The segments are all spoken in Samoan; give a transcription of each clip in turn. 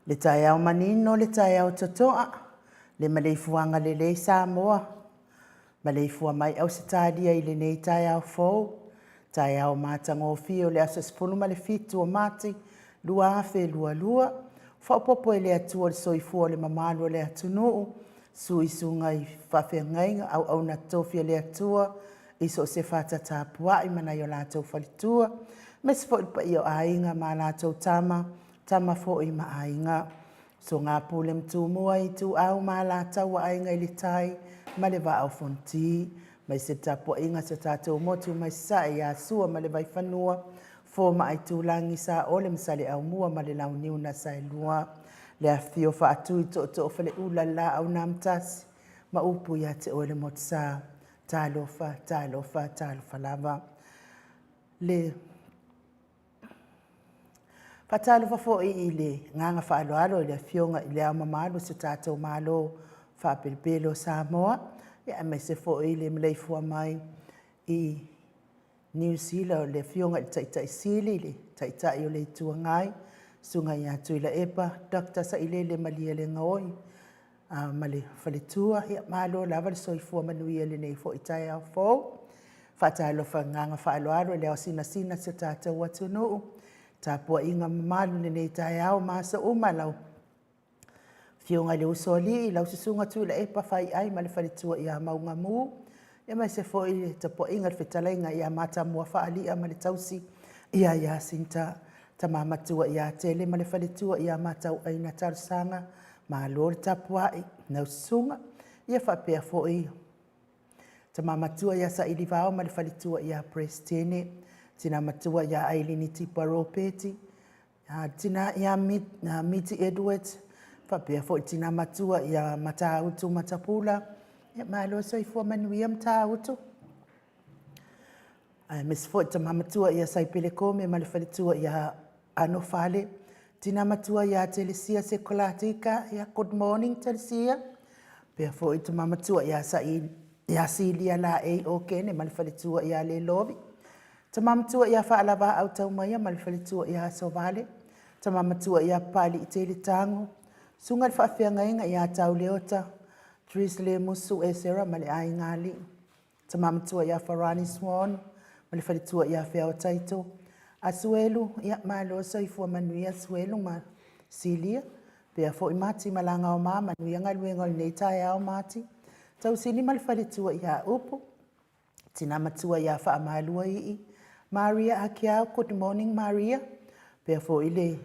Le taeao manino, le taeao totoa, le maleifuaga lelei Samoa, maleifua mai Ausetalia i lenei taeao fou, taeao matagofie o le aso 17 o Mati 2022. Faaopoopo e le Atua le soifua o le mamalu o le atunuu, suisuga i faafeagaiga, auauna totofi a le Atua i so o se fata tapuai ma nai o latou faletua, aemaise foi le paia o Aiga ma latou Tama, Tama foi ma Aiga, Soga Pule ma Tumua, Ituau ma Alataua, Aiga i le Tai ma le Vaa o Fonoti, aemaise le tapuaiga a si o tatou motu mai Sasae ia Sua ma le Vaifanua, Fofo ma Aitulagi, Saole ma Saleaaumua ma le Launiu na Saelua, le afifio o Faatui o Tootoo o Faleula, le Laau na Amotasi ma upu ia te oe le Motusa. Talofa, talofa, talofa lava. Le faatalofa foi i le agaga faaaloalo i le Afioga i Le Ao Mamalu o si o tatou Malo faapelepele o Samoa, aemaise foi le maleifua mai i Niu Sila o le Afioga i le Taitai Sili, le Taitai o le Itu Agai, Susuga ia Tuilaepa Dr. Sailele Malielegaoi ma le faletua. Ia malo lava le soifua manuia i lenei foi taeao fou. Faatalofa i le agaga faaaloalo i le ao sinasina o si o tatou atunuu, tapuaiga mamalu i lenei taeao ma aso uma, lau Afioga i le Usoalii, lau Susuga Tuilaepa Faiai ma le faletua ia Maugamu, aemaise foi le tapuaiga i le fetalaiga ia Matamua Faalia ma le tausi ia Iasinta, Tama Matua ia Tele ma le faletua ia Matauaina Talosaga, malo le tapuai lau susuga. Ia faapea foi Tama Matua ia Sailivao ma le faletua ia Peresetene, Tina Matua ia Ailini Tipa Ropeti, tina ia Miti Edwards, faapea foi tina matua ia Matautu Matapula. Ia malo le soifua manuia Matautu. Aemaise foi le tama matua ia Saipele Kome ma le faletua ia Anofale, tina matua ia Telesia Sekolatika, ia good morning Telesia. Faapea foi tama matua ia Silia Laei Okene ma le faletua ia Lelovi, tama matua ia Faalavaau Taumaia ma le faletua ia Asovale, tama matua ia Papaliitele Tago, susuga i le faafeagaiga ia Tau Leota, Therese Lemusu Esera ma le aiga alii, tama matua ia Farani Swan ma le faletua ia Feao Taito, Asuelu, ia malo soifua manuia Asuelu ma Silia, pea foi Mati Malagaoma, manuia galuega o lenei taeao Mati. Tausili ma le faletua ia Upu, tina matua ia Faamalua Ii, Maria Akiau, good morning Maria, pea foi le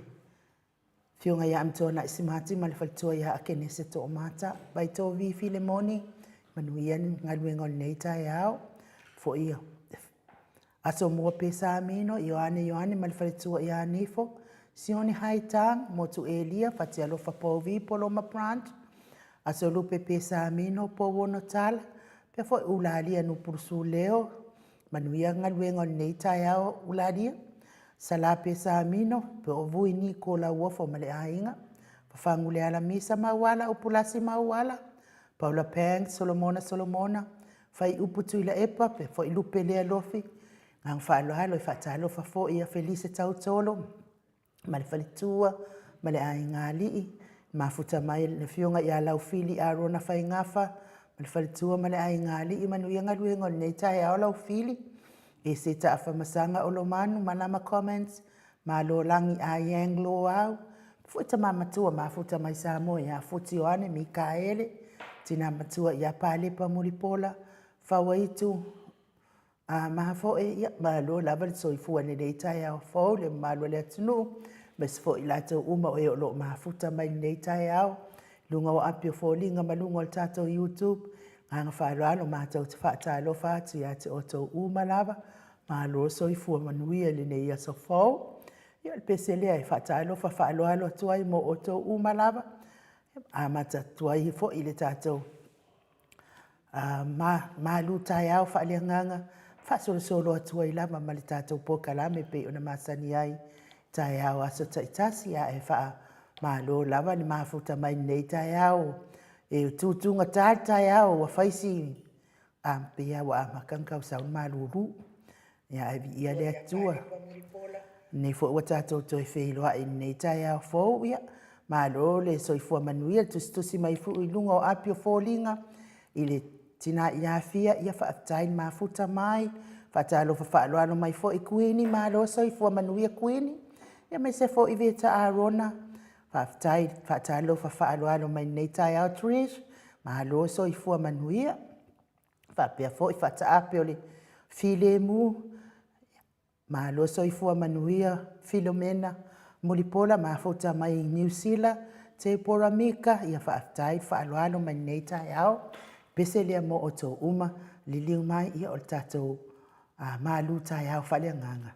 Afioga ia Amituanai Simati ma le faletua ia Akenese Toomata, Vaitovi Filemoni, manuia galuega o lenei taeao. Foi Asomua Pesamino, Ioane Ioane ma le faletua ia Nifo, Sione Haitang, Motu Elia, Fatialofa Povi, Poloma Branch, Asolupe Pesamino, Pouono Tala, pea foi Ulalia Nupulusuleo, manuia galuega o lenei taeao Ulalia, Sala Pesamino, pe o Vui Niko Lauofo ma le aiga, Fafagu le Alamisa Mauala, Upulasi Mauala, Paula Pang, Solomona Solomona, Faiupu Tuilaepa, pea foi Lupe Lealofi, agaga faaaloalo e faatalofa foi ia Felise Tautolo ma le faletua ma le aiga alii, mafuta mai le afioga ia Laufili Arona Faigafa ma le faletua ma le aiga alii, manuia galuega o lenei taeao Laufili. Ese Taafamasaga Olomanu Malama Comments, Malolagi Ayang Loau, foi tama matua mafuta mai Samoa ia Futi Ioane Mikaele, tina matua ia Palepa Mulipola, Fauaitu a maha foi, ia malo lava le soifua i lenei taeao fou le mamalu o le atunuu, aemaise foi i latou uma o e o lo o mafuta mai lenei taeao, luga o api o foliga ma luga o le tatou YouTube. Agaga faaaloalo matou te faatalofa atu ia te outou uma lava, malo le soifua manuia i lenei aso fou. Ia o le pese lea e faatalofa faaaloalo atu ai mo outou uma lava, amata atu ai foi le tatou malu taeao faaleagaga, faasolosolo atu ai lava ma le tatou polokalame e pei ona masani ai taeao aso taitasi, ae faamalo lava le mafuta mai lenei taeao. E tutugata le taeao ua fai si pei lava ua amata ona tau sau le malulu. Ia ae viia le Atua, lenei foi ua tatou toe feiloai i lenei taeao fou. Ia Malo le soifua manuia le tusitusi mai fui i luga o api o foliga i le tina i Afia, ia faafetai le mafuta mai. Faatalofa faaaloalo mai foi Kuini, malo soifua manuia Kuini. Ia aemaise foi Veta Arona, faafetai faatalofa faaaloalo mai lenei taeao Trish, malo soifua manuia. Faapea foi faataape o le filemu, Malo soifua manuia Filomena Mulipola mafuta mai Niu Sila, Tepora Mika, ia faafetai le faaaloalo mai lenei taeao. Pese lea mo outou uma, liliu mai ia o le tatou malu taeao faaleagaga.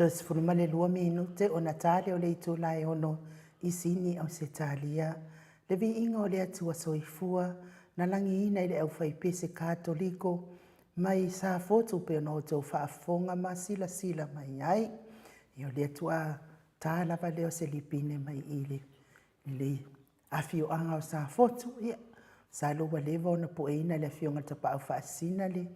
Toe 12 minute ona ta lea o le itula e 6 i Sini, Ausetalia. Le viiga o le Atua soifua, na lagiina i le aufaipese Katoliko mai Safotu pei ona outou faafofoga ma silasila mai ai. Ia o lea tuaa ta lava lea o se lipine mai i le le afioaga o Safotu. Ia, masalo ua leva ona pueina e le Afioga i le Tapaau Faasisina le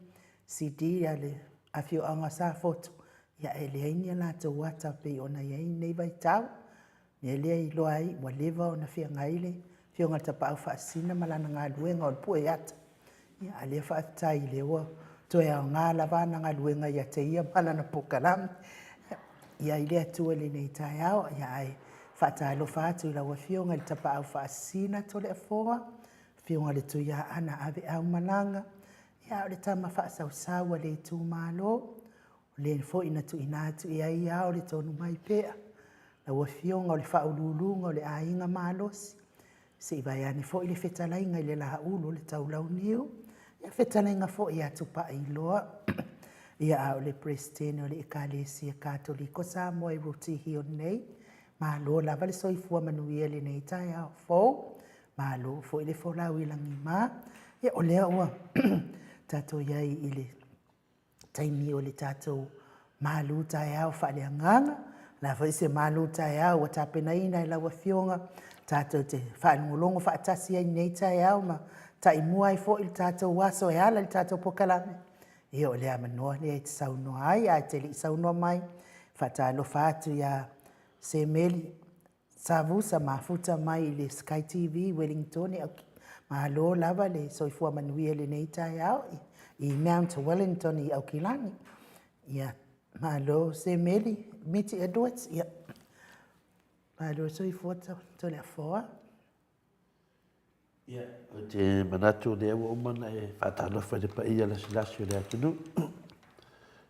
CD a le afioaga o Safotu, ia ae leai ni a latou ata pei ona i ai lenei vaitau. O le mea lea e iloa ai ua leva ona feagai le Afioga i le Tapaau Faasisina ma lana galuega o le pue ata, a o lea faafetai o lea ua toe aoga lava ana galuega ia te ia ma lana polokalame. Ia i le Atua i lenei taeao. Ae faatalofa atu i lau Afioga i le Tapaau Faasisina Toleafoa, Afioga i le Tuiaana Aveaumalaga, a o le tama faasausau a le itumalo, o le foi na tuuina atu i ai ao le Tonumaipea, lau Afioga o le Faauluuluga o le Aiga Malosi, se i vaeane foi le fetalaiga i le Laulu o le Taulauniu, le fetalaiga foi ia Tupaiiloa, a o le Peresetene o le Ekalesia Katoliko Samoa i Rutihio nei. Malo lava le soifua manuia i lenei taeao fou, malo foi le folau i lagima. Ia, o lea ua tatou i ai i le taimi o le tatou malu taeao faaleagaga. O le a foi se malu taeao ua tapenaina e lau Afioga tatou te faalogologo faatasi ai i lenei taeao ma taimua ai foi le tatou aso e ala i le tatou polokalame. Ia o le avanoa lea e te saunoa ai. Ae te le i saunoa mai, e faatalofa atu ia Semeli Savusa Mafuta mai le Sky TV i Ueligitone. Malo lava le soifua manuia i lenei taeao i Mount Wellington i Aukilani. Ia, malo Semeli Miti Edwards. Ia, malo le soifua Toleafoa. Ia, ou te manatu o lea ua uma ona e faatalofa i le paia lasilasi o le atunuu.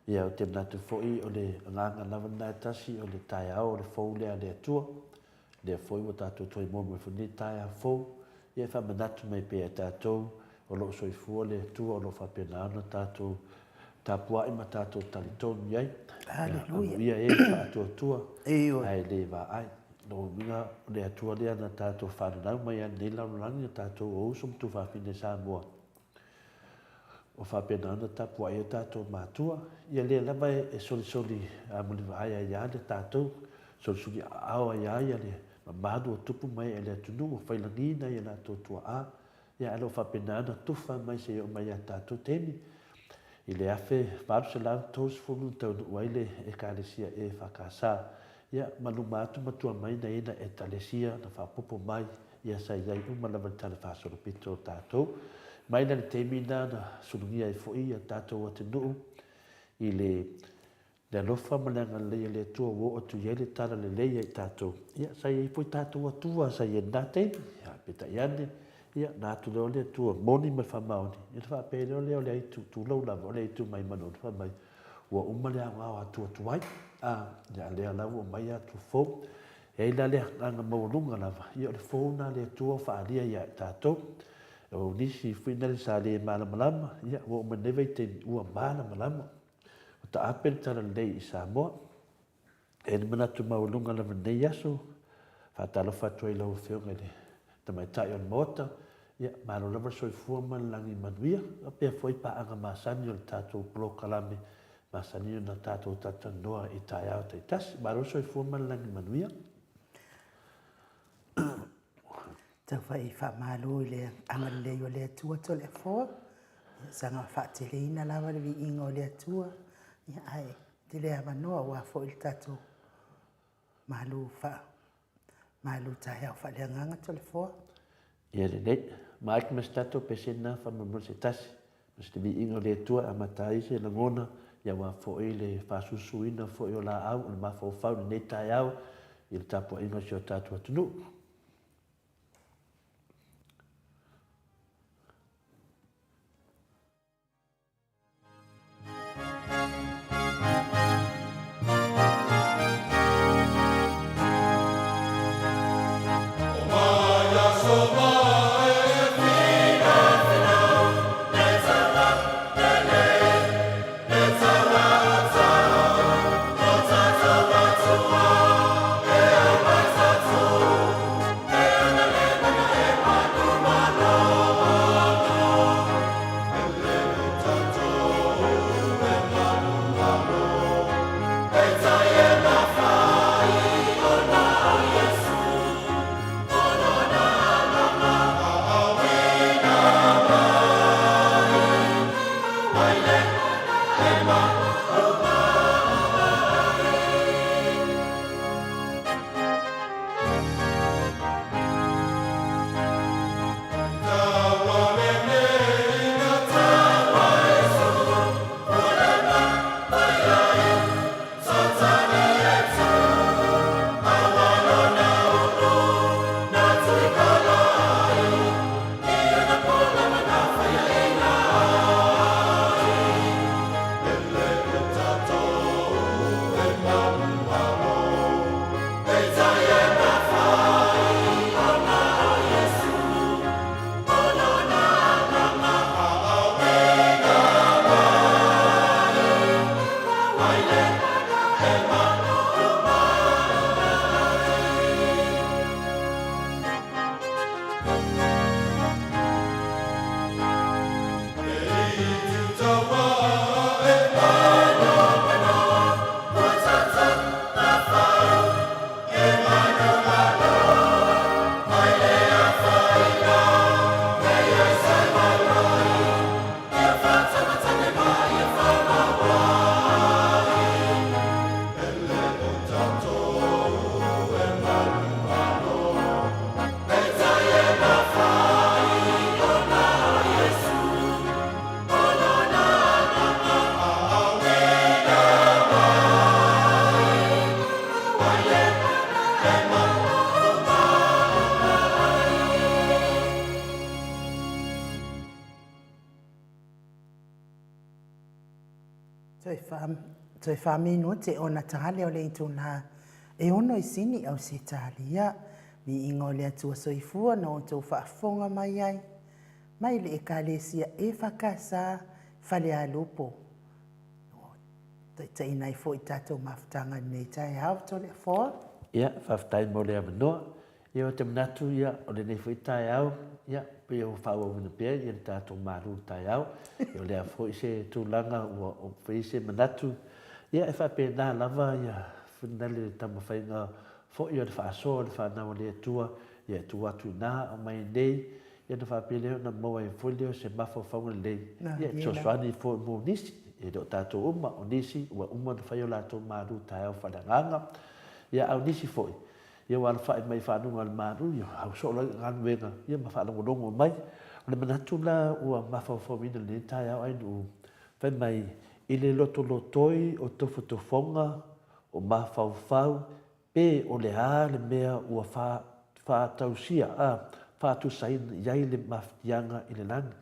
Ia, ou te manatu foi o le agaga lava lena e tasi, o le taeao o le fou lea a le Atua. Lea foi ua tatou toe maua mai foi lenei taeao fou, ia e faamanatu mai pea e tatou o lo o soifua le Atua o lo o faapena ona tatou tapuai ma tatou talitonu i ai. Aleluia. Amuia e le faatuatua ae le vaai. Lona uiga, o le Atua lea na tatou faananau mai ai i lenei lalolagi, o tatou o uso ma tuafafine Samoa, o faapena ona tapuai ai o tatou matua. Ia lea lava e solisoli mulivaai ai lava le tatou, solisoli aao ai lava le mamalu o tupu ma ee o le atunuu ua failagi nai o latou tuaa. Ia ae o lo o faapena ona tufa mai seia oo mai ia tatou taimi. I le 1830 na taunuu ai le Ekalesia EFKS, ia, ma luma atu ma tua mai na ina Ekalesia na faaopoopo mai, ia sa i ai uma lava i le Tala Faasolopito o tatou. Mai la le taimi lena na sulugia ai foi ia tatou atunuu i le Le alofa ma le agalelei o le Atua ua oo atu i ai le tala lelei ia i tatou. Ia, sa i ai foi tatou Atua sa i ai i lena taimi. Ia, peitai ane, ia, na atu loa le Atua moni ma le faamaoni, ia ona faapea loa lea o le aitu, tulou lava, o le aitu mai manu, fai mai, ua uma le aoao a Atua tuai, a, ia, lea la ua aumai Atua fou. E i ai la le agaga maualuga lava, ia o le fou lena a le Atua ua faaalia ia i tatou. O nisi foi na sa le malamalama, ia, ua oo mai lenei vaitaimi, ua malamalama. Ua taape le talalelei i Samoa. E i ai le manatu maualuga lava i lenei aso, faatalofa atu ai i lau Afioga i le Tamaitai o le Maota, ia, malo lava le soifua ma le lagi manuia, faapea foi paaga masani o le tatou polokalame masani ona tatou talatalanoa i taeao taitasi. Malo le soifua ma le lagi manuia. Taufai faamalo i le agalelei o le Atua Toleafoa, saga faateleina lava le viiga o le Atua, ia ae tele avanoa aua foi le tatou malu fa malu taeao faaleagaga Toleafoa. Ia lelei. Mike ma se tatou pese lena faamolemole se tasi. Ma se viiga o le Atua e amata ai se lagona, ia aua foi le faasusuina foi o laau o le mafaufau i lenei taeao i le tapuaiga o si o tatou atunuu. Toe wha minute ona tale o le itula e ono i Sini, Ausetalia. Viiga o le Atua Soifua na outou faafofoga mai ai mai le Ekalesia EFKS Falealupo. Taitaiina ai foi tatou mafutaga i lenei taeao, Toleafoa. Ia, faafetai mo le avanoa. Ia, ou te manatu, ia, o lenei foi taeao, ia, pei ua faaauauina pea ia le tatou malu i le taeao. Ia, o le a foi se tulaga ua fai se manatu, ia, e faapena lava ia le taumafaiga foi o le faasoa o le fanau a le Atua, ia, e tuu atu i ina, aumai i inei, ia ona faapea lea ona maua ai foi lea o se mafaufauga lelei, ia, e fesoasoani foi mo nisi. E le o tatou uma, o nisi ua uma ona fai o latou malu taeao faaleagaga, ia, a o nisi foi, Ia ua alafai mai i fanuga o le malu, ia au soo loa i galuega, ia ma faalogologo mai. O le manatu la ua mafaufauina i lenei taeao ai nuu, fai mai, i le lotolotoi o tofotofoga, o mafaufau, pe o le a le mea ua faatausia, a, faatusaina i ai le mafatiaga i le lagi.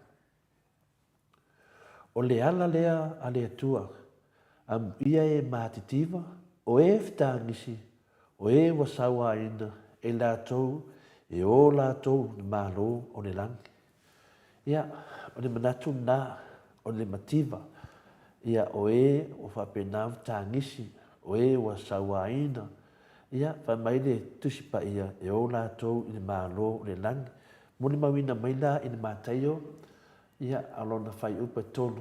O le ala lea a le Atua, amuia e matitiva, o e fetagisi, o e ua sauaina e latou e o latou le Malo o le lagi. Ia, o le manatu lena, o le mativa, ia, o e ua faapena ona fetagisi, o e ua sauaina, ia, fai mai le Tusi Paia, e o latou i le Malo o le lagi. Molimauina mai la i le Mataio, ia, a lona fuaiupu e 3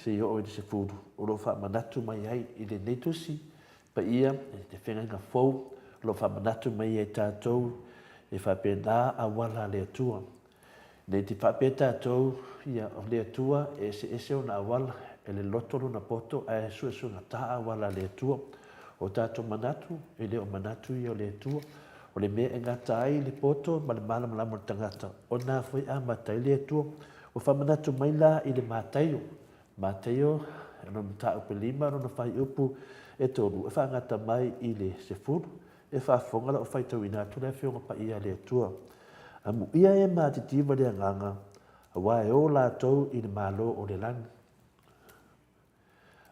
seia oo i le 10, o lo o faamanatu mai ai i lenei tusi paia i le feagaiga fou, o lo o faamanatu mai ai tatou e faapena auala a le Atua. Nei te faapea tatou, ia, o le Atua e eseese ona auala, e loloto lona poto ae suesuegata auala a le Atua. O tatou manatu, e le o manatu ia o le Atua. O le mea e gata ai le poto ma le malamalama o le tagata, o lena foi e amata ai le Atua. Ua faamanatu mai la i le Mataio, Mataio, lona mataupu e 5, lona fuaiupu e 3, e faagata mai i le 10, e faafofoga la o faitauina atu le Afioga Paia a le Atua. Amuia e matitiva le agaga, aua e o latou i le Malo o le lagi.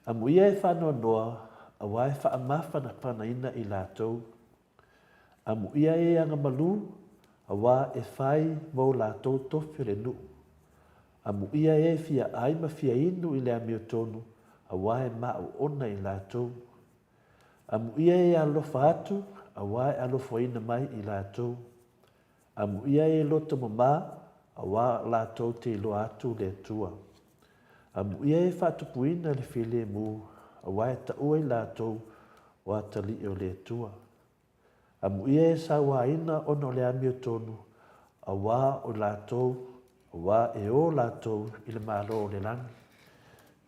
Amuia e faanoanoa, aua e faamafanafanaina i latou. Amuia e agamalu, aua e fai mo latou tofi o le nuu. Amuia e fia ai ma fia inu i le amiotonu, aua e maoona i latou. Amuia e alofa atu, aua e alofaina mai i latou. Amuia e loto mama, aua latou te iloa atu le Atua. Amuia e faatupuina le filemu, aua e taua i latou o atalii o le Atua. Amuia e sauaina ona o le amiotonu, aua o latou, aua e o latou i le Malo o le lagi.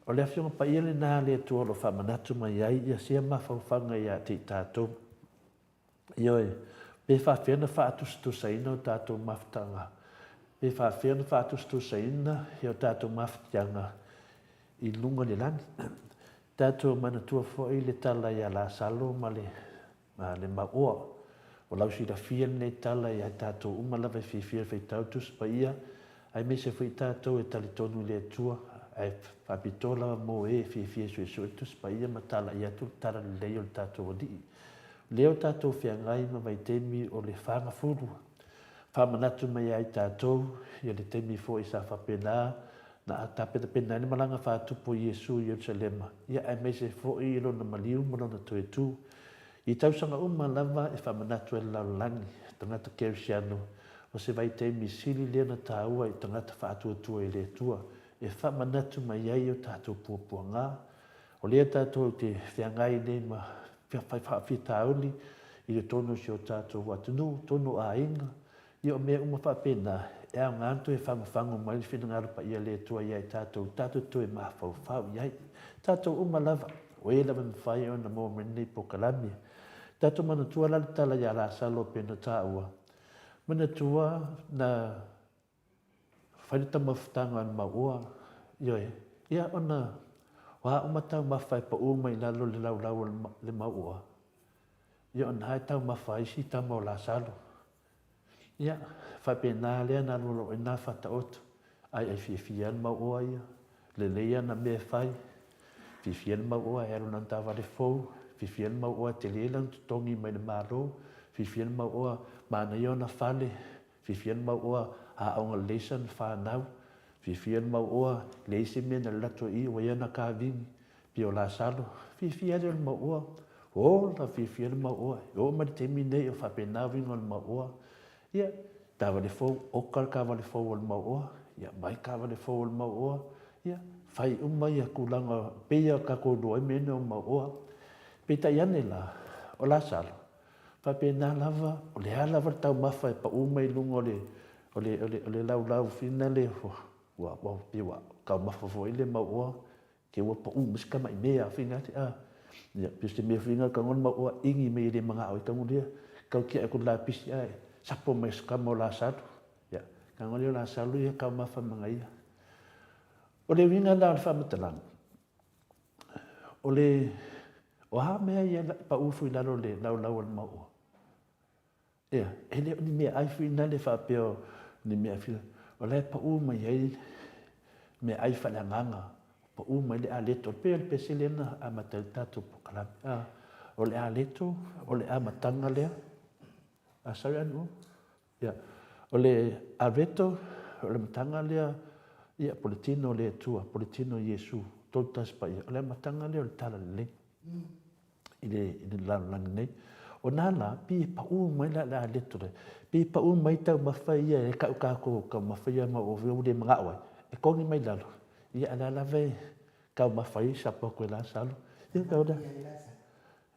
O le Afioga Paia lena a le Atua o lo o faamanatu mai ai ia sia mafaufauga ia te i tatou. Ioe, pe faafefea ona faatusatusaina o tatou mafutaga, pe faafefea ona faatusatusaina o tatou mafatiaga i luga o le lagi. Tatou manatua foi le tala ia Lasalo ma le, ma le mauoa. O lau silafia lenei tala ia i tatou uma lava e fiafia e faitau Tusi Paia, aemaise foi tatou e talitonu i le Atua, ae faapitoa lava mo e e fiafia e suesue le Tusi Paia ma talai atu le talalelei o le tatou Alii. Lea o tatou feagai ma vaitaimi o le fagafulu, faamanatu mai ai tatou ia le taimi foi sa faapena na tapenapena ai le malaga faatupu o Iesu i Ierusalema, ia aemaise foi i lona maliu ma lona toe tu. I tausaga uma lava e faamanatu ai le lalolagi, tagata kerisiano, o se vaitaimi sili lea na taua i tagata faatuatua i le Atua, e faamanatu mai ai o tatou puapuaga. O lea tatou te feagai nei ma faafitauli i totonu o si o tatou atunuu, totonu o aiga, ia o mea uma faapena, e aoga ona toe fagofago mai le finagalo paia o le Atua ia i tatou, tatou toe mafaufau i ai. Tatou uma lava, o e lava e mafai ona maua mai lenei polokalame. Tatou manatua la le tala ia Lasalo pei ona taua, manatua na Fai le taumafataga a le mauoa, ioe, ia ona o a uma taumafa e pau mai lalo i le laulau o le mauoa, ia ona e taumafa ai isi tama o Lasalo. Ia, faapena lea na alualu ai na Faataoto, aiai fiafia le mauoa ia, lelei ana mea e fai. Fiafia le mauoa e alu i lana taavale fou, fiafia le mauoa e tele lana totogi mai le Malo, fiafia le mauoa manaia ona fale, fiafia le mauoa aoga lelei sana fanau, fiafia le mauoa leai se mea na alu atu ai i i ua i ai ana kavini, pei o Lasalo, fiafia lea o le mauoa, ola fiafia le mauoa, e oo mai le taimi lenei o faapena uiga o le mauoa. Ia, taavale fou, oka le taavale fou a le mauoa, ia aumai taavale fou a le mauoa, ia, fai uma ia tulaga e pei lava ona tatou iloa ai mea nei o mauoa. Peitai ane la, o Lasalo, faapena lava, o le a lava le taumafa e pau mai i luga o le, o le, o le laulau fina lea, ua, ua, pei ua taumafa foi le mauoa, Ke ua paʻu mai si tamai mea foi nale a. Ia, pei o se mea foi nale tago le mau oa igi mai e le manao ai tago lea. Tau tiae atu le lapisi ae sapo mai se tama o Lasalo. Ia, tago lea o Lasalo ia taumafa ma ia. O le uiga la o le faamatalaga, o le, o a mea ia paʻu foi i lalo o le laulau a le mau oa? Ea, e le o ni meaai foi nale faapea o ni mea fia, o la e pau mai ai meaai faaleagaga, pau mai le aleto, pei o le pese lea na amata ai le tatou polokalame. A, o le aleto, o le amataga lea. Ah, sorry, Anu'u. Ia, o le aleto, o le amataga lea, ia, po o le tino o le Atua, po o le tino o Iesu, Tolu Tasi Paia, o le amataga lea o le Talalelei. I le, i le lalolagi nei. O nā lā, pi e paʻū mai la le aleto le, pi e paʻū mai taumafa ia e kau kākou taumafa ia ma o ua le manaʻo ai, e kogi mai lalo, ia a o lea lava e taumafa ai sapo atu e Lasalo. Ia kau lea.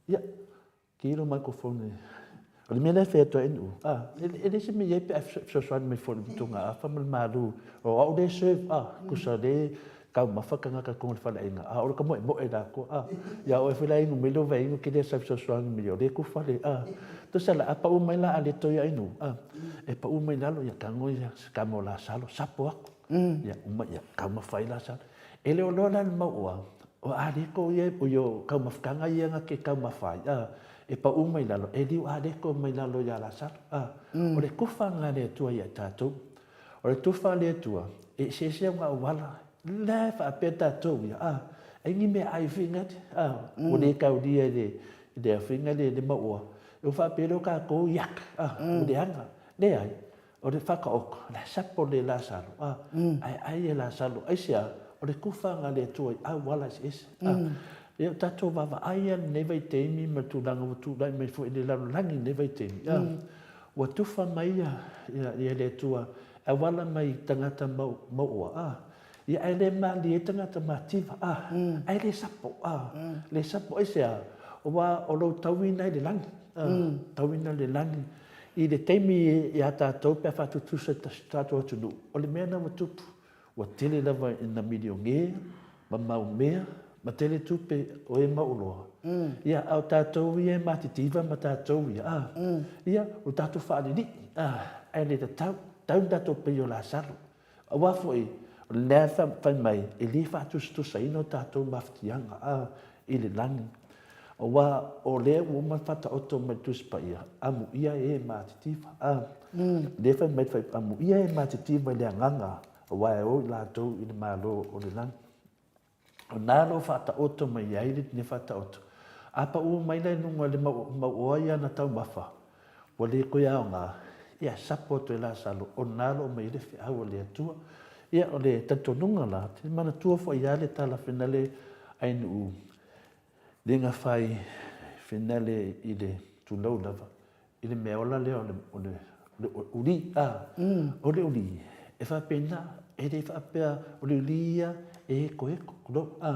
Ia, kilo microphone. O le mea lea e fai atu ai Nu'u, a, e leai se mea i ai pe a fesoasoani mai foi i le motugaafa ma le malu. O au lea e serve, a, tusa lea e taumafa tagata i totonu o le faleaiga, a o le tamoemoe latou, a. Ia oe foi la e inu mai lou vaiinu, e te le sau e fesoasoani mai, o lea e tufa le, a. Tusa la, a pau mai la aleto ia Nu'u, a, e pau mai lalo, ia tago ia se tama o Lasalo, sapo atu. Ia uma, ia taumafa ai Lasalo. E le o loa la le mauoa, O aleko ia, o ia taumafataga ia na te taumafa ai, a, e paʻū mai lalo, e liu aleko mai lalo iā Lasalo, a. O le tufa lena a le Atua ia i tatou. O le tufa a le Atua, e eseese ona auala, la e faapea tatou ia, a, ai ni meaai foi nale, a, ua le taulia i le, i le foi nale le mauoa, ua faapea loa tatou, iak, a, ua leaga. Leai, O le whakaoko, le sapo le Lasalo, a, ae ai e Lasalo, aisea, o le tufaga a le Atua i auala eseese, a. Ia o tatou vaavaai a lenei vaitaimi ma le tulaga ua tulai mai foi i le lalolagi i lenei vaitaimi, a, ua tufa mai ia, ia, ia le Atua e auala mai i tagata mau, mauoa, a, ia ae le malie ai tagata mativa, a, ae le sapo, a, le sapo, aisea, aua o lou tauina i le lagi, a, tauina i le lagi, I le taimi iā tātou pe a faatutusa i si tātou atunuu, o le mea lena ua tupu, ua tele lava ina milionea ma mau mea ma tele tupe o e mau oloa. Ia, a o tātou ia e matitiva ma tātou ia, ā, ia, ua tātou faalili'i, ā, ae le tatau, tau ni tātou pei o Lasalo. Aua foi, o le mea e fai mai, e le faatusatusaina o tatou mafatiaga a i le lagi, aua o lea ua uma ona faataoto mai le Tusi Paia, Amuia e matitiva. A, lea e fai mai le Fuaiupu, Amuia e matitiva i le agaga, aua e o i latou i le Malo o le lagi. O na lo faataoto mai ai le faataoto. A pau mai la i luga le mauoa ia ana taumafa, ua le toe aoga, ia sapo atu e Lasalo, o na lo mai ai le feau a le Atua. Ia, o le talitonuga la, te manatua foi ia le tala finale ai nuu le gafai finale i le tulou lava, i le mea ola lea o le, o le, o le uli, a, o le uli, e faapena, e le faapea o le uli ia e ekoeko, tulou, a,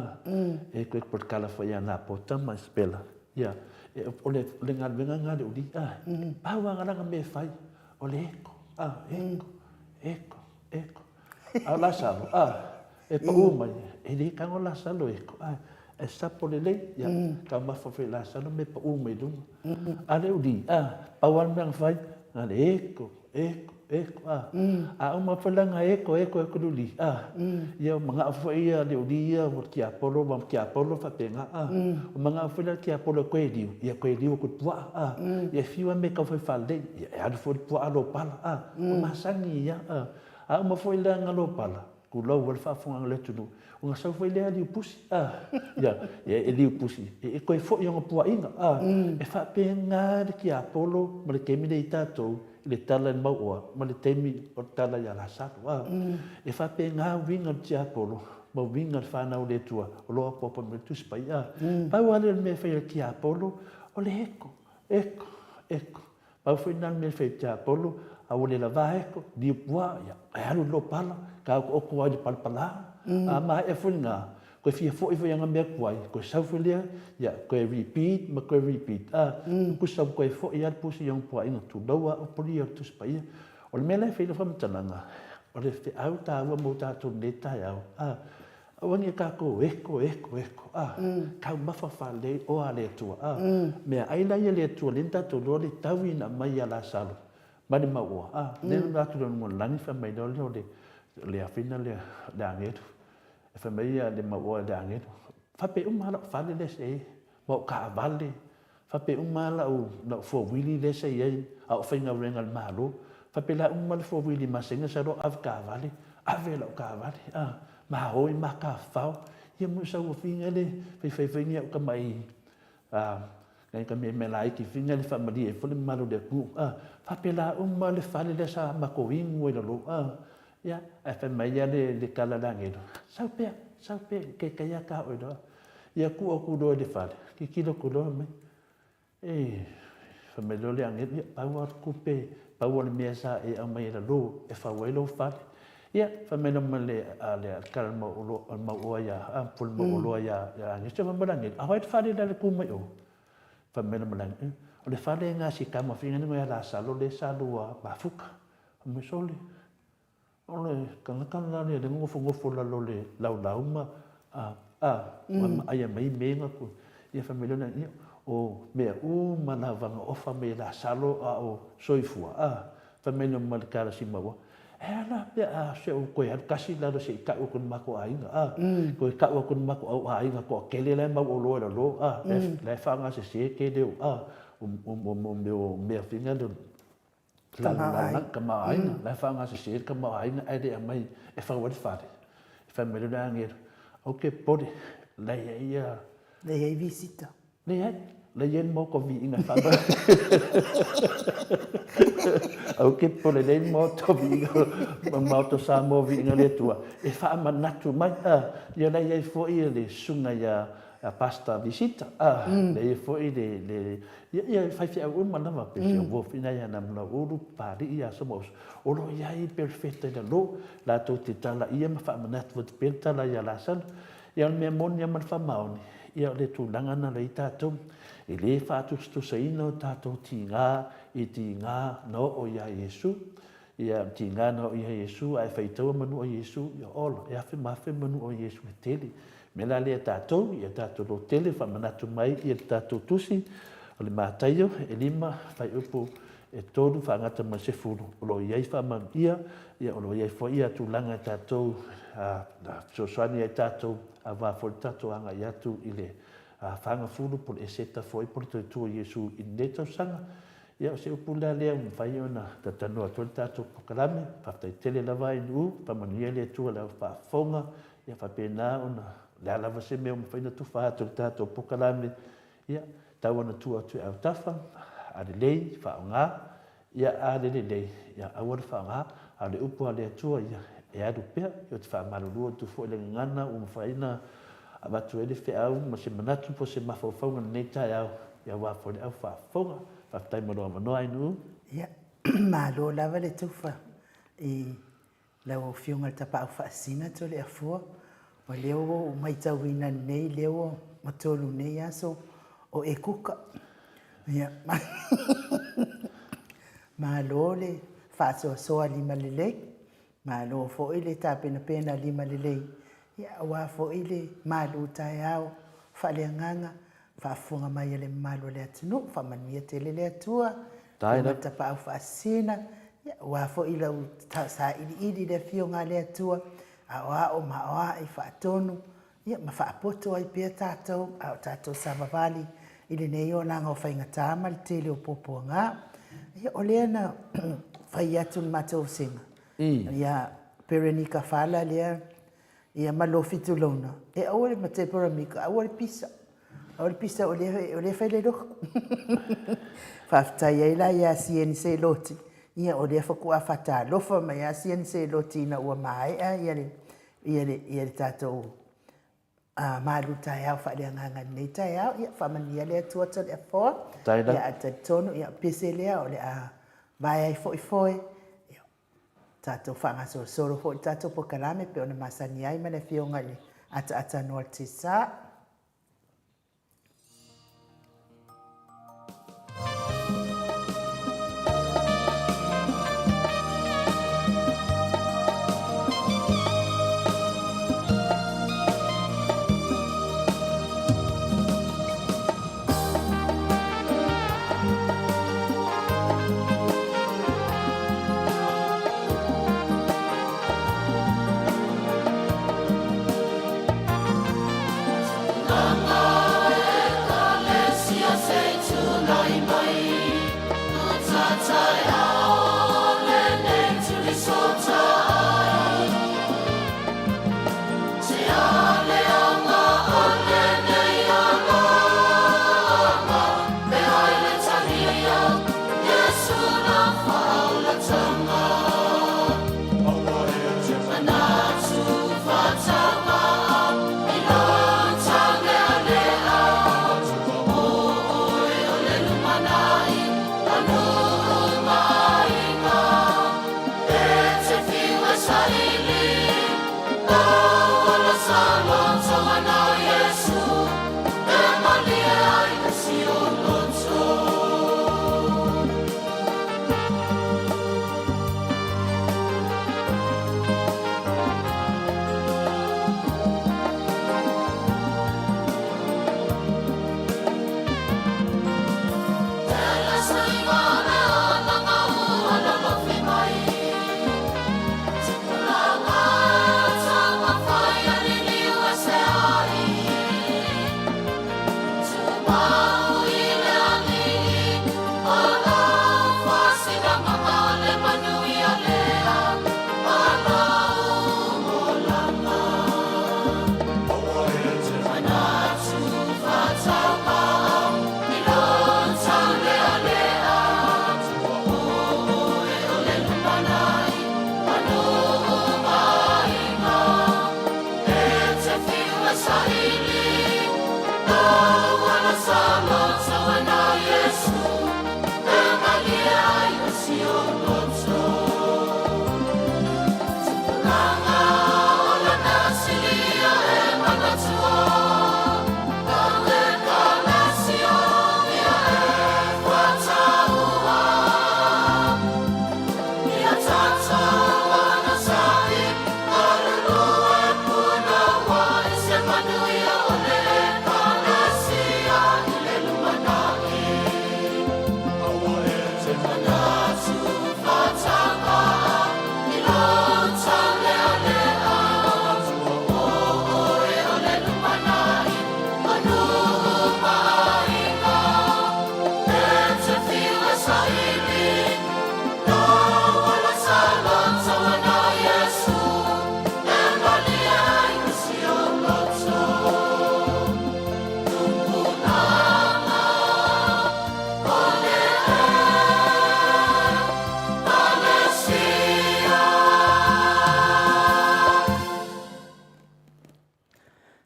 e ekoeko po o le tala foi a Napota ma Isapela, ia, e, o le, o le galuega lena a le uli, a, pau lava lana mea e fai, o le eko, a, eko, eko, eko. A o Lasalo, a, e pau mai, e le tago Lasalo e eko, a, e sapo lelei, ia, taumafa foi Lasalo me pau mai luga. A le uli, a, pau lava le mea na fai, na le eko, eko, eko, a. A uma foi la na eko, eko, eko le uli, a, ia, manao foi ia le uli ia, ua tiapolo, ua tiapolo faapena, a. Ua manao foi la le tiapolo e toe liu, ia toe liu atu i le puaa, a. Ia fiu lava me tau fai faalelei, ia e alu foi le puaa lopala, a. Ua masani ia, a. A uma foi la na lopala. Tulou ai le faafofogaaga a le atunuu, ona sau foi lea liu pusi, a, ia, e liu pusi, e toe foi ona puaina, a. E faapena le tiapolo ma le taimi lea i tatou i le tala i le mauoa ma le taimi o le tala ia Lasalo, a. E faapena uiga o le tiapolo ma uiga o le fanau a le Atua o lo o apoapo mai le Tusi Paia, a. Pau lava lea o le mea e fai e le tiapolo, o le eko, eko, eko. Pau foi lena mea e fai e tiapolo, a ua le lava eko, niu puaa, ia, e alu i le lopala, taotooto ai i le palapala. A maea foi lena, toe fia foi foi i ana mea tuai, toe sau foi lea, ia, toe repeat ma toe repeat, a, tusa ua toe foi lava le pusi i ona puaaina, tulou lava upu ia o le Tusi Paia. O le mea la e fai i lau faamatalaga, o le feau taua mo tatou i lenei taeao, a, Aua ne i tatou eko, eko, eko, a, taumafa faalelei oa a le Atua, a. Meaai la ia le Atua lea na tatou iloa le taui na aumai ia Lasalo ma le mauoa, a, lea na atu i luga o le lagi fai mai loa lea o le, le afina lea, le agelu, e fai mai le mauoa i le agelu, faapea uma lava lau fale lea se i ai, ma ou taavale, Faapea uma lava lau, lau fowili lea sa i ai a o faigaluega a le Malo. Faapea la uma le fowili masina sa loa ave taavale, ave lau taavale, a, maoi ma tafafao. Ia mo sau figa le faifai foi ni au tamai, a, nai ka mea laiti figa le faamalie ai foi le mamalu o le atunuu, a. Faapea la uma le fale lea sa matou inu ai i lalo, a. Ia, ae fai mai lava le, le tala a le agelu, sau pea, sau pea, e taitai lava ta oe loa. Ia tuu atu loa i le fale, tilotilo atu loa mai, e, fai mai loa le agelu, ia, pau lava le tupe, pau lava le mea sa e aumaia i lalo e fau ai lou fale. Ia, fai mai loa ma le, a, le, le tala a le mauoa ia, a, po o le mauoloa ia, ia Agelu, se fai mai le agelu, a o ai le fale la le tu mai o? Fai mai loa ma le agelu, o le fale lena a si tama faiga nei ia Lasalo lea sa lua mafuta. Fai mai, sole, O le tagata lena lea lea nofonofo i lalo o le laulau ma a a ma aia mai me na ku ia fai mai lea ia o mea uma lava na ofa mai e Lasalo a o soifua a fai mai lea ma le tala si maua e a la pe a se o koe alu kasi lalo se i tau atu i le matou aiga a koe tau atu i le matou au aiga toatele la e mauoloa i lalo a la e faaaogasese tele o a o mea fina lea Tamaoaiga. Tamaoaiga. La e faaaogasese le tamaoaiga ae le aumai e fau ai le fale. E fai mai loa le agelu, aua e te popole, la e i ai ia... La e i ai visita. Leai, la e i ai le maota viiga e faamai. Aua e te popole, la e i ai le maota viiga, maota Samoa viiga le Atua, e faamanatu mai, a, ia la e i ai foi le susuga ia Pastor Visita, a, la e i ai foi le, le, Ia, ia, faifeau uma lava, pe se uo fina ia na muna ulu, Papalii ia Aso ma Uso. O lo o i ai perofeta i lalo, latou te talaia ma faamanatu atu pea le tala ia Lasalo. Ia, o le mea moni lava ma le faamaoni, ia o le tulaga lena la i ai tatou, e le faatusatusaina o tatou tiga i tiga na oo ia Iesu. Ia, tiga na oo ia Iesu, ae faitaua manu o Iesu, ia ola, e afe ma afe manu o Iesu e tele. O le mea la lea tatou, ia tatou lotele, faamanatu mai ia le tatou tusi, o le Mataio e 5, fuaiupu e 3, faagata ma le 10, o lo o i ai faamanuia, ia o lo o i ai foi ia tulaga e tatou fesoasoani ai tatou, aua foi le tatou agai atu i le fagafulu po o le Eseta foi po o le toe tu o Iesu i lenei tausaga. Ia, o se upu la lea ua mafai ona talatalanoa atu ai le tatou polokalame. Faafetai tele lava i Nu'u, faamanuia le Atua i lau faafofoga, ia faapena ona, o le a lava se mea ua mafai ona tufa atu i le tatou polokalame, ia, tau ona tuu atu i autafa, a lelei, faaaoga, ia, a le lelei, ia, aua le faaaoga, a o le upu a le Atua, ia, e alu pea. Ia, ou te faamalulu atu foi i le gagana ua mafai ona avatu ai le feau ma se manatu po o se mafaufauga i lenei taeao, ia aua foi le au faafofoga. Faafetai mo lou avanoa Ainuu. Ia, malo lava le tufa i lau Afioga i le Tapaau Faasisina Toleafua. O lea ua ou matauina nei lea ua tolu nei aso o e kuka. Ia, malo le faasoasoa limalelei. Malo foi le tapenapena limalelei, ia aua foi le malu taeao faaleagaga faafofoga mai a le mamalu o le atunuu. Faamanuia tele le Atua, Afioga i le Tapaau Faasisina, ia aua foi lau sailiili i le Afioga a le Atua, aoao ma aoai faatonu, ia ma faapoto ai pea tatou a o tatou savavali i lenei olaga o faigata ma le tele o puapuaga. Ia, o lea na fai atu le matou vasega, ia, Perenika Fala lea, ia ma Lofi Tulona, e aua le ma Deborah Mika, aua le pisa. Aua le pisa o lea, o lea fai le lotu. Faafetai ai la ia CNC Loti, ia o lea faatoa faatalofa mai lava CNC Loti ina ua maea ia le, ia le, ia le tatou a malu taeao faaleagaga i lenei taeao. Ia, faamanuia le Atua Toleafoa. Ia, ae talitonu, ia, pese lea o le a vae ai foi foe. Ia, tatou faagasolosolo foi le tatou polokalame pei ona masani ai ma le Afioga i le Ataatanoa Tisa.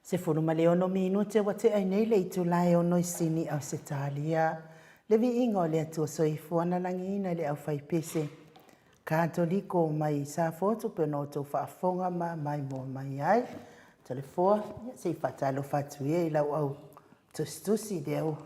16 minute ua tea ai nei le itula e ono i Sini, Ausetalia. Le viiga o le Atua Soifua na lagiina i le aufaipese Katoliko mai Safotu pei ona outou faafofoga ma maimoa mai ai. Toleafoa, ia se i faatalofa atu ia i lau au tusitusi i le au.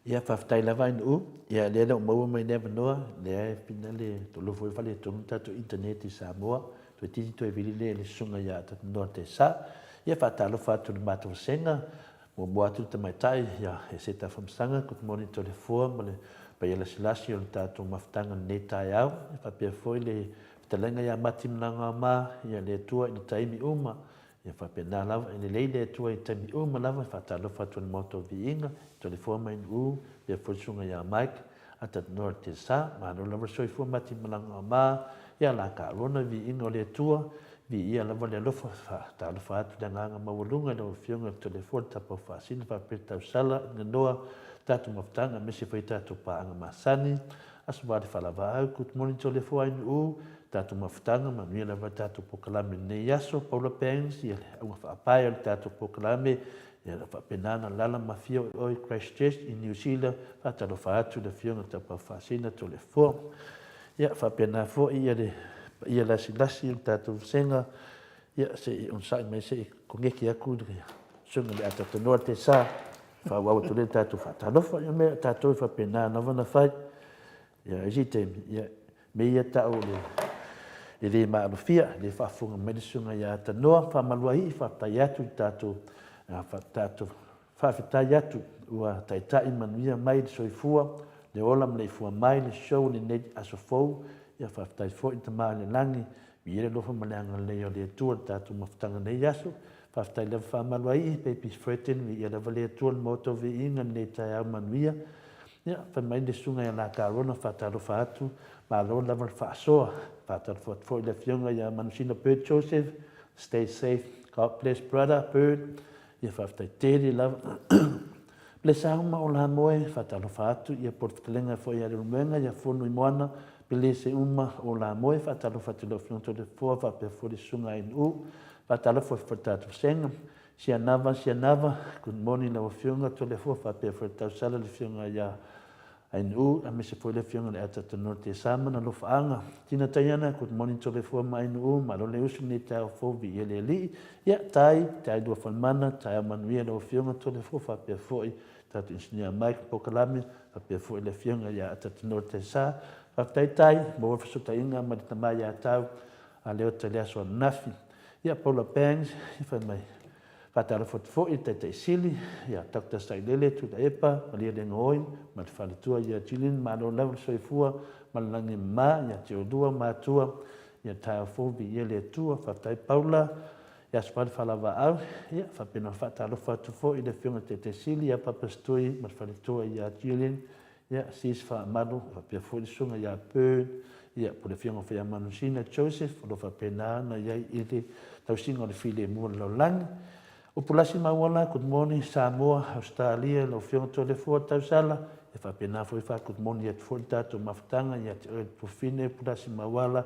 Ia, faafetai lava Ainuu. Ia, lea na ou maua mai le avanoa, lea e fina le tolofu ai faaletonu le tatou internet i Samoa. Toeitiiti toe vili lea i le susuga ia Tatanoa Tesa. Ia, faatalofa atu i le matou vasega. Muamua atu le tamaitai ia Eseta Afamasaga, good morning Toleafoa ma le paia lasilasi o le tatou mafutaga i lenei taeao. Ia faapea foi le fetalaiga ia Mati Malagaoma, ia le Atua i le taimi uma. Ia faapena lava, e lelei le Atua i taimi uma lava e faatalofa atu i le Maota o Viiga, Toleafoa ma Inu'u, faapea foi le susuga ia Mike, Atatanoa Tesa, malo lava le soifua Mati Malagaoma, Ia la ka lona viiga o le Atua, viia lava le alofa, faatalofa atu le agaga maualuga i lau Afioga i le Toleafoa le Tapaau Faasina faapea le Tausala i Ganoa, tatou mafutaga aemaise foi tatou paaga masani, Aso Vale Faalavaau, Good morning Toleafoa Ainuu, tatou mafutaga, manuia lava le tatou polokalame i lenei aso, Paula Bangs, ia le auga faapae o le tatou polokalame, ia o faapena ona alaala ma afio i oe i Christchurch i New Zealand, faatalofa atu i le Afioga i le Tapaau Faasina Toleafoa. Ia faapena foi ia le paia lasilasi o le tatou vasega, ia se i onosai mai se i koneki atu le susuga i le Atoatonoa Tesa, faaauau atu lea le tatou faatalofa. Ia mea tatou e faapena lava ona fai. Ia isi taimi, ia mea ia tau o le e le maalofia, le faafofoga mai le susuga ia Atanoa, faamaluaii, faafetai atu i le tatou, tatou Faafetai atu ua taitai manuia mai le soifua, le ola ma le ifua mai le show i lenei aso fou. Ia faafetai foi Tama i le Lagi, viia le alofa ma le agalelei o le Atua i le tatou mafutaga i lenei aso. Faafetai lava faamaluaii Baby Fredden, viia lava le Atua i le Maota o Viiga i lenei taeao manuia. Ia fai mai le Susuga ia Lakarona faatalofa atu, malo lava le faasoa. Faatalofa atu foi i le Afioga ia Manusina Bird Joseph, stay safe, God bless brother Bird. Ia faafetai tele lava. Bless uma o la moe, faatalofa atu ia po le fetalaiga foi ia Leulumoega ia Fonoimoana, Pelese uma o la moe, faatalofa atu i lau Afioga Toleafoa faapea foi le Susuga ANU, faatalofa foi i le tatou vasega, Sianava Sianava, good morning lau Afioga Toleafoa faapea foi le tausala le Afioga ia Ainuu, aemaise foi le Afioga i le Ata Tanoa Tesa ma na alofaaga. Tina Taiana, good morning Toleafoa ma Ainuu, malo le usu i lenei taeao fou, viia le Alii. Ia, Tai, Tai Luafalemana, taeao manuia lau Afioga Toleafoa faapea foi tatou Inisinia Mike Pokalame, faapea foi le Afioga ia Ata Tanoa Tesa. Faafetai Tai, maua le fesootaiga ma le tama ia Tau, a Leota i le aso ananafi. Ia, Paula Bangs, ia fai mai, Faatalofa atu foi i le Taitai Sili, ia Doctor Sailele Tuilaepa, Maria Legaoi ma le faletua ia Jillian, malo lava le soifua ma le lagi e mama ia te oulua matua, ia taeao fou viia le Atua. Faafetai Paula, ia Asofale Faalavaau, ia faapena ona faatalofa atu foi i le Afioga i le Taitai Sili ia Papa Stui ma le faletua ia Jillian, ia Sis Faamalu faapea foi le Susuga ia Bern, ia po o le Afioga foi ia Manusina Joseph o lo o faapena ona i ai i le tausiga o le filemu o le lalolagi. Upulasi Mauala, good morning Samoa, Ausetalia, lau Afioga Toleafoa Tausala, ia faapena foi faa good morning atu foi le tatou mafutaga ia te oe le Tuafafine Upulasi Mauala,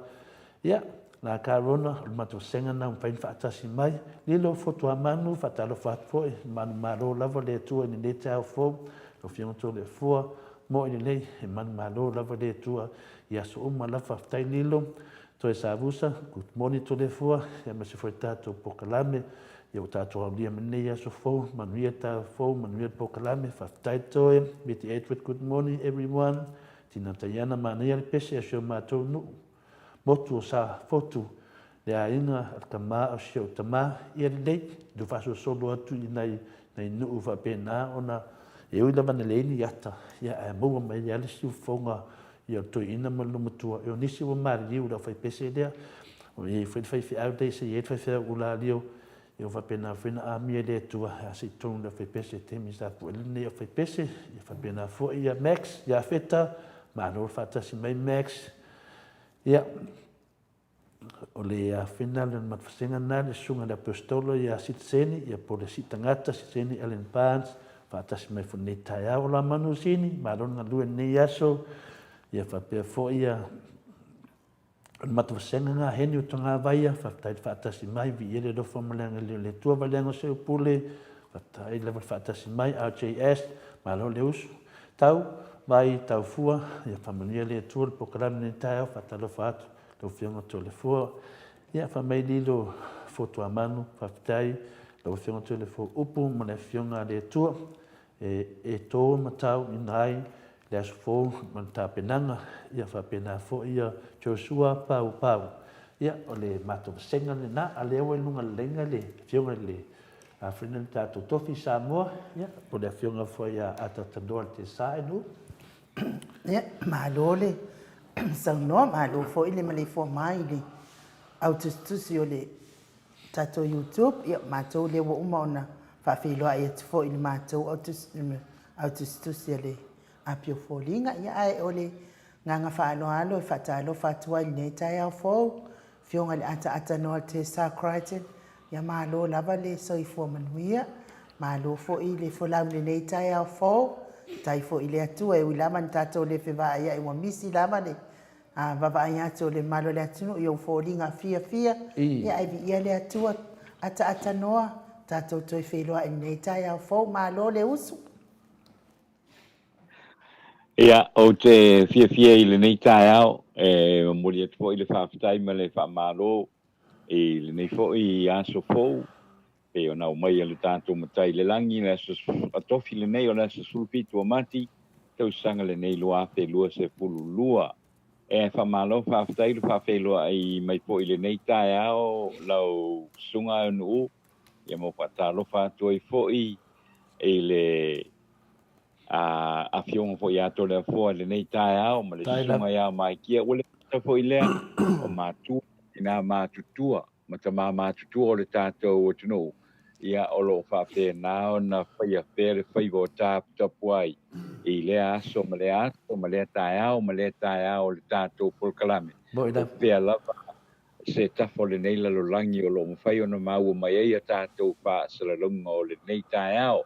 Ia, la ka Rona, o le matou vasega lena ua mafai ona faatasi mai. Lilo, Fotuamanu, faatalofa atu foi, manumalo lava le Atua i lenei taeao fou, lau Afioga Toleafoa, moe lelei, e manumalo lava le Atua i aso uma lava. Faafetai Lilo, toe Savusa, good morning Toleafoa, aemaise foi le tatou polokalame, ia ua tatou aulia mai lenei aso fou, manuia le taeao fou, manuia le polokalame, faafetai Toe, Miti Edward, good morning everyone, Tina Taiana, manaia le pese a si o matou nuu. Motu o Safotu, le aiga a le tama o si ou tama, ia lelei, le faasolosolo atu i nai, nai nuu faapena ona e ui lava ina leai ni ata, ia ae maua mai lava le siufofoga ia o le toeaina ma le nuumatua. O nisi ua maliliu i le aufaipese lea, o i ai foi le faifeau lea se i ai le faifeau ulalio, ia ua faapena foi ona amia e le Atua e ase i totonu o le aufaipese i le taimi sa pue lenei aufaipese. Ia faapena foi ia Max, Iafeta, malo le faatasi mai Max. Ia, o le afena le matafasega lena le susuga i le Aposetolo ia Sitiseni, ia po o le Siitagata Sitiseni Allen Barnes, faatasi mai foi lenei taeao. O la Manusini, malo le galue i lenei aso, ia faapea foi ia o le matafasega lena Heni o Tagavaia, faafetai le faatasi mai, viia le alofa ma le agalelei o le Atua, valeaga o seu pule, faafetai lava le faatasi mai, RJS, malo le usu. Tau, vai, tau fua, ia faamanuia le Atua i le polokalame lenei taeao, faatalofa atu lau Afioga Toleafoa. Ia, fai mai Lilo Fotuamanu, faafetai lau Afioga Toleafoa upu ma le Afioga a le Atua e, e tō ma tau ina ai le aso fou ma le tapenaga, ia faapena foi ia Joshua Pau Pau. Ia, o le matou vasega lena, a lea ua i luga lelei le Afioga i le Afioga le tatou tofi i Samoa, ia, po o le Afioga foi ia Ata Tanoa le Tesa e nuu. Ia, malo le saunoa, malo foi le maleifua mai i le autusitusi o le tatou YouTube. Ia, matou lea ua uma ona faafeiloai atu foi i le matou autusitusi a le Apia o Foliga. Ia, ae o le Agaga faaaloalo e faatalofa atu ai i lenei taeao fou, Afioga i le Ataata Noa Tessa Crichton, ia malo lava le soifua manuia, malo foi le folau i lenei taeao fou, faafetai foi i le Atua e ui lava ina tatou le fevaaiai ua misi lava le vaavaai atu o le mamalu o le atunuu i ou foliga fiafia, ia ae viia le Atua, ataata noa, tatou toe feiloai i lenei taeao fou, malo le usu. Ia, ou te fiafia i lenei taeao e momoli atu foi le faafetai ma le faamalo i lenei foi aso fou pei ona aumaia le tatou Matai i le Lagi i le aso Tofi lenei o le aso 17 o Mati, tausaga lenei 2022. E faamalo faafetai le faafeiloai mai foi i lenei taeao lau Susuga Eunu'u, ia ma faatalofa atu ai foi i le afioga foi ia Toleafoa i lenei taeao ma le Susuga ia Maikia. Ua le gata foi lea o matua, tina matutua ma tama matutua o le tatou atunuu, ia o lo o faapena ona faia pea le faiva o taputapuai i lea aso ma lea aso ma lea taeao ma lea taeao o le tatou polokalame. O fea lava se tafa o lenei lalolagi o lo o mafai ona maua mai ai a tatou faasalalauga o lenei taeao.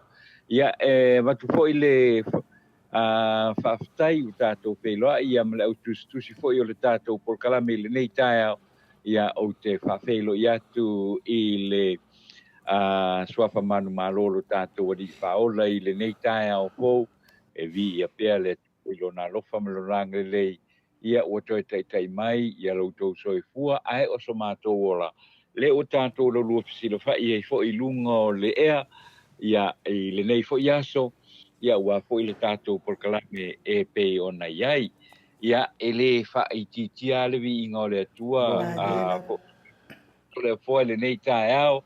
Ia, e avatu foi le faafetai ua tatou feiloai ia ma le au tusitusi foi o le tatou polokalame i lenei taeao. Ia, ou te faafeiloai atu i le suafa manumalo o lo tatou Alii Faaola i lenei taeao fou, e viia pea le Atua i Lona alofa ma Lona agalelei, ia ua toe taitai mai ia lo outou soifua ae o so matou ola, lea ua tatou laulua fesilafai ai foi i luga o le ea, ia i lenei foi aso, ia aua foi le tatou polokalame e pei ona i ai. Ia, e le faaitiitia lava le viiga o le Atua, a Toleafoa i lenei taeao,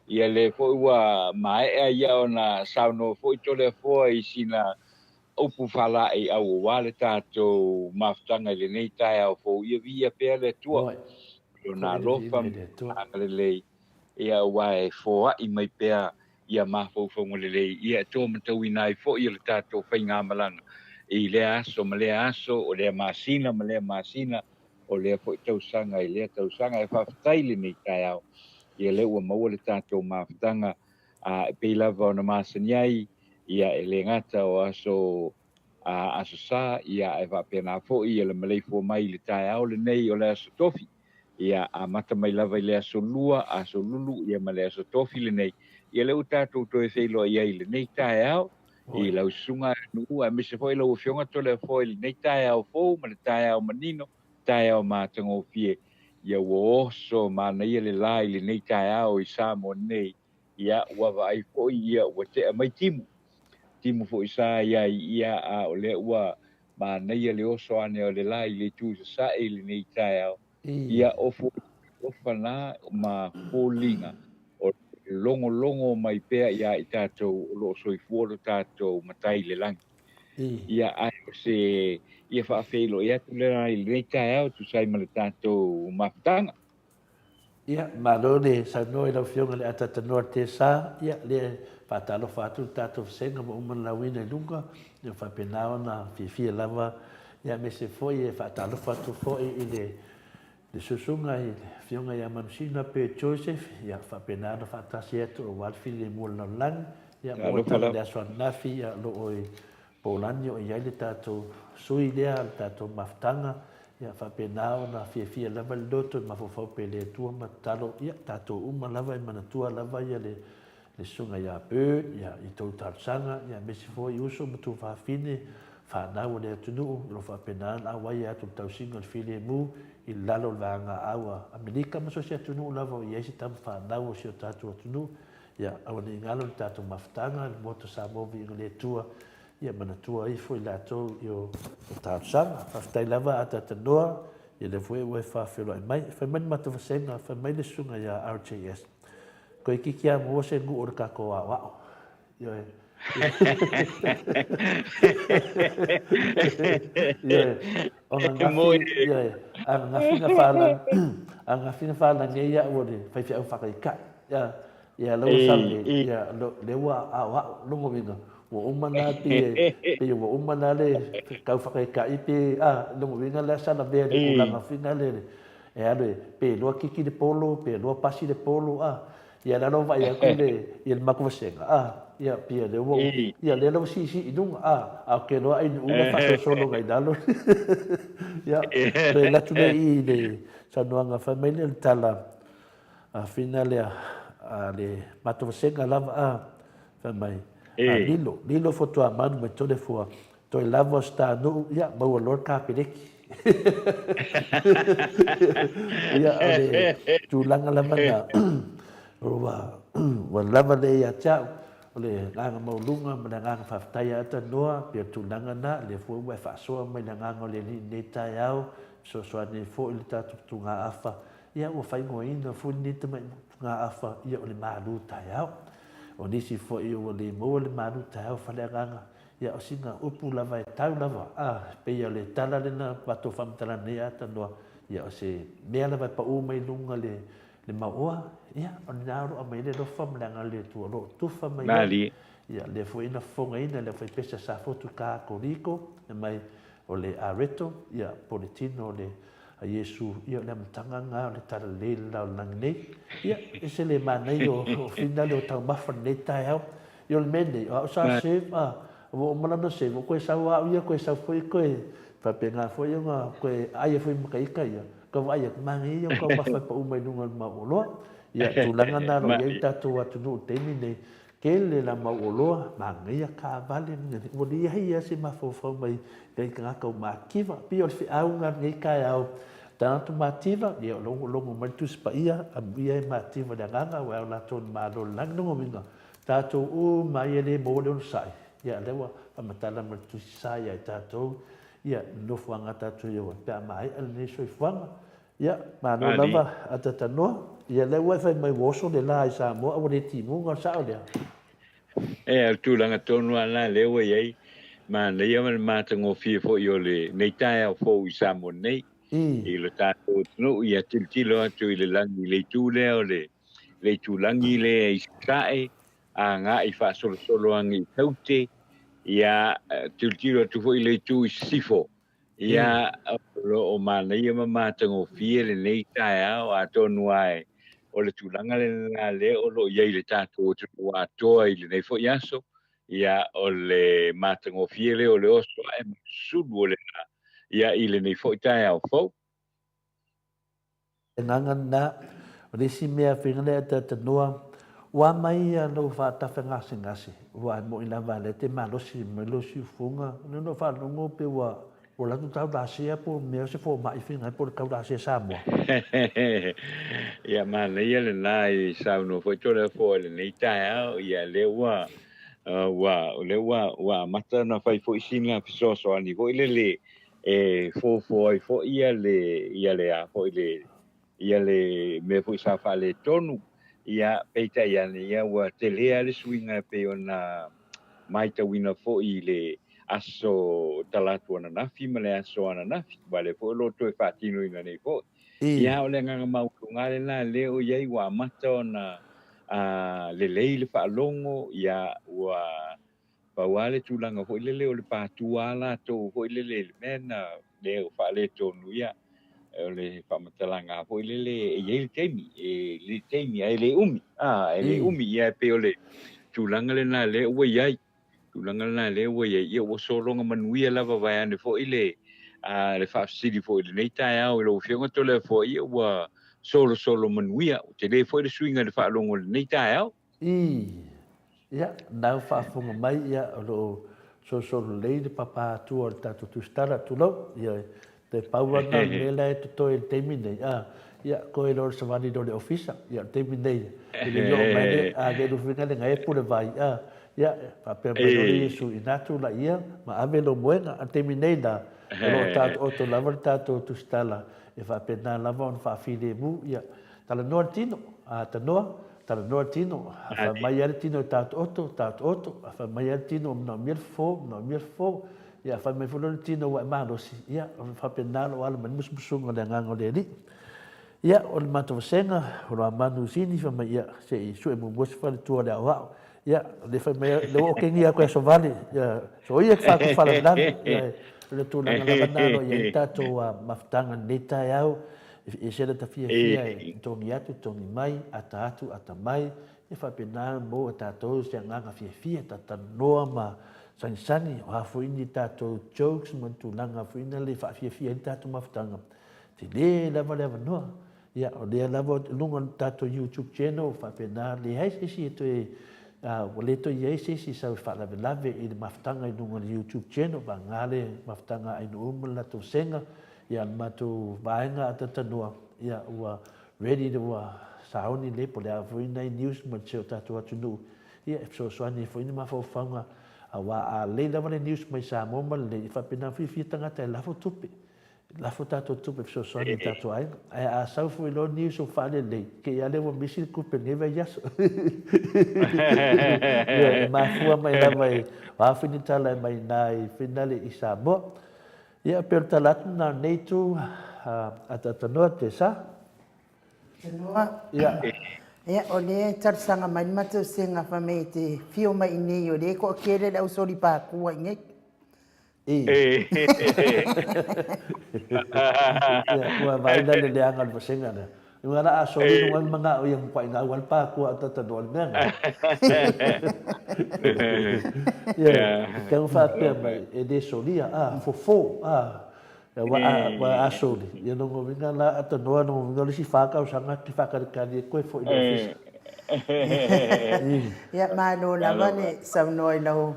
ia lea foi ua maea ia ona saunoa foi Toleafoa i sina upu faalaeiau aua le tatou mafutaga i lenei taeao fou, ia viia pea le Atua i Lona alofa ma Lona agalelei, ia aua e foai mai pea ia mafaufauga lelei, ia e toamatauina ai foi le tatou faigamalaga i lea aso ma lea aso, o lea masina ma lea masina, o lea foi tausaga i lea tausaga. E faafetai lenei taeao, ia lea ua maua le tatou mafutaga, a e pei lava ona masani ai, ia e le gata o aso a Aso Sa, ia ae faapena foi ia le maleifua mai i le taeao lenei o le Aso Tofi, ia amata mai lava i le Aso Lua, Aso Lulu, ia ma le Aso Tofi lenei, ia lea ua tatou toe feiloai ai i lenei taeao i lau susuga nuu aemaise foi lau Afioga Toleafoa i lenei taeao fou ma le taeao manino, taeao matagofie, ia ua oso manaia le la i lenei taeao i Samoa nei, ia ua vaai foi ia ua tea mai timu, timu foi sa i ai, ia a o lea ua manaia le oso ane o le la i le itu i sasae i lenei taeao, ia o alofa na ma foliga o le logologo mai pea iā i tatou o lo o soifua lo tatou Matai i le lagi. Ia ae o se ia faafeiloai atu lena i lenei taeao e tusa ai ma le tatou mafutaga. Ia, malo le saunoa i lau Afioga i le Atatanoa Tesa. Ia, lea e faatalofa atu le tatou vasega ua uma ona lauina i luga, ia faapena ona fiafia lava, ia aemaise foi e faatalofa atu foi i le le susuga i le Afioga ia Manusina Bert Joseph, ia faapena ona faatasi atu aua le filemu o le lalolagi, ia mo le le aso ananafi, ia o lo o i Polani o i ai le tatou sui lea, le tatou mafutaga, ia faapena ona fiafia lava le loto e mafaufau pea i le Atua ma tatalo, ia tatou uma lava e manatua lava ia le le Susuga ia Bird, ia i tou talosaga, ia aemaise foi uso ma tuafafine, fanau a le atunuu, o lo o faapena ona auai atu i le tausiga o le filemu i lalo o le vaega aau a Amerika ma so o se atunuu lava o i ai se tama fanau o si o tatou atunuu. Ia, aua ne i galo le tatou mafutaga, le Maota Samoa Viiga le Atua, ia manatua ifo i latou i o talosaga. Faafetai lava a Tatanoa, ia lea foi ua e faafeiloai mai. Fai mai le matou vasega, fai mai le susuga ia RJS. Toeitiiti lava maua se nuu o le tatou aoao. Ioe. Ioe. Ona gafi, ioe, a gafi na whalang, a gafi na whalang e ia ua le faifeau whakaikai. Ia, ia lau sau le, ia, le ua aoao, longo winga. Ua uma na pei e, pei ua uma na le tau whakaika'i pe, a, lona uiga lea sa lavea i le tulaga foi na le, e alu e, pe lua kiki le polo, pe lua pasi le polo, a. Ia lea la ua vaai atu i le, i le matou vasega, a, ia, pei o lea ua, ia lea la ua siisii i luga, a, a ou te iloa ainu'u la e faasolosolo agai i lalo. Ia, toe alu atu lea i i le saunoaga fai mai lea o le tala a Fina lea, a le matou vasega lava, a, Fai mai, a lilo, lilo Fotuamanu mai Toleafoa, toe lava o se ta nuu, ia, maua loa le kapeleki. Ia, o le tulaga lava na, ua, ua lava lea ia te au, o le agaga maualuga ma le agaga faafetai ia Tanoa, pei o le tulaga na, lea foi ua e faasoa mai le agaga o le Alii i lenei taeao, fesoasoani ai foi le tatou tugaafa, ia ua faaigoaina foi lenei tamai tugaafa, ia o le malu taeao. O nisi foi ua le maua le malu taeao faleagaga, ia o sina upu lava e tau lava, a, pei o le tala lena matou faamatalaga nei a Tanoa, ia o se mea lava e pau mai luga le, le maoa, ia o lena o lo o aumai ai le alofa ma le agalelei o le Atua o lo o tufa mai ai. Ia lea foi na fofogaina le aufaipese a Safotu Kakoliko, fai mai o le Areto, ia po o le tino o le a Iesu, ia o le amataga lena o le Talalelei i le lalolagi nei. Ia, e se le manaia o finale o taumafa i lenei taeao. Ia o le mea nei, o au sa serve, a, ua uma lana serve, ua koe sau au ia, koe sau foi koe, faapena foi ona koe aia foi ma ka ita ia, ka vaai atu, manaia ia o taumafa e pau mai luga o le mau oloa. Ia, tulaga lena o lo o i ai le tatou atunuu i le taimi lenei, Tele la mau oloa, manaia taavale, ua leai lava se mafaufau mai nai tagata o mativa. Pei o le feau lena i lenei taeao, tagata mativa, ia o logologo mai le Tusi Paia, amuia e mativa i le agaga, aua e ao latou i le Malo o le lagi. Lona uiga, tatou uma ia le maua le onosai, ia lea ua faamatala mai le Tusi Sa ia i tatou, ia nofoaga a tatou i ai pe a maea lenei soifuaga. Ia, malo lava a Tatanoa. Ia, lea ua e fai mai ua oso le la i Samoa a ua le timuga, o le sao lea? E, o le tulaga tonu lava lena lea ua i ai. Manaia ma le matagofie foi o lenei taeao fou i Samoa nei, i lo tatou atunuu, ia tilotilo atu i le lagi i le itu lea o le itulagi lea i Sasae, agai faasolosolo ane i Saute, ia tilotilo atu foi i le itu i Sisifo, Ia, o lo o manaia ma matagofie lenei taeao, atonu lava o le tulaga lena lea o lo o i ai i le tatou atunuu atoa i lenei foi aso, ia, o le matagofie lea o le oso ae ma le sulu o le la, ia, i lenei foi taeao fou. Agaga lena, o le isi mea faiga lea e talanoa, ua mai ia lou faatafe gasegase, ua moi lava lea te malosi mai lou siufofoga, lea na ou faalogo pe ua ua alu atu taulasea po o mea o se fomai faiga ai po o le taulasea Samoa. Ia manaia lena i saunoa foi Toleafoa i lenei taeao, ia lea ua ua lea ua ua amata ona fai foi sina fesoasoani foi lele e fofo ai foi ia le ia le a foi le ia le mea foi sa faaletonu ia peitai ane ia ua tele lava le suiga e pei ona matauina foi i le aso Talatu ananafi ma le aso ananafi aua o lea foi o lo o toe faatinoina nei foi. Ia o le agaga maualuga lena lea o i ai ua amata ona lelei le faalogo ia ua Pau lava le tulaga foi lele o le patua lava latou foi lele i le mea na le o faaletonu ia, o le faamatalaga foi lele e i ai le taimi, e le taimi ae le umi, a, e le umi, ia e pei o le tulaga lena lea ua i ai, tulaga lena lea ua i ai, ia ua sologa manuia lava vaeane foi le, a, le faafesili foi i lenei taeao i lau Afioga Toleafoa, ia ua solosolo manuia, ua tele foi le suiga i le faalogo i lenei taeao. Ii, Ia, nau faafofoga mai, ia, o lo o solosolo lelei le papa atua o le tatou tusitala, tulou, ia, toe pau lava lena o le mea la e totoe i le taimi nei, a, ia, koe loa le savali loa i le ofisa, ia, o le taimi nei, e le i oo mai le, a le lufiga le gae pule vai, a, ia, faapea mai loa le Iesu, ina tulai ia ma ave lou moega, a o le taimi nei la, o lo o taotooto lava le tatou tusitala e faapena lava ona faafilemu, ia, talanoa le tino, a tanoa, Talanoa le tino, a fai mai lava le tino e taotooto, taotooto, a fai mai lava le tino e manaomia le fofo, manaomia le fofo, ia a fai mai foi loa le tino ua e malosi, ia, o faapena lou alo mai le musumusuga o le Agaga o le Alii. Ia, o le matou vasega, o lo amanu sini fai mai, ia, se i sue muamua se faletua o le aoao. Ia, o lea fai mai, lea ua okegia atu i Aso Vale, ia, soia ke whāku whalavelave, ia, o le tulaga lava na alo i ai le tatou mafutaga i lenei taeao, e ese le ta fiafia e togi atu, togi mai, ata atu, ata mai, ia faapena mo e tatou se agaga fiafia, talatalanoa ma sagisagi, o a foi ni tatou jokes ma ni tulaga foi na le faafiafia ai le tatou mafutaga, Tele lava le avanoa. Ia, o lea lava i luga o le tatou YouTube channel, faapena, leai se isi e toe, ua le toe i ai se isi e sau e faalavelave i le mafutaga i luga o le YouTube channel, vagana le mafutaga a Ainuu ma le latou vasega, ia, le matou vaega atatanoa, ia, ua ready, ua sauni lelei, po o le a foi nai news ma si o tatou atunuu, ia, e fesoasoani ai foi ni mafaufauga, aua a lelei lava le news mai Samoa ma lelei, e faapena ona fiafia tagata e lafo tupe. Lafo tatou tupe fesoasoani i tatou aiga. Ae a sau foi loa news o faalelei, te i a lea ua misi le tupe i lenei vaiaso. Ioe, e mafua mai lava i o a foi ni tala e mai ina i finale i Samoa. Ia, pei o le tala atu lena o lenei itu, ataatanoa te sa. Tanoa. Ia. Ia, o lea e talosaga mai le matou sega fai mai e te fio mai i inei o lea e toatele le au solipakua i inei. E. Ia, ua vaai la le leaga o le vasega lea. I luga la a soli luga le manao ia makuai gau a le pakua a tatanoa le mea lena. Ia, e tau faapea mai, e le solia, a, fofo, a, ua a, ua a soli. Ia lona uiga la a tanoa lona uiga o le isi fa tausaga te faakalikali e koe foi i le ofisa. Ia, malo lava le saunoa i lau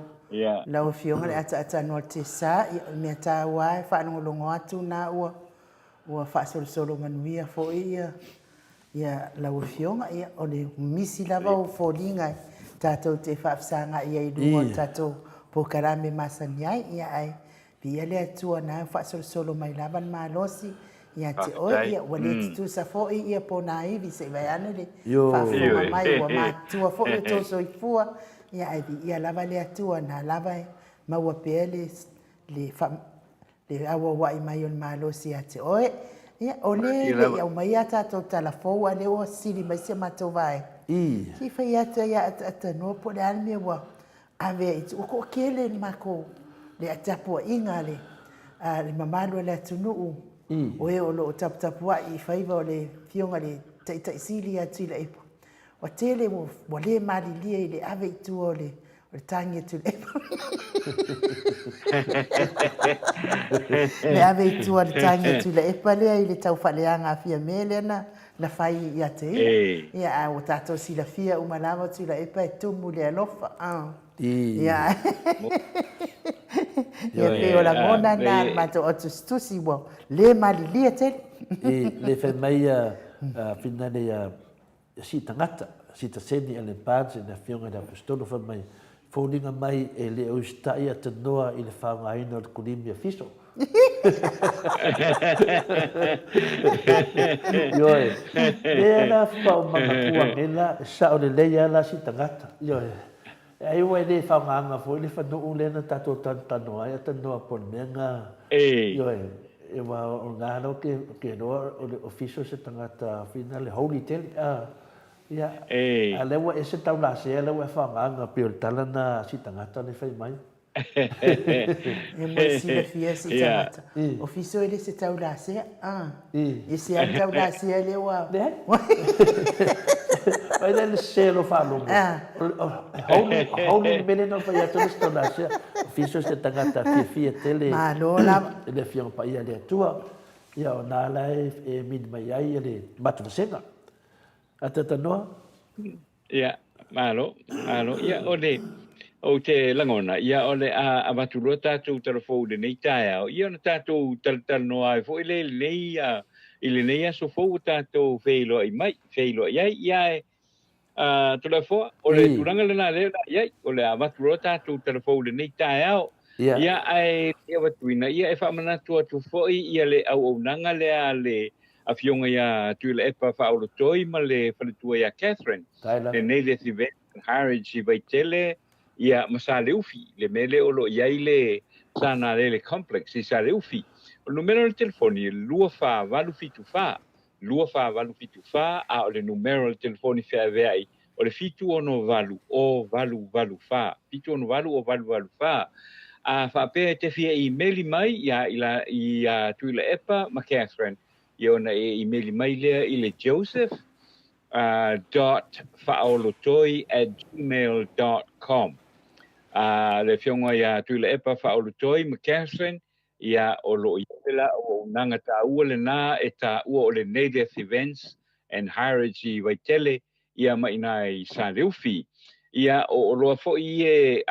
Lau Afioga le ataatanoa Tessa, ia o le mea taua lava e faalogologo atu na ua ua faasolosolo manuia foi ia ia lau Afioga, ia o le misi lava o foliga tatou te faafesagai ai i luga o le tatou polokalame masani ai, ia ae Viia le Atua na faasolosolo mai lava le malosi ia te oe, ia ua le tutusa foi ia ponaivi se i vaeane le faafofoga mai ua matutua foi o tou soifua, ia ae viia lava le Atua na lava e maua pea le le le auauai mai o le malosi ia te oe. Ia o le le i aumaia a tatou tala fou a lea ua sili mai si a matou vaega. Se i fai atu ai ia Ataatanoa po o le a le mea ua ave ai i tua. Ua toatele le matou, le tapuaiga a le, a le mamalu o le atunuu, o e o lo o taputapuai i faiva o le Afioga i le Taitai Sili ia Tuilaepa. Ua tele ua, ua le malilie i le ave i tua o le, o le tagi a Tuilaepa. Le ave i tua o le tagi a Tuilaepa lea i le tau faaleaga a Fiame lea na, na fai ia te ia. Ia, a ua tatou silafia uma lava o Tuilaepa e tumu i le alofa. Ia, ia pei o lagona na a le matou au tusitusi ua le malilie tele. I le fai mai ia Finale ia si tagata, si taseni a le Barnes i le Afioga i le Aposetolo fai mai, foliga mai e le o usitai atanoa i le faaaogaina o le kulimi a Fiso. Ioe, lea la faatoa ou manatua nei la, e sao lelei lava la si tagata. Ioe, ai ua e le faaaogaina foi le fanuu lea na tatou talanoa ai, a talanoa po o le mea na, ioe, aua o lena lava ou te iloa o le Ofisa o se tagata fina le holy tele. Ia, a o lea ua ese taulasea lea ua e faaaogaina, pei o le tala lena a si tagata lea e fai mai. E mo le silafia si tagata. O fiso e le se taulasea. E se a taulasea lea ua... Leai. Vai lea le sese o lou faalogo. Holy, holy le mea lea na fai atu le se taulasea. O fiso se tagata fiafia tele. Malo lava. I le Afioga Paia a le Atua. Ia o na la e mini mai ai le matovasega. Atatanoa. Ia, malo, malo. Ia, o le, ou te lagona, ia, o le a avatu loa tatou tala fou i lenei taeao, ia ona tatou talatalanoa ai foi lea i lenei, i lenei aso fou ua tatou feiloai mai, feiloai ai. Ia, ae, a, Toleafoa, o le tulaga lena lea o le a i ai, o le a avatu loa tatou tala fou i lenei taeao. Ia, ae le i avatuina, ia, e faamanatu atu foi ia le auaunaga lea a le Afioga ia Tuilaepa Faaolotoi ma le faletua ia Catherine, lenei le Event Harwich i Vaitele ia ma Saleufi, le mea lea o lo o i ai le Sanalele Complex i Saleufi. O le numera o le telefoni e 24874. 24 874, a o le numera o le telefoni feaveai o le 768 o 884, 768 o 884. A faapea e te fia imeli mai ia ila ia Tuilaepa ma Catherine, ia ona e imeli mai lea i le joseph dot faaolotoi at gmail dot com. Le afioga ia Tuilaepa Faaolotoi ma Catherine, ia o lo o i ai le auaunaga taua lena e taua o le Native Events and Heritage i Vaitele, ia ma ina i Saleufi. Ia o oloa foi ie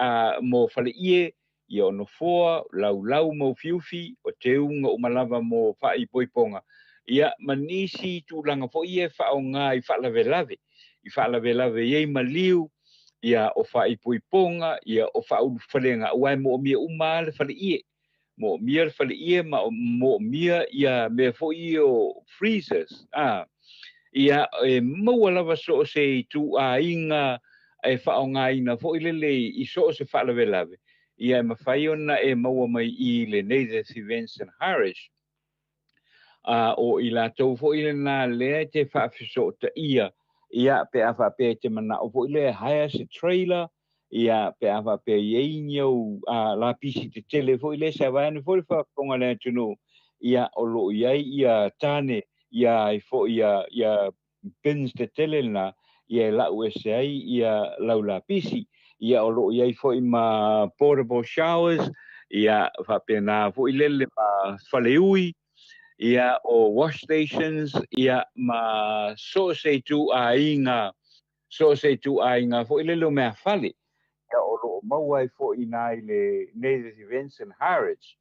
mo faleie, ia o nofoa, laulau ma ufiufi, o teuga uma lava mo faaipoipoga, ia ma nisi tulaga foi ia e faaaoga i faalavelave, i faalavelave i ai maliu, ia o faaipoipoga, ia o faaulufalega, aua e moomia uma lava le faleie. Moomia le faleie ma moomia ia mea foi ia o freezers. Ia e maua lava so o se ituaiga e faaaogaina foi lele i so o se faalavelave, ia e mafai ona e maua mai i le Native Events and Heritage. O i latou foi lena lea e te faafesootaia, ia pe a faapea e te manao foi lea e hire se trailer, ia pe a faapea e i ai ni au lapisi tetele foi lea, se vaeane foi le faafofoga a le atunuu, ia o lo o i ai ia tane, ia ai foi ia bins tetele lena, ia e lau ese ai ia lau lapisi. Ia o lo o i ai foi ma portable showers, ia faapena foi lele ma faleui, ia o wash stations, ia ma so o se ituaiga, so o se ituaiga foi lele o meafale, ia o lo o maua ai foi i ina i le Native Events and Heritage.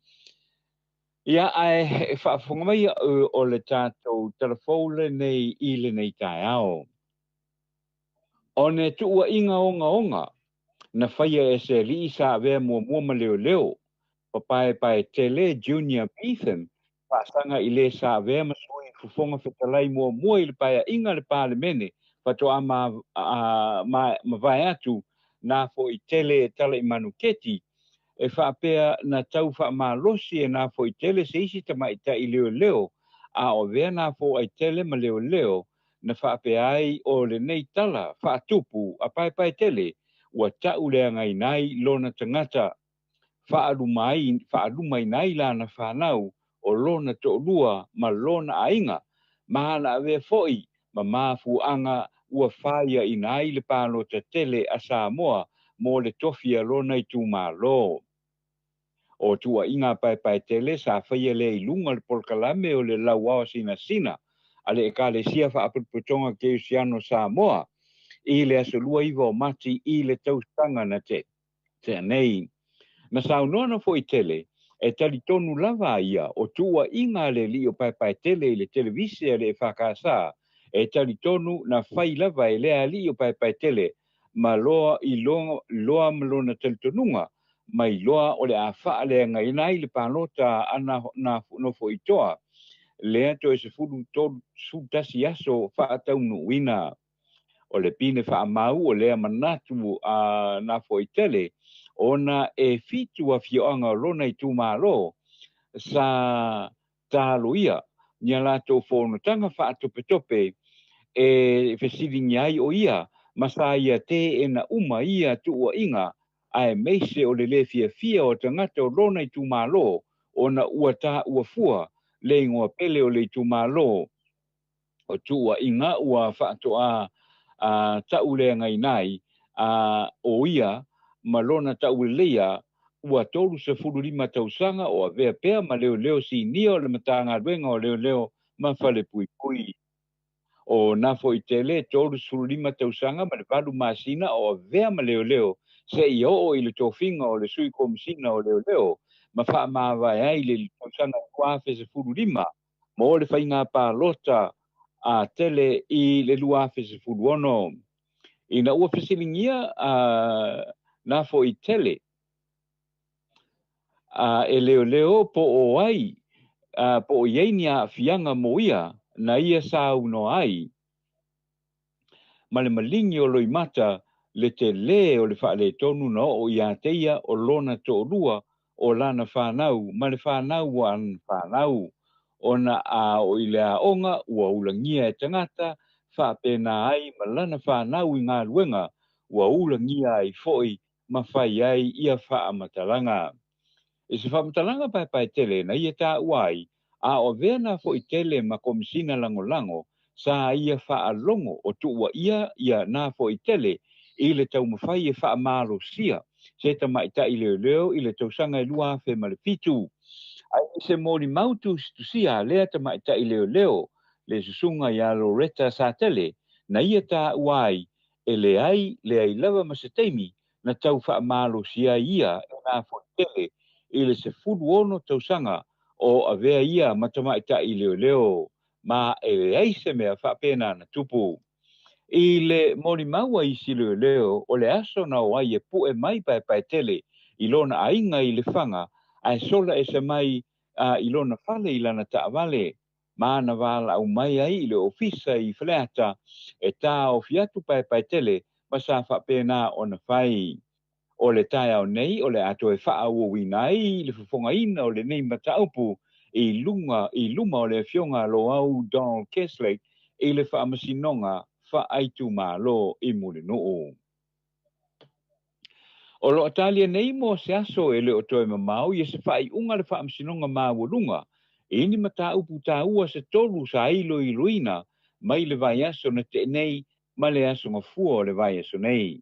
Ia, ae e faafofoga mai au o le tatou talafou lenei i lenei taeao. O ne tuuaiga ogaoga na faia e se alii sa avea muamua ma leoleo, papaepae tele Junior Beetham, faasaga i le sa avea ma sui fofoga fetalai muamua i le paeaiga a le Palemene faatoa mavae atu na foi tele e tala i Manuketi, e faapea na tau faamalosi e Nafoitele se isi tamaitai leoleo, a o avea Nafoaitele ma leoleo na faapea ai o lenei tala faatupu a Paepaetele ua ta'uleagaina ai lona tagata, faalumaina ai lana fanau o lona to'alua ma lona aiga, ma na avea foi ma mafuaaga ua faiaina ai le palota tele a Samoa mo le tofi a lona itumalo. O tuuaiga a Paepaetele sa faia lea i luga o le polokalame o le Lauao Sinasina a le Ekalesia Faapotopotoga Kerisiano o Samoa i le aso 29 o Mati i le tausaga na tea nei. Na saunoa Nofoitele, e talitonu lava a ia o tuuaiga a le alii o Paepaetele i le televise a le EFKS, e talitonu na fai lava e lea alii o Paepaetele ma loa i loa ma lona talitonuga mai loa o le a faaleagaina ai le palota a Nofoitoa lea toe 13, 11 aso faataunuuina. O le pine faamau o lea manatu a Nafoitele ona e 7 afioaga o lona itumalo sa taloia ni a latou fonotaga faatopetope e fesiligia ai o ia ma sa ia teena uma ia tuuaiga, aemaise o le lē fiafia o tagata o lona itumalo ona ua taua fua le igoa pele o le itumalo. O tuuaiga ua faatoa ta'uleagaina ai a o ia ma lona tauleleia ua 35 tausaga o avea pea ma leoleo sinia o le Matagaluega o Leoleo ma Falepuipui. O Nafoitele 35 tausaga ma le 8 masina o avea ma leoleo seia oo i le tofiga o le Sui Komesina o Leoleo ma faamavae ai le tausaga 2015 mo le faiga palota a tele i le 2016. Ina ua fesiligia a Nafoitele a e leoleo po o ai po o i ai ni aafiaga mo ia, na ia saunoa ai ma le maligi o loimata le telē o le faaletonu na oo iā te ia o lona to'alua o lana fanau ma le fanau o ana fanau. Ona a oo i le aoga ua ulagia e tagata, faapena ai ma lana fanau i galuega ua ulagia ai foi ma fai ai ia faamatalaga. I se faamatalaga paepaetele na ia taua ai, a o avea na foi tele ma Komesina Lagolago, sa ia faalogo o tuuaia ia na foi tele i le taumafai e faamalosia se tamaitai leoleo i le tausaga e 2007. Ae i se molimau tusitusia a lea tamaitai leoleo, le susuga ia Loretta Satele, na ia taua ai e leai, leai lava ma se taimi na tau faamalosia ai ia e na foi tele i le 16 tausaga o avea ia ma tamaitai leoleo, ma e leai se mea faapena na tupu. I le molimau a isi leoleo, o le aso na o ai e pue mai paepaetele i lona aiga i Lefaga, ae sola ese mai i lona fale i lana taavale, ma na valaau mai ai i le ofisa i Faleata e taofi atu paepaetele ma sa faapena ona fai. O le taeao nei o le a toe faaauauina ai le fofogaina o lenei mataupu i luga i luma o le Afioga Loau Donald Kerslake i le Faamasinoga Faaitumalo i Mulinuu. O lo o talia nei mo se aso e le o toe mamao ia se faaiuga a le Faamasinoga Maualuga i ni mataupu taua se tolu sa iloiloina mai le vaiaso na tea nei ma le aso gafua o le vaiaso nei.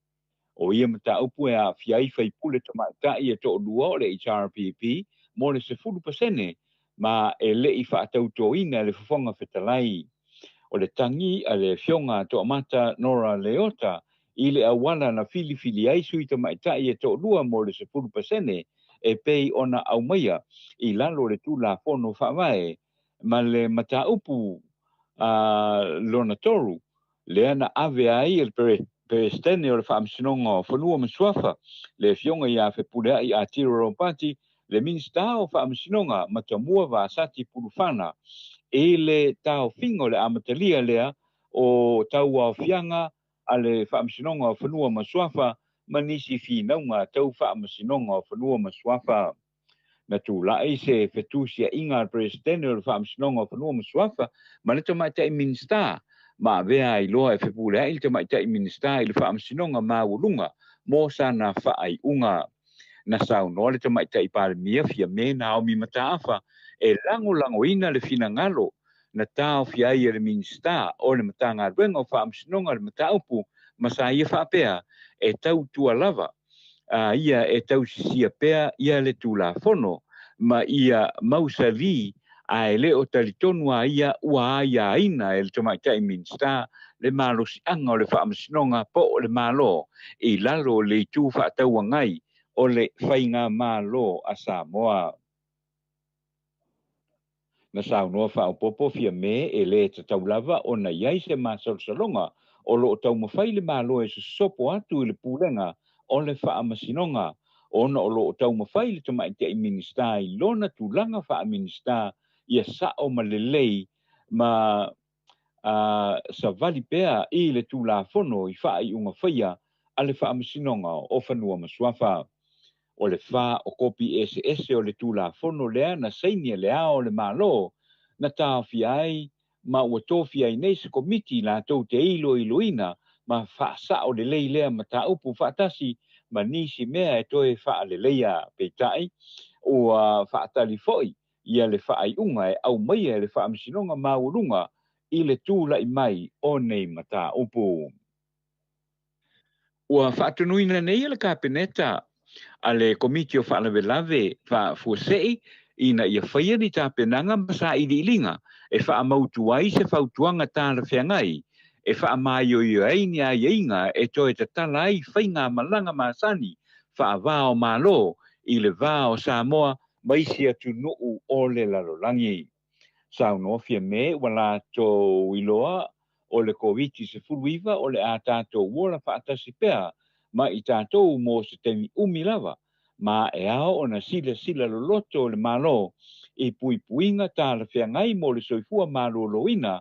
O ia mataupu e aafia ai faipule tamaitai e toalua o le HRPP mo le 10% ma e le i faatautoina e le Fofoga Fetalai. O le tagi a le Afioga Toamata Nora Leota i le auala na filifili ai sui tamaitai e toalua mo le 10% e pei ona aumaia i lalo o le Tulafono Faavae ma le mataupu lona tolu lea na ave ai e le Peresetene o le Faamasinoga o Fanua ma Suafa, le Afioga ia Fepuleai Atiro Ropati, le Minisita o Faamasinoga Matamua Vasati Pulufana, i le taofiga o le amatalia lea o tauaofiaga a le Faamasinoga o Fanua ma Suafa ma nisi finauga tau Faamasinoga o Fanua ma Suafa. Na tulai se fetusiaiga a le Peresetene o le Faamasinoga o Fanua ma Suafa ma le Tamaitai Minisita, ma avea ai loa e fepuleai le Tamaitai Minisita i le Faamasinoga Maualuga mo sana faaiuga. Na saunoa le Tamaitai Palemia Fiame Naomi Mataafa e lagolagoina le finagalo na taofia ai e le Minisita o le Matagaluega o Faamasinoga le mataupu ma sa ia faapea e tautua lava a ia e tausisia pea ia le Tulafono ma ia mausali, ae le o talitonu a ia ua aiaina e le Tamaitai Minisita le malosiaga o le Faamasinoga po o le Malo i lalo o le itu faatauagai o le Faigamalo a Samoa. Na saunoa faaopoopo Fiame e le tatau lava ona i ai se masalosaloga o lo o taumafai le Malo e sosopo atu i le pulega o le Faamasinoga, ona o lo o taumafai le Tamaitai Minisita i lona tulaga faa-Minisita ia sao ma lelei ma savali pea i le Tulafono i faaiuga faia a le Faamasinoga o Fanua ma Suafa. O le fa o kopi eseese o le Tulafono lea na saini e Le Ao o le Malo na taofia ai ma ua tofia ai nei se komiti latou te iloiloina ma faasao lelei lea mataupu faatasi ma nisi mea e toe faaleleia. Peitai, ua faatali foi ia le faaiuga e aumaia e le Faamasinoga Maualuga i le tulai mai o nei mataupu. Ua faatonuina nei e le Kapeneta a le Komiti o Faalavelave Faafuasei ina ia faia ni tapenaga ma sailiiliga e faamautu ai se fautuaga talafeagai e faamaioio ai ni aiaiga e toe tatala ai faigamalaga masani faava-o-Malo i le va o Samoa ma isi atunuu o le lalolagi. Saunoa Fiame ua latou iloa o le Koviti-19 o le a tatou ola faatasi pea ma i tatou mo se taimi umi lava, ma e ao ona silasila loloto le Malo i puipuiga talafeagai mo le soifua maloloina,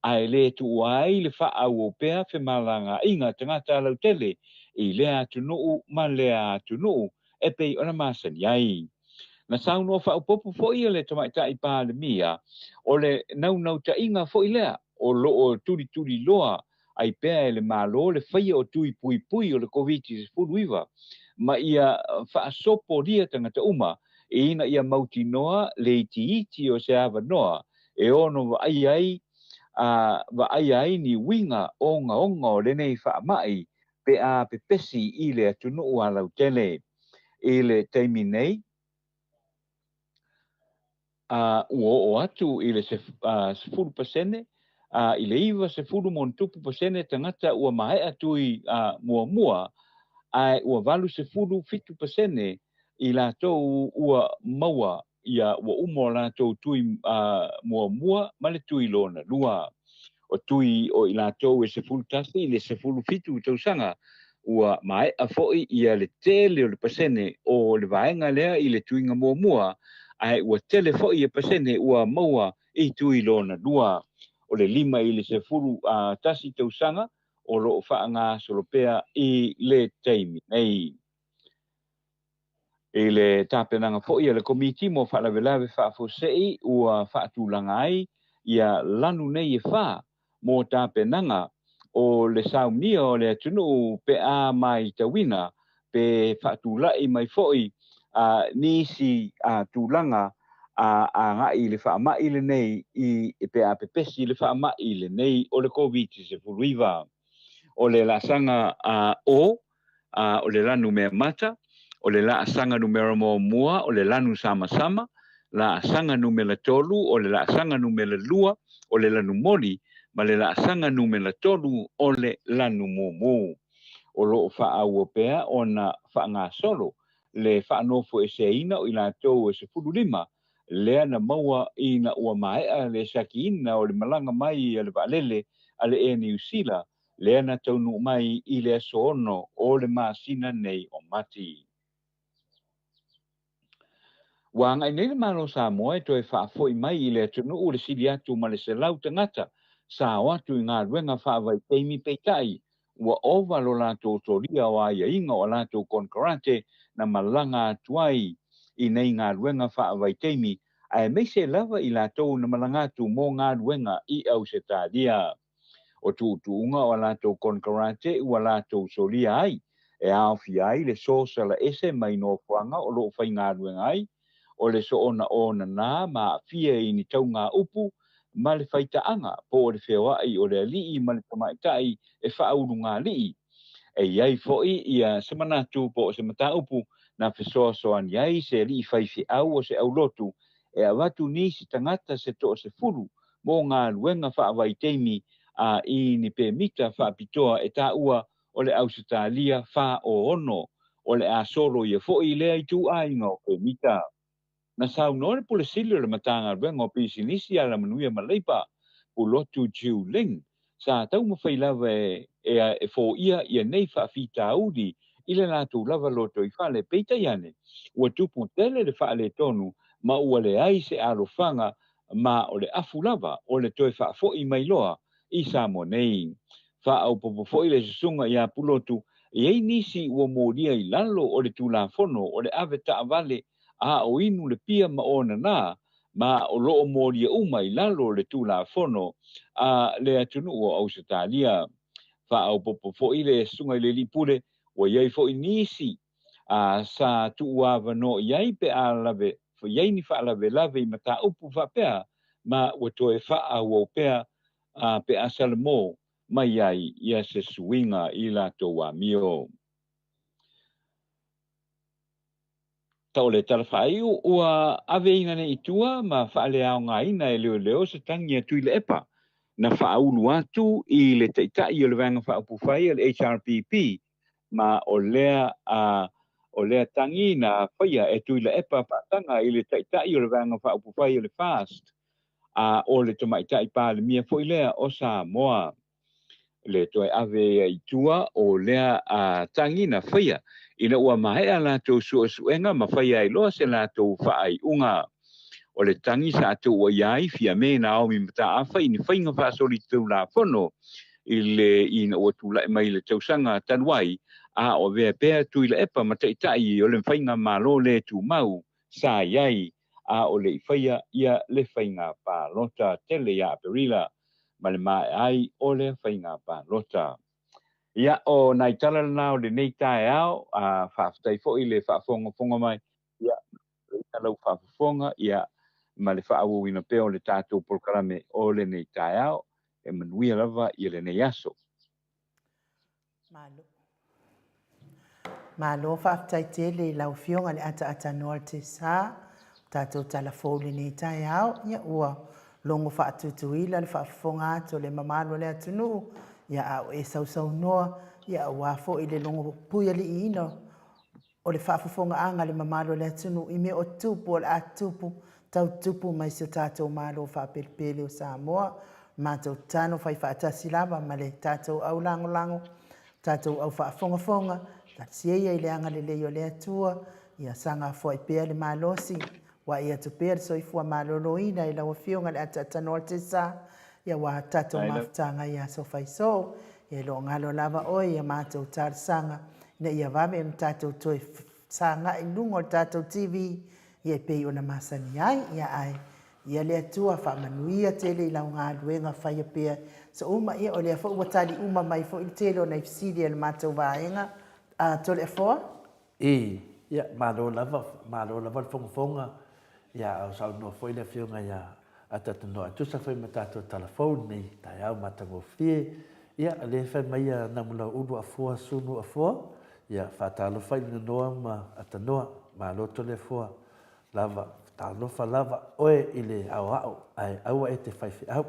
ae le tuua ai le faaauau pea femalagaaiga tagata lautele i lea atunuu ma lea atunuu e pei ona masani ai. Na saunoa faaopoopo foi le Tamaitai Palemia, o le naunautaiga foi lea o lo o tulituliloa ai pea e le Malo le faia o tui puipui o le Koviti-19 ma ia faasopolia tagata uma ina ia mautinoa le itiiti o se avanoa e ono vaaia ai ni uiga ogaoga o lenei faamai pe a pepesi i le atunuu alautele. I le taimi nei, ua oo atu i le 10% i le 90+ tagata ua maea tui muamua, ae ua 87% i latou ua maua ia ua uma o latou tui muamua ma le tui lona lua. O tui o i latou e 11 i le 17 tausaga ua maea foi ia le tele o le pasene o le vaega lea i le tuiga muamua, ae ua tele foi ia pasene ua maua i tui lona lua. O le 5 i le 11 tausaga o lo o faagasolo pea i le taimi nei. I le tapenaga foi a le Komiti mo Faalavelave Faafuasei ua faatulaga ai ia lanu nei e 4 mo tapenaga o le saunia o le atunuu pe a maitauina pe faatulai mai foi nisi tulaga agai i le faamai lenei i pe a pepesi le faamai lenei o le Koviti-19. O le laasaga O, o le lanu mea mata, o le laasaga numera 1, o le lanu samasama, laasaga numera 3, o le laasaga numera 2, o le lanu moli, ma le laasaga numera 3, o le lanu mumu. O lo o faaauau pea ona faagasolo le faanofoeseina o i latou e 15 lea na maua ina ua maea le sakiina o le malaga mai a le vaalele a le Air New Zealand lea na taunuu mai i le aso 6 o le masina nei o Mati. Ua agai nei le Malo Samoa e toe faafoi mai i le atunuu le sili atu ma le 100 tagata sa o atu i galuega faavaitaimi peitai ua ova lo latou solia o aiaiga o latou konekarate na malaga atu ai i nei galuega faavaitaimi aemaise lava i latou na malaga atu mo galuega i Ausetalia. O tuutuuga o latou konekarate ua latou solia ai e aofia ai le sosala ese mai nofoaga o lo o faigaluega ai, o le soona onana ma aafia i ni tauga upu ma le faitaaga po o le feoai o le alii ma le tamaitai e faaulugalii. E iai foi ia se manatu po o se mataupu na fesoasoani ai se alii faifeau o se aulotu e avatu nisi tagata se 10 mo galuega faavaitaimi a i ni pemita faapitoa e taua o le Ausetalia 46 o le a solo ia foi lea ituaiga o pemita. Na saunoa le Pule Sili o le Matagaluega o Pisinisi Alamanuia ma Leipa, Pulotu Jiu Ling, sa taumafai lava e foia ia nei faafitauli i le latou lava lotoifale. Peitai ane, ua tupu tele le faaletonu ma ua leai se alofaga ma o le afu lava o le toe faafoi mai loa i Samoa nei. Faaopoopo foi le susuga ia Pulotu, e i ai nisi ua molia i lalo o le Tulafono o le ave taavale a o inu le pia ma onana, ma o lo o molia uma i lalo o le Tulafono a le atunuu o Ausetalia. Faaopoopo foi le susuga i le alii pule, ua i ai foi nisi sa tuuavanoa i ai pe a lave i ai ni faalavelave i mataupu faapea, ma ua toe faaauau pea pe a salamo mai ai ia se suiga i latou amio. O le tala faaiu ua aveina nei i tua ma faaleaogaina e leoleo se tagi a Tuilaepa na faaulu atu i le taitai o le Vaega Faaupufai a le HRPP, ma o lea tagi na faia e Tuilaepa faataga i le taitai o le Vaega Faaupufai o le FAST, a o le tamaitai Palemia foi lea o Samoa. Le toe ave i tua o lea tagi na faia ina ua maea latou suesuega ma faia ai loa se latou faaiuga. O le tagi sa tuua i ai Fiame Naomi Mataafa i ni faiga faasolitulafono i le ina ua tulai mai le tausaga talu ai, a o avea pea Tuilaepa ma taitai o le faiga malo le tumau sa i ai a o le i faia ia le faiga palota tele ia Aperila ma le maea ai o lea faiga palota. Ia, o nai tala lena o lenei taeao, a faafetai foi le faafogafoga mai, ia, ia lau faafofoga, ia, ma le faaauauina pea o le tatou polokalame o lenei taeao, e manuia lava ia lenei aso. Malo. Malo faafetai tele i lau Afioga i le ataatanoa o le Tesa, tatou tala fou i lenei taeao. Ia ua logo faatutuila le faafofoga atu o le mamalu o le atunuu, ia a o e sausaunoa, ia aua foi le logo puialiiina o le faafofogaaga a le mamalu o le atunuu i mea o tupu o le a tupu tau tupu mai si o tatou Malo faapelepele o Samoa. Matou tano fai faatasi lava ma le tatou au lagolago, tatou au faafogafoga, talosia ia i le agalelei o le Atua, ia sagafoai pea le malosi, Vaai atu pea le soifua maloloina i lau Afioga i le Ataatanoa o le Tesa, ia ua tatou mafutaga i aso faisoo. Ia e le o galo lava oe i a matou talosaga ina ia vave ona tatou toe sagai i luga o le tatou TV ia e pei ona masani ai. Ia ae ia le Atua faamanuia tele i lau galuega faia pea so uma. Ia o lea foi ua tali uma mai foi le tele o nai fesili a le matou vaega. Toleafoa? Ii, Ia, malo lava, malo lava le fogafoga, ia, a o saunoa foi le Afioga ia Atatanoa e tusa foi ma tatou tala fou lenei taeao matagofie. Ia, o lea e fai mai ia Namulauulu Afoa Sunu Afoa, ia, faatalofa i le Nonoa ma Atanoa, malo Toleafoa. Lava, talofa lava oe i le aoao ae aua e te faifeau.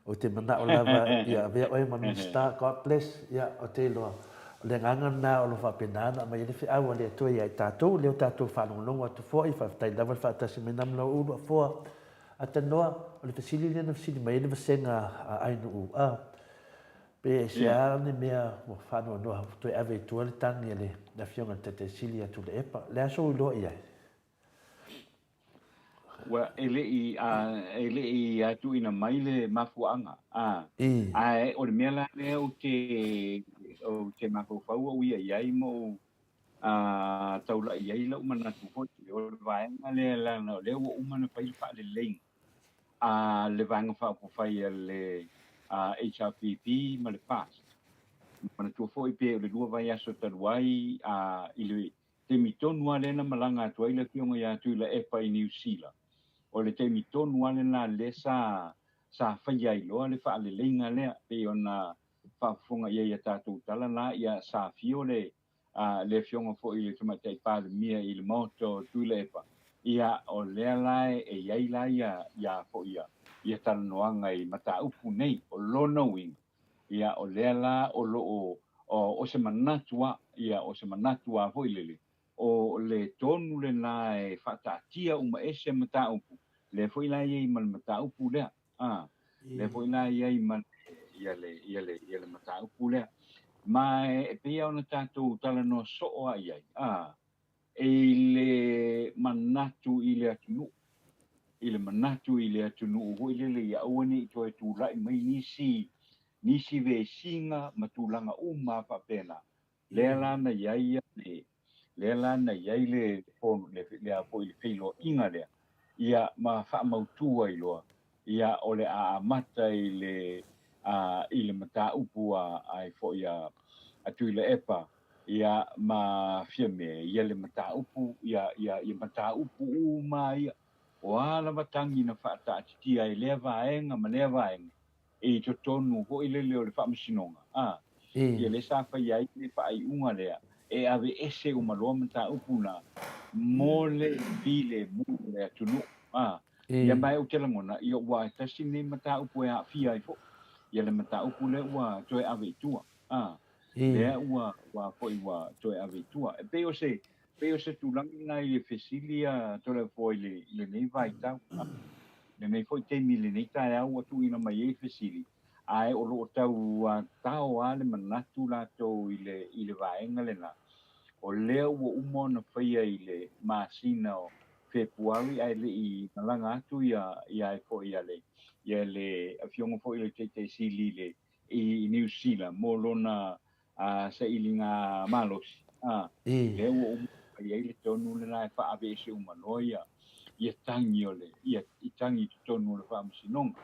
Ou te manao lava ia avea oe ma Minista, God bless, ia ou te iloa o le agaga lena o lo o faapena ona aumai ai le feau a le Atua ia i tatou, lea ua tatou faalogologo atu foi, faafetai lava le faatasi mai Namulauulu Afoa Atanoa, o le fesili lea na fesili mai ai le vasega a Ainuu a pe aisea le mea ua faanoanoa ua toe ave i tua le tagi a le Afioga i le Taitai Sili ia Tuilaepa. O le a sou iloa i ai? Ua e le i, e le i tuuina mai le mafuaaga, ae o le mea la lea ou te, ou te mafaufau au ia i ai ma ou taulai i ai lau manatu foi, o le vaega lea leaga o lea ua uma ona fai le faaleleiga a le Vaega Faaupufai a le HRPP ma le FAST. Manatua foi pe o le lua vaiaso talu ai i le taimi tonu lava lea na malaga atu ai le Afioga ia Tuilaepa i Niu Sila, o le taimi tonu lava lena lea sa sa faia ai loa le faaleleiga lea, pei ona faafofoga i ai i a tatou tala la, ia sa afio le le Afioga foi i le Tamaitai Palemia i le Maota o Tuilaepa, ia o lea la e i ai la ia ia foi ia ia talanoaga i mataupu nei. O lona uiga, Ia, o lea la o lo o, o se manatu a, ia, o se manatu a foi lele, o le tonu lena e faataatia uma ese mataupu, lea foi la e i ai ma le mataupu lea, a, lea foi la e i ai ma le, ia le, ia le, ia le mataupu lea. Ma e pei lava ona tatou talanoa soo lava i ai, a, I le manatu i le atunuu, i le manatu i le atunuu foi lele ia aua ne i toe tulai mai nisi, nisi vesiga ma tulaga uma faapena. Lea la na i ai le, lea la na i ai le, le, le a foi le feiloaiga lea, ia ma faamautu ai loa, ia o le a amata i le, a, i le mataupu a, ai foi a, a Tuilaepa, ia ma Fiame, ia le mataupu, ia, ia, ia mataupu uma ia, o a lava tagi na faataatitia ai lea vaega ma lea vaega, i totonu foi lele o le Faamasinoga, a, ia lea sa faia ai le faaiuga lea, e aveese uma loa mataupu na mo le filemu o le atunuu, a. Ia ma e ou te lagona, ia ua tasi lenei mataupu e aafia ai foi, ia le mataupu lea ua toe ave i tua, a. Lea ua, ua foi ua toe ave i tua. E pei o se, pei o se tulaga lena i le fesili a Toleafoa i le, i lenei vaitau. Lenei foi taimi i lenei taeao ua tuuina mai ai le fesili, ae o lo o tau tao lava le manatu latou i le, i le vaega lena. O lea ua uma ona faia i le masina o Fepuari ae le i malaga atu ia, ia ai foi ia le, ia le Afioga foi i le Taitai Sili i le, i Niu Sila mo lona sailiga malosi. Lea ua uma fai ai le tonu lena e faaveese uma loa ia ia tagi o le ia i tagi i totonu o le faamasinoga.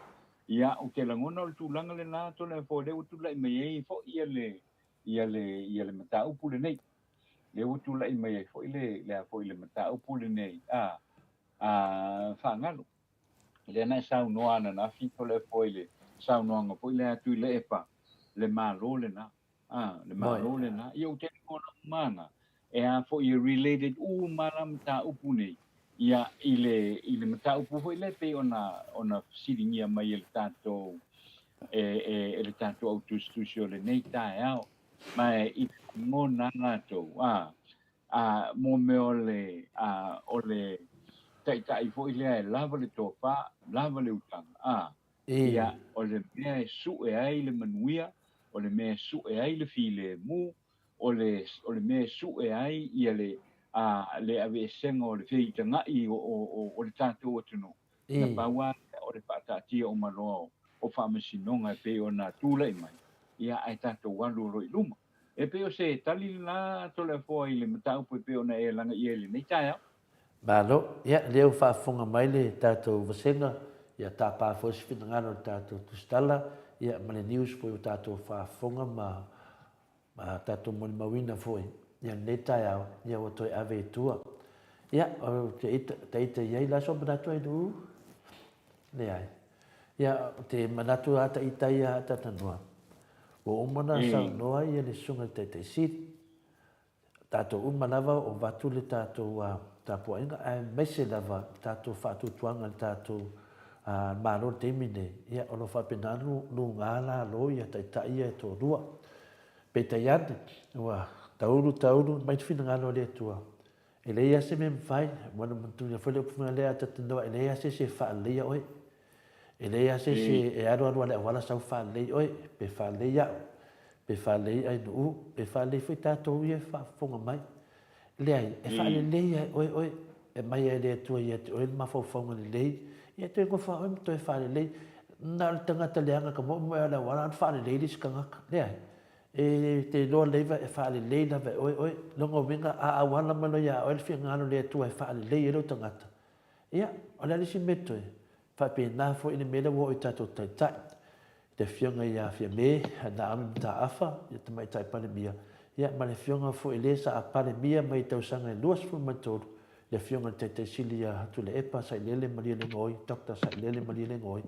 Ia, ou te lagona o le tulaga lena Toleafoa lea ua tulai mai ai foi ia le ia le ia le mataupu lenei. Lea ua tulai mai ai foi le le a foi le mataupu lenei a a faagalo. Lea na e saunoa ananafi Toleafoa i le saunoaga foi lea a Tuilaepa, le Malo lena. A, le Malo lena. Ia ou te lagona uma ana, e a foi e related uma la mataupu nei, ia i le, i le mataupu foi lea pei ona, ona fesiligia mai e le tatou, e, e, e le tatou au tusitusi o lenei taeao. Ma e i le lagona a latou, a, a, mo mea o le, a, o le taitai foi lea e lava le tofa, lava le utaga, a, Ia, o le mea e sue ai le manuia, o le mea e sue ai le filemu, o le, o le mea e sue ai ia le, a, le aveesega o le feitaga'i o, o, o, o le tatou atunuu. Na pau lava lea o le faataatia uma loa o, o faamasinoga e pei ona tulai mai, ia, ae tatou alu loa i luma. E pei o se tali lena Toleafoa i le mataupu e pei ona e lagaia i lenei taeao. Malo, ia lea ua faafofoga mai le tatou vasega, ia tapa foi se finagalo i le tatou tusitala, ia ma le news foi ua tatou faafofoga ma ma tatou molimauina foi ia lenei taeao, ia ua toe ave i tua. Ia, ou te ita, ta ita i ai la sou manatu ai nuu? Leai. Ia, ou te manatu lava ta ita ia Tatanua. Ua uma ona saunoa ia le Susuga i le Taitai Sili. Tatou uma lava o avatu le tatou tapuaiga aemaise lava le tatou faatuatuaga i le tatou Malo i le taimi lenei, ia o lo o faapena ona luga lalo ia taitai ia e toalua. Peitai ane, ua taulu taulu mai le finagalo o le Atua, e leai lava se mea e mafai, ua na manatua foi le upu foi lea a Tatanoa, e leai lava se isi e faaleleia oe. E leai lava se isi e alu alu lava i le auala sau faalelei oe, pe faalelei au, pe faalelei Ainuu, pe faalelei foi tatou ia e faafofoga mai. Leai, e faalelei lava e oe oe, e aumai lava e le Atua ia te oe le mafaufauga lelei, ia toe nofo lava oe ma toe faalelei. Na o le tagata leaga ka moemoe lava o le auala alu faalelei le isi tagata. Leai, e te iloa lelei e faalelei lava e oe oe. Lona uiga, a auala mai loa ia oe le finagalo o le Atua e faalelei ai lou tagata, Ia, o le a le isi mea toe? Faapena foi le mea lea ua oo i tatou taitai, le Afioga ia Fiame Naomi Mataafa, le Tamaitai Palemia, ia ma le Afioga foi le sa Palemia mai i tausaga e 23, le Afioga i le Taitai Sili ia Tuilaepa Sailele Malielegaoi, Doctor Sailele Malielegaoi.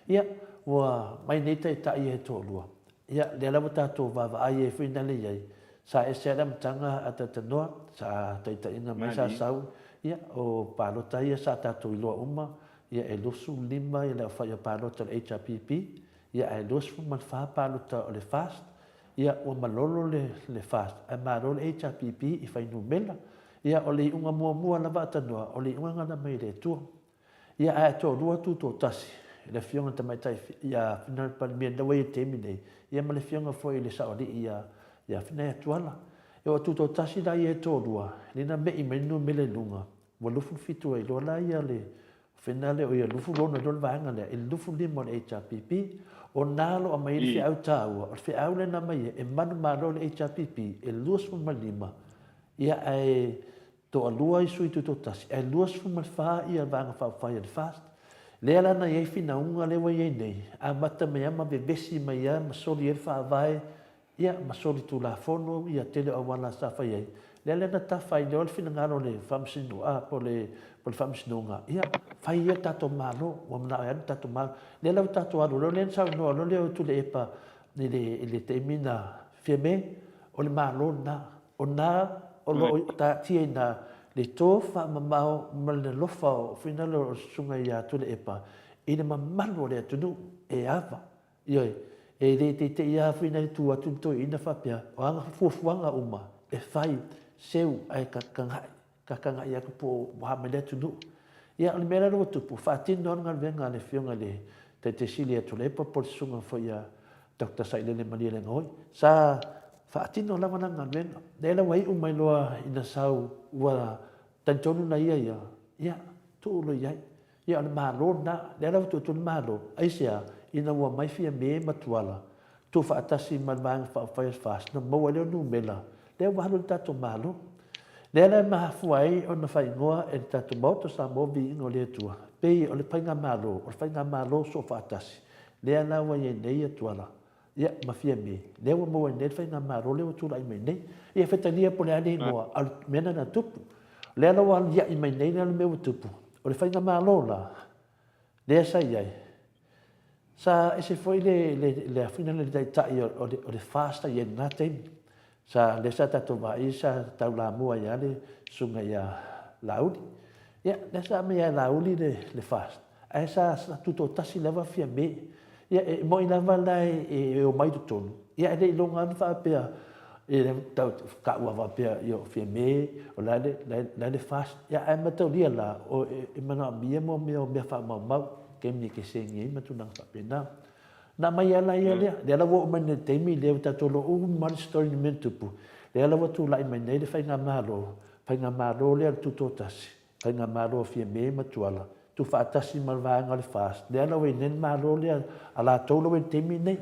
Ia, ua mai nei taitai ia e toalua. Ia, lea lava tatou vaavaai ai foi nale i ai, sa ese lava le amataga a Talanoa, sa taitaiina mai sa sau, ia, o palota ia sa tatou iloa uma, ia e 25 ia le aofai o palota o le HRPP, ia ae 24 palota o le FAST, ia ua malolo le le FAST, ae malo le HRPP i fuainumera. Ia o le iuga muamua lava a Tanoa, o le iuga lena na aumai e le Atua. Ia ae toalua tutoatasi, le Afioga i le Tamaitai ia Finau Palemia lena ua i ai i le taimi nei, ia ma le Afioga foi i le Saoalii ia ia Finaiatuala. Ia ua tutoatasi la ia e toalua, lea na me'i mai le numera i luga, ua 27 ai loa la ia le fena lea, o ia 26 ai loa le vaega lea i le 25 o le HRPP. O na o lo o aumai ai le feau taua, o le feau lea na aumai ai, e manumalo le HRPP e 25, ia ae Toalua i sui tutoatasi, ae 24 ia Vaega Faaupufai a le FAST. Lea la na i ai finauga lea ua i ai nei, amata mai lava ma vevesi mai lava ma soli ai le Faavae, ia, ma soli Tulafono, ia tele o auala sa fai ai. Lea la na tafa ai loa le finagalo o le Faamasino, a, po o le, po o le Faamasinoga, ia, fai ia le tatou Malo, ua manao e alu le tatou Malo. Lea la ua tatou alu loa lea na saunoa loa lea o Tuilaepa i le, i le taimi na Fiame, o le Malo lena. O na o lo o taatia ina le tofa mamao ma le alofa o finagalo o le Susuga ia Tuilaepa i le mamalu o le atunuu e ava. Ioe, e le teitei lava foi na tu atu le toeaina faapea, o ana fuafuaga uma e fai, seu ae kakaga'i, kakaga'i atu po o ua mai le atunuu. Ia, o le mea la lea ua tupu, faatino lava le galuega a le Afioga i le Taitai Sili ia Tuilaepa po o le Susuga foi ia Doctor Sailele Malielegaoi. Sa faatino lava lana galuega. Lea la ua iu mai loa ina sau ua talitonu na ia ia, ia, tuu loa i ai. Ia, o le Malo lena. Lea la ua tuuatu le Malo. Aisea? Ina ua mai Fiame ma Tuala, tuufaatasi ma le Vaega Faaupufai o le FAST, ona maua ai lea o numera, lea ua alu ai le tatou Malo. Lea la e mafua ai ona faaigoa e le tatou Maota o Samoa Viiga o le Atua, pei o le Faigamalo, o le Faigamalo Soofaatasi, lea la ua i ai nei ia Tuala, ia, ma Fiame, lea ua maua ai nei le Faigamalo lea ua tulai mai nei. Ia, faitalia po o le a le igoa, a o le mea lena na tupu. O lea la ua alia'i mai nei le mea ua tupu, o le Faigamalo la, lea sa i ai, Sa ese foi le, le, le afina le taitai o, o, le, o le FAST sa i ai i lena taimi. Sa, lea sa tatou vaai sa taulamua ai lava le susuga ia Laauli. Ia, lea sa aumai lava e Laauli le, le FAST, ae sa, sa tutoatasi lava Fiame. Ia, e moni lava la e, e omai i totonu, ia ae le iloga lava faapea, e tau taua faapea, ia o Fiame, o la le, la le FAST. Ia, ae mataulia la, o, e, e manaomia mo mea o mea faamaumau. Taimi e kesegi ai ma tulaga faapena. Na aumai lava la ia lea, lea la ua oo mai nei i le taimi lea ua tatou iloa uma lava le story i le mea na tupu, lea la ua tulai mai nei le faigamalo, faigamalo lea o le Tutoatasi, faigamalo a Fiame ma Tuala, tuufaatasi ma le vaega o le FAST, lea la ua i ai nei le Malo lea a latou la ua i ai i le taimi lenei.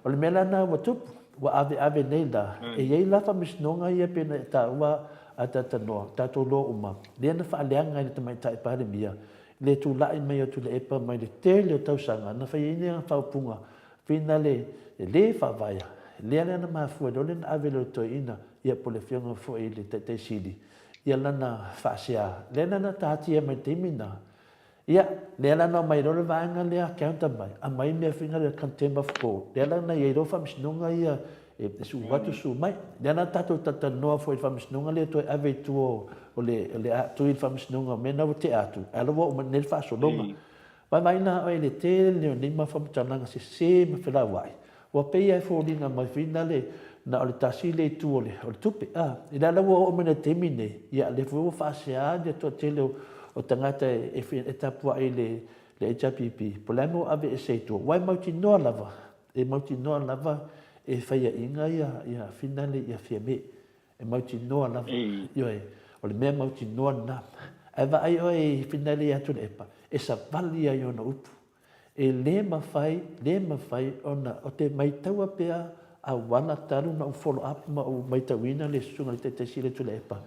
O le mea la lena ua tupu, ua aveave nei la, e i ai la faamasinoga ia pei ona e taua a talatalanoa, tatou iloa uma, lea na faaleaga e le Tamaitai Palemia le tulai mai o Tuilaepa mai le tele o tausaga na fai ai lea faaupuga pina le le faavaea lea lea na mafua ai loa le na ave loa i le toeaina ia po o le afioga foi i le Taitai Sili ia lana faasea lea na na taatia mai le taimi na ia lea la na omai loa le vaega lea counter mai aumai mea foi na contempt of court lea la na i ai loa faamasinoga ia e suu atu suu mai. Lea la tatou talatalanoa foi i le faamasinoga lea toe ave i tua o le, o le a tui i le faamasinoga o mea na ua tea atu, ae la ua oo mai nei le faasologa. Vaavaai la oe i le tele o nei mau faamatalaga sese ma felauai, ua pei lava e foliga mai foi lale na o le tasi le itu o le, o le tupe. A, i la la ua oo mai le taimi nei, ia lea foi ua faasea le toatele o, o tagata e, e, e tapuai i le, le HRPP, po o le a le mea ua aveese i tua, aua e mautinoa lava E mautinoa lava e faiaina ia ia Finale ia Fiame. E mautinoa lava. Ioe, o le mea mautinoa lena. Ae vaai oe i Finale ia Tuilaepa, e savali ai ona upu. E le mafai, le mafai ona, ou te maitaua pea auala talu ona ou follow up ma ou maitauina le Susuga i le Taitai Sili o Tuilaepa.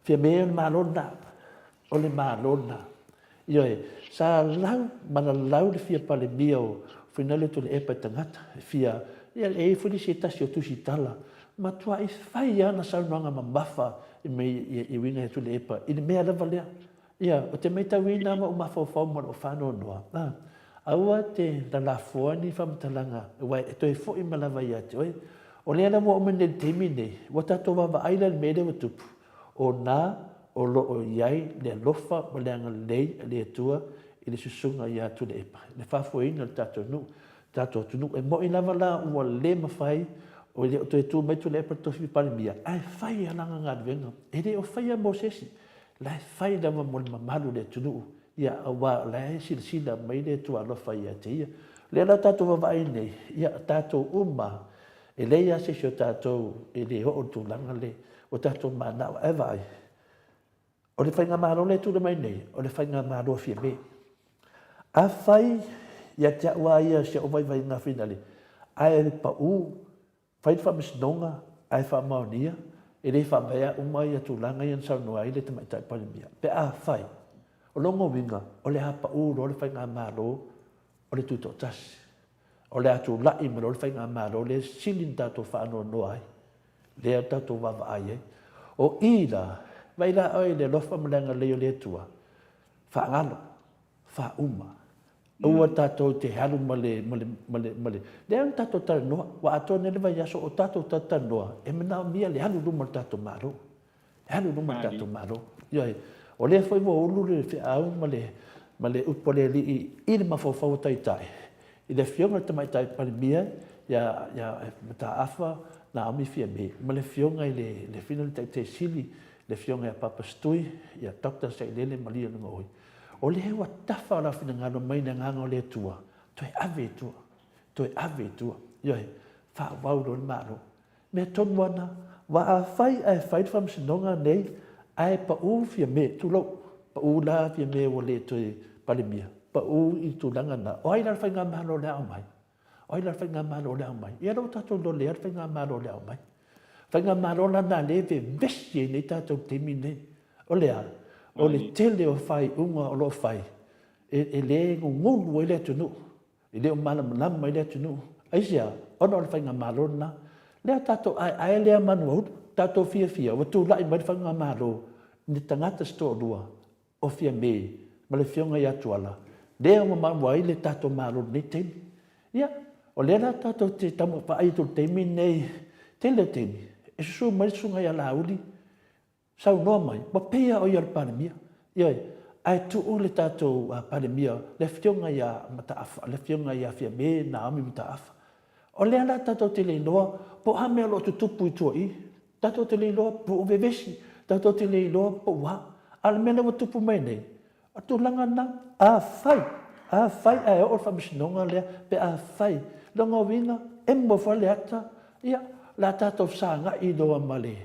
Fiame o le Malo lena. O le Malo lena. Ioe, sa lau ma lalau le fia Palemia o Fuinale Tuilaepa i tagata e fia, ia e i ai foi le isi e tasi o Tusitala, matuai fai lava ana saunoaga mamafa i mea i uiga ia Tuilaepa i le mea lava lea. Ia, ou te maitauina ma ou mafaufau ma lou faanoanoa, a, aua te lalafoa ni faamatalaga aua e toe foi mai lava ia te oe. O lea la ua oo mai nei i le taimi lenei, ua tatou vaavaai la i le mea lea ua tupu, O na o lo o i ai le alofa ma le agalelei a le Atua i le susuga ia Tuilaepa, i le faafoeina o le tatou nuu, tatou atunuu. E moni lava la ua le mafai, e le o toe tu mai Tuilaepa i le tofi Palemia, ae fai lava lana galuega. E le o faia mo se isi, la e fai lava mo le mamalu o le atunuu, ia, aua o la e silasila mai le Atua alofa ia te ia. O lea la tatou vaavaai nei, ia, tatou uma E leai lava se isi o tatou e le oo i le tulaga lea ua tatou manao. Ae vaai, o le faigamalo lea e tulai mai nei, o le faigamalo a Fiame. Afai ia te au lava ia si au vaivaiga finale, ae pau, fai le faamasinoga ae faamaonia, e le faavaea uma ia tulaga ia na saunoa ai le Tamaitai Palemia. Pe afai, o lona uiga, o le a pau loa le faigamalo o le Tutoatasi. O le a tulai mai loa le faigamalo lea e sili ona tatou faanoanoa ai, lea tatou vaavaai ai. O i la, vaai la oe i le alofa ma le agalelei o le Atua, faagalo, faauma. Aua tatou te alu ma le, ma le, ma le, ma le, lea na tatou talanoa, ua atoa nei le vaiaso o tatou talatalanoa, e manaomia le alu i luma o le tatou Malo. E alu i luma le tatou Malo. Ioe. O lea foi ua ulu le feau ma le, ma le upu a le Alii i le mafaufau o Taitai, i le Afioga i le Tamaitai Palemia ia, ia Mataafa Naomi Fiame, ma le Afioga i le, le Afioga i le Taitai Sili, le Afioga ia Papa Setui, ia Doctor Sailele Malielegaoi. O lea ua tafa o la finagalo mai le Agaga o le Atua, toe ave i tua, toe ave i tua. Ioe, faaauau loa le Malo. Mea tonu ana, aua afai ae fai le faamasinoga nei ae pau Fiame, tulou, pau la Fiame ua le toe Palemia, pau i le tulaga lena, o ai la le faigamalo o le a aumai? O ai la le faigamalo o le a aumai? Ia lea ua tatou iloa lelei lava le faigamalo o le a aumai. Faigamalo la na lea e vevesi ai nei tatou i le taimi lenei. O le a? O le tele o faaiuga o lo o fai e le gugulu ai le atunuu, e le o malamalama ai le atunuu. Aisea? Ona o le faigamalo lena. Lea tatou aeae lea manuaulu, tatou fiafia ua tulai mai le faigamalo ni tagata se toalua o Fiame ma le Afioga ia Tuala, lea ua maua ai le tatou Malo i lenei taimi. Ia, o lea la tatou te vaai atu i le taimi lenei, tele o taimi, e susu mai le Susuga ia Laauli, saunoa mai, ua pei lava o ia o le Palemia. Ioe, ae tuu le tatou Palemia, le Afioga ia Mataafa, le Afioga ia Fiame Naomi Mataafa. O lea la tatou te le iloa po o a mea o lo o tutupu i tua i i. Tatou te le iloa po o vevesi, tatou te le iloa po o a. A o le mea lea ua tupu mai nei, o le tulaga lena, afai, afai ae oo le faamasinoga lea, pe afai, lona uiga, emo foi le ata, ia, o le a tatou fesagai loa ma le,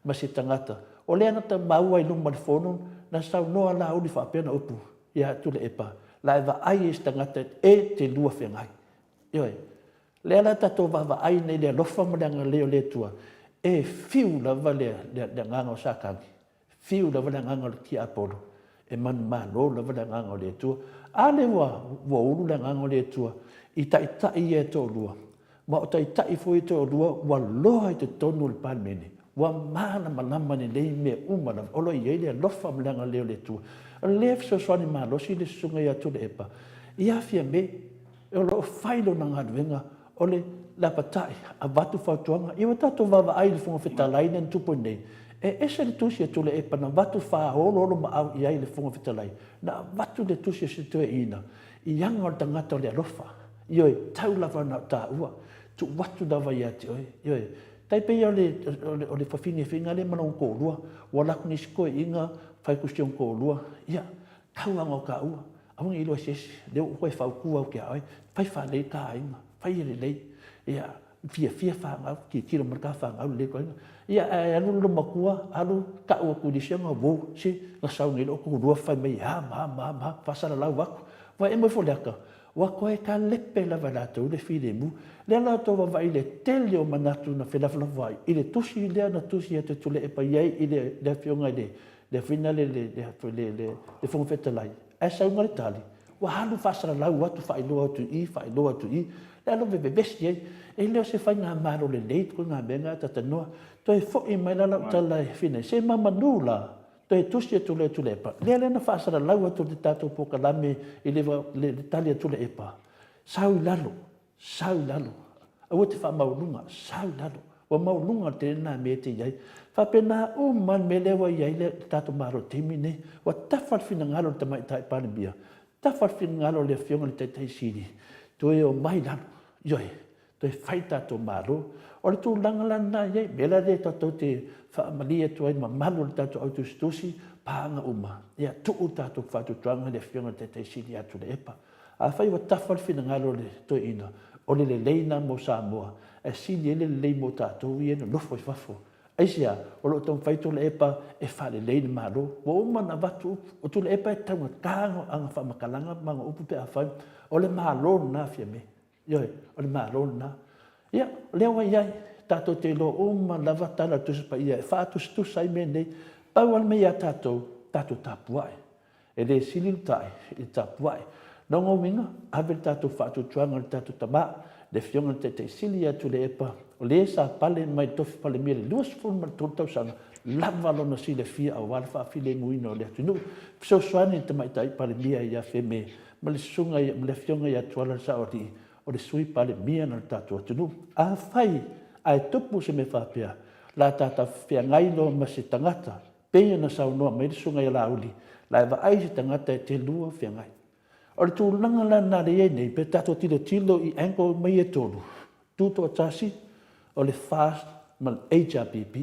ma se tagata. O lea na maua i luma o le Fono, na saunoa Laauli faapea ana upu ia Tuilaepa, la e vaai ai se tagata e te lua feagai. Ioe. Lea la tatou vaavaai nei i le alofa ma le agalelei o le Atua, e fiu lava le, le, le agaga o Satani, fiu lava le agaga o le tiapolo, e manumalo lava le agaga o le Atua. A lea ua, ua ulu le agaga o le Atua i taitai ia e toalua, ma o taitai foi e toalua ua loa i totonu o le Palemene, ua malamalama lelei mea uma lava, o lo o i ai le alofa ma le agalelei o le Atua. O lea e fesoasoani malosi le Susuga ia Tuilaepa ia Fiame, O lo o fai lona galuega o le lapatai, avatu fautuaga. Ia ua tatou vaavaai i le Fofoga Fetalai lea na tupu nei, e ese le tusi a Tuilaepa na avatu faaoloolomaau i ai i le Fofoga Fetalai, na avatu le tusi a si toeaina i aga o le tagata o le alofa. Ioe, tau lava na o taua, tuu atu lava ia te oe. Ioe, tai pei o le, o le, o le fafinefiga lea ma lona toalua, ua alu atu nisi toeaiina fai atu si ona toalua, ia, tau lava na o taua, Aua ne i iloa e se isi, lea ua ou toe fautua atu ia oe, fai faalelei ta aiga, fai ia lelei, ia fiafia fanau, tilotilo mai ta fanau lelei atu aiga. Ia ae alu le matua, alu tau atu i le isi aga, uou, se na sau nei lou toalua fai mai e a ma a ma a ma a, faasalalau atu. Ua emo ifo le ata, ua toe talepe lava e latou le filemu. Lea la tou vaavaai i le tele o manatu na felafolafoai i le tusi lea na tusi atu e Tuilaepa i ai i le Afioga i le le afina le, le, le, le, le, le Fofoga Fetalai, ae sau le tali, ua alu faasalalau atu, faailoa atu i i, faailoa atu i i, le alu vevesi ai. E le o se faigamalo lelei ituaiga mea na talanoa. Toe foi mai la lau tala e fina, se mamanu la, toe tusi atu lea Tuilaepa. Lea lea na faasalalau atu le tatou polokalame i le, le, le tali a Tuilaepa, sau i lalo, Sau i lalo. Aua te faamaualuga, sau i lalo. Ua maualuga tele lena mea e te i ai. Faapena uma le mea lea ua i ai le tatou Malo i le taimi lenei. Ua tafa le finagalo o le Tamaitai Palemia, tafa le finagalo o le Afioga i le Taitai Sili, toe omai i lalo, ioe, toe fai le tatou Malo. O le tulaga la lena e i ai. O le mea la lea tatou te faamalie atu ai i le mamalu o le tatou au tusitusi, paaga uma, ia tuu le tatou faatuatuaga i le Afioga i le Taitai Sili ia Tuilaepa. Afai ua tafa le finagalo o le toeaina, o le lelei lena mo Samoa, ae sili ai le lelei mo tatou ia e nonofo i fafo. Aisea? O lo o taumafai Tuilaepa e faalelei le Malo. Ua uma ona avatu upu. O Tuilaepa e taugata ana faamatalaga ma ana upu pe afai o le Malo lena Fiame. Ioe, o le Malo lena. Ia, o lea ua i ai, tatou te iloa uma lava tala o le Tusi Paia e faatusatusa ai mea nei. Pau lava le mea ia tatou, tatou tapuai. E le sili le ta'i i le tapuai. Lona uiga, ave le tatou faatuatuaga i le tatou Tama, le Afioga i le Taitai Sili ia Tuilaepa, o le sa pale mai le tofi Palemia i le 23 tausaga, lava lona silafia aua le faafilemuina o le atunuu. Fesoasoani i le Tamaitai Palemia ia Feme ma le Susuga ma le Afioga ia Tuala le Saoalii, o le Sui Palemia na le tatou atunuu. Afai ae tupu se mea faapea, o le a ta tafeagai loa ma se tagata Pei ona saunoa mai le Susuga ia Laauli, la e vaai se tagata e te lua feagai. O le tulaga la lena lea e i ai nei, pe tatou tilotilo i angle uma ia e tolu, Tutoatasi, o le FAST ma le HRPP.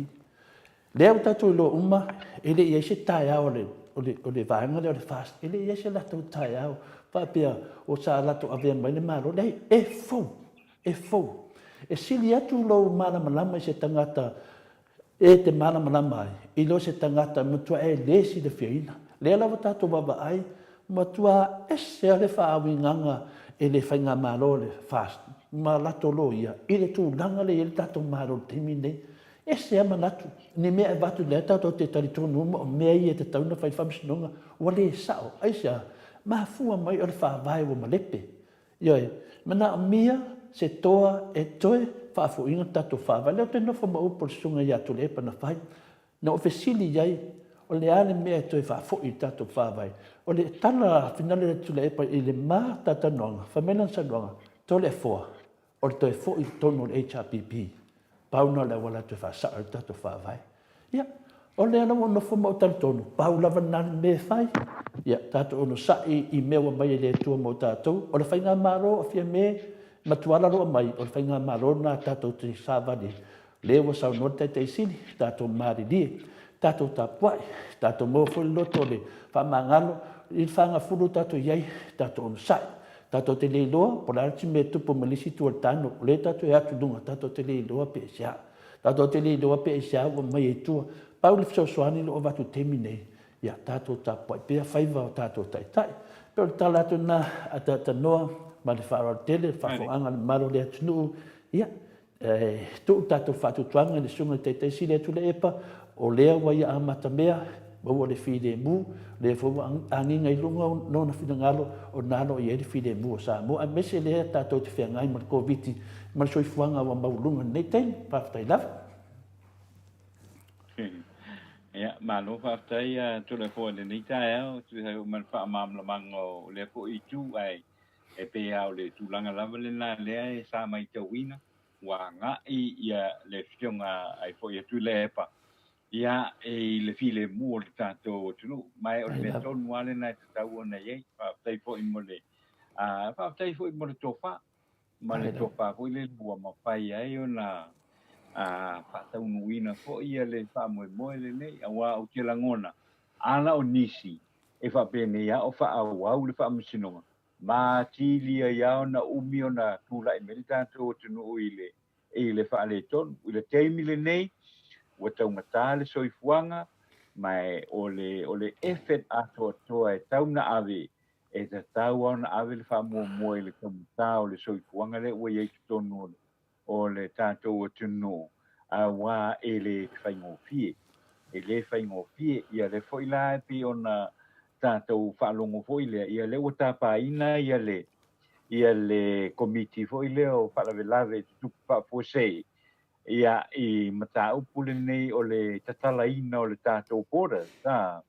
Lea ua tatou iloa uma, e le i i ai se taeao o le, o le, o le vaega lea o le FAST, e le i i ai se latou taeao faapea o sa latou avea mai le Malo. Leai, e fou, e fou. E sili atu lou malamalama i se tagata E te malamalama ai, i lo se tagata matua e le silafiaina. Lea lava tatou vaavaai, matua ese lava le faauigaga e le faigamalo le FAST ma latou loia i le tulaga lea e i ai le tatou Malo i le taimi lenei. Ese a manatu, ni mea e avatu lea tatou te talitonu uma o mea ia e tatau ona fai i le faamasinoga, ua le sao. Aisea? Mafua mai o le faavae ua malepe. Ioe, manaomia se toa e toe faafoiina le tatou faavae. Lea ou te nofo ma upu a le Susuga ia Tuilaepa na fai. Na ou fesili i ai, o le a le mea e toe faafoi i le tatou faavae? O le tala finale a Tuilaepa i le ma talatalanoaga, fai mai lana saunoaga, Toleafoa, o le toe foi i totonu o le HRPP, pau lena o le auala e toe faasao ai le tatou Faavae. Ia, o lea lava ua nofo ma ou talitonu, pau lava lena le mea e fai. Ia, tatou onosai i mea ua aumai e le Atua mo tatou. O le Faigamalo a Fiame ma Tuala o lo o aumai, o le Faigamalo lena tatou te savali ai. O lea ua saunoa le Taitai Sili, tatou malilie, tatou tapuai, tatou maua foi le loto o le faamagalo i le fagafulu o tatou i ai, tatou onosai. Tatou te le iloa po o le a le mea e tupu mai le isi itu o le tano. O lea tatou e atu i luga, tatou te le iloa pe aisea. Tatou te le iloa pe aisea ua aumai ai i tua. Pau le fesoasoani o lo o avatu i le taimi nei, ia tatou tapuai pea faiva o tatou taitai. E pei o le tala atu lena a Tanoa ma le faaaloalo tele, le faafofogaaga a le mamalu o le atunuu. Ia, E tuu le tatou faatuatuaga i le Susuga i le Taitai Sili a Tuilaepa, o lea ua ia amatamea, maua le filemu, o lea foi ua agiga i luga lona finagalo, o lena o lo o i ai le filemu o Samoa, aemaise lea tatou te feagai ma le Koviti ma le soifuaga ua maualuga i lenei taimi. Faafetai lava. Ia, malo faafetai a Tuilaepa i lenei taeao, e tusa ai foi ma le faamalamalamaga o lea foi itu, ae E pei lava o le tulaga lava lena lea e sa matauina ua agai ia le afioga ai foi a Tuilaepa ia i le filemu o le tatou atunuu. Ma o le mea tonu lava lena e tatau ona i ai. Faafetai foi mo le faafetai foi mo le tofa ma le tofa foi lele ua mafai ai ona faataunuuina foi ia le faamoemoe lenei, aua ou te lagona a na o nisi e faapenei lava o faaauau le faamasinoga ma atili ai lava ona umi ona tulai mai le tatou atunuu i le i le faaletonu. I le taimi lenei, ua taugata le soifuaga, ma o le o le effort atoatoa e tau na ave, e tatau lava ona ave le faamuamua i le taugata o le soifuaga lea ua i ai i totonu o le o le tatou atunuu, aua e le faigofie, e le faigofie. Ia lea foi la e pei ona tatou faalogo foi lea, ia lea ua tapaina ia le ia le Komiti foi lea o Faalavelave Tutupu Faafuasei, ia i mataupu lenei o le tatalaina o le tatou borders, a.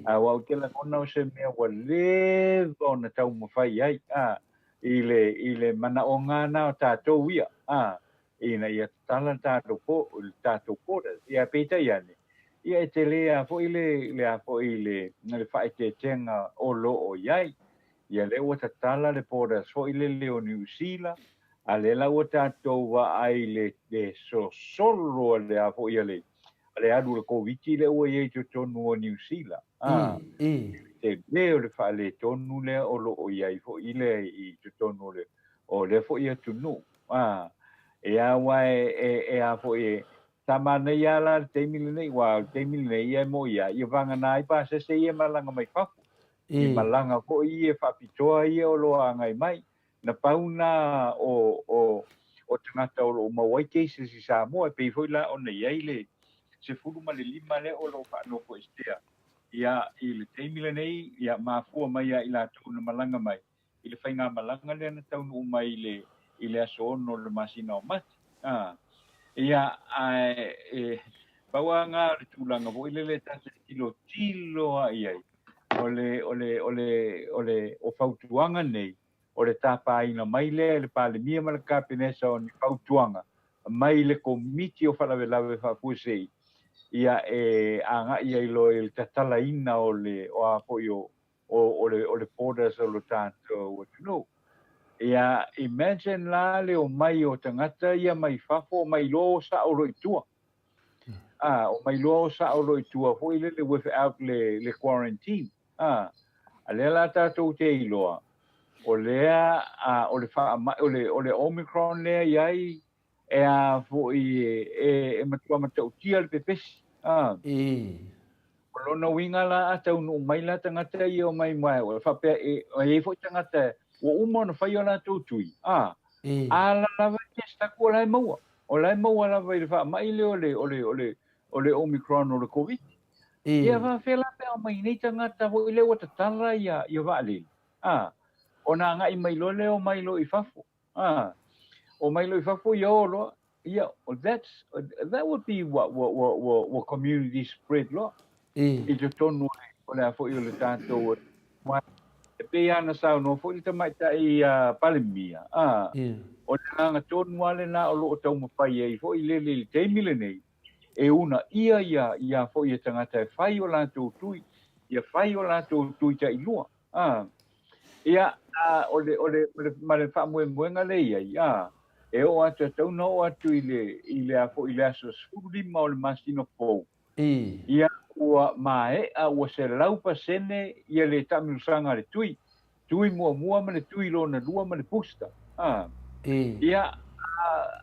Aua ou te lagona o se mea ua leva ona taumafai ai, a, i le, i le manaoga na o tatou ia, a, ina ia tatala le tatou po, le tatou borders. Ia, peitai ane, ia e tele lava foi le, le a foi le, le faaeteetega o lo o i ai. Ia lea ua tatala le borders foi lele o Niu Sila, a lea la ua tatou vaai i le, le sosolo a le a foi a le, a le alu o le Koviti lea ua i ai i totonu o Niu Sila, a, tele o le faaletonu lea o lo o i ai foi lea i totonu o le, o lea foi atunuu, a, e aua e, e, e a foi e, sa manaia lava la le taimi lenei, aua o le taimi lenei ia e moni lava, ia vagana ai pasese ia e malaga mai fafo, i malaga foi ia faapitoa ia o lo o agai mai. Na pau na o, o, o tagata o lo o maua ai cases i Samoa, e pei foi la ona i ai le 15 lea o lo o faanofoesea ia i le taimi lenei, ia mafua mai ia i latou na malaga mai i le faigamalaga lea na taunuu mai i le, i le aso 6 o le masina o Mati. A, ia, ae e, pau lava na o le tulaga foi lele ta te tilotilo lava i ai, o le, o le, o le, o le, o fautuaga nei, o le tapaina mai lea e le Palemia ma le Kapeneta o ni fautuaga mai le Komiti o Faalavelave Faafuasei, ia e agai ai loa i le tatalaina o le, o a foi o, o, o le, o le borders o lo tatou atunuu. Ia, imagine la le omai o tagata ia mai fafo, omai loa o sao loa i tua. A, omai loa o sao loa i tua foi lele without le, le quarantine. A, a lea la tatou te iloa, o lea, a, o le faamai, o le, o le Omicron lea i ai, e a foi e, e, e matua matautia le pepesi. A. O lona uiga la a taunuu mai la tagata ia omai mai, e faapea e, e i ai foi tagata ua uma ona fai o latou tui, a, a la lava test atu o la e maua. O la e maua lava i le faamai lea o le, o le, o le, o le Omicron o le Koviti. Ia faafefea la pe a omai nei tagata foi lea ua tatala ia, ia vaalele, a, ona agai mai loa lea omai loa i fafo, a, omai loa i fafo ia o loa, ia, that's, that would be ua, ua, ua, ua, ua community spread loa i totonu o le a foi o le tatou, e pei lava ona saunoa foi le tamaitai Palemia, a, o le agaga tonu lava lena o lo o taumafai ai foi lele i le taimi lenei, e uunaia ia, ia foi ia tagata e fai o latou tui, ia fai o latou tui tailua. A, ia, a, o le, o le, o le, ma le faamoemoega lea e i ai, a, e oo atu, e tatau ona oo atu i le, i le a foi, i le aso 15 o le masina fou, Ia, ua maea, ua 100% ia le taamilosaga a le tui, tui muamua ma le tui lona lua ma le booster. A. Ia,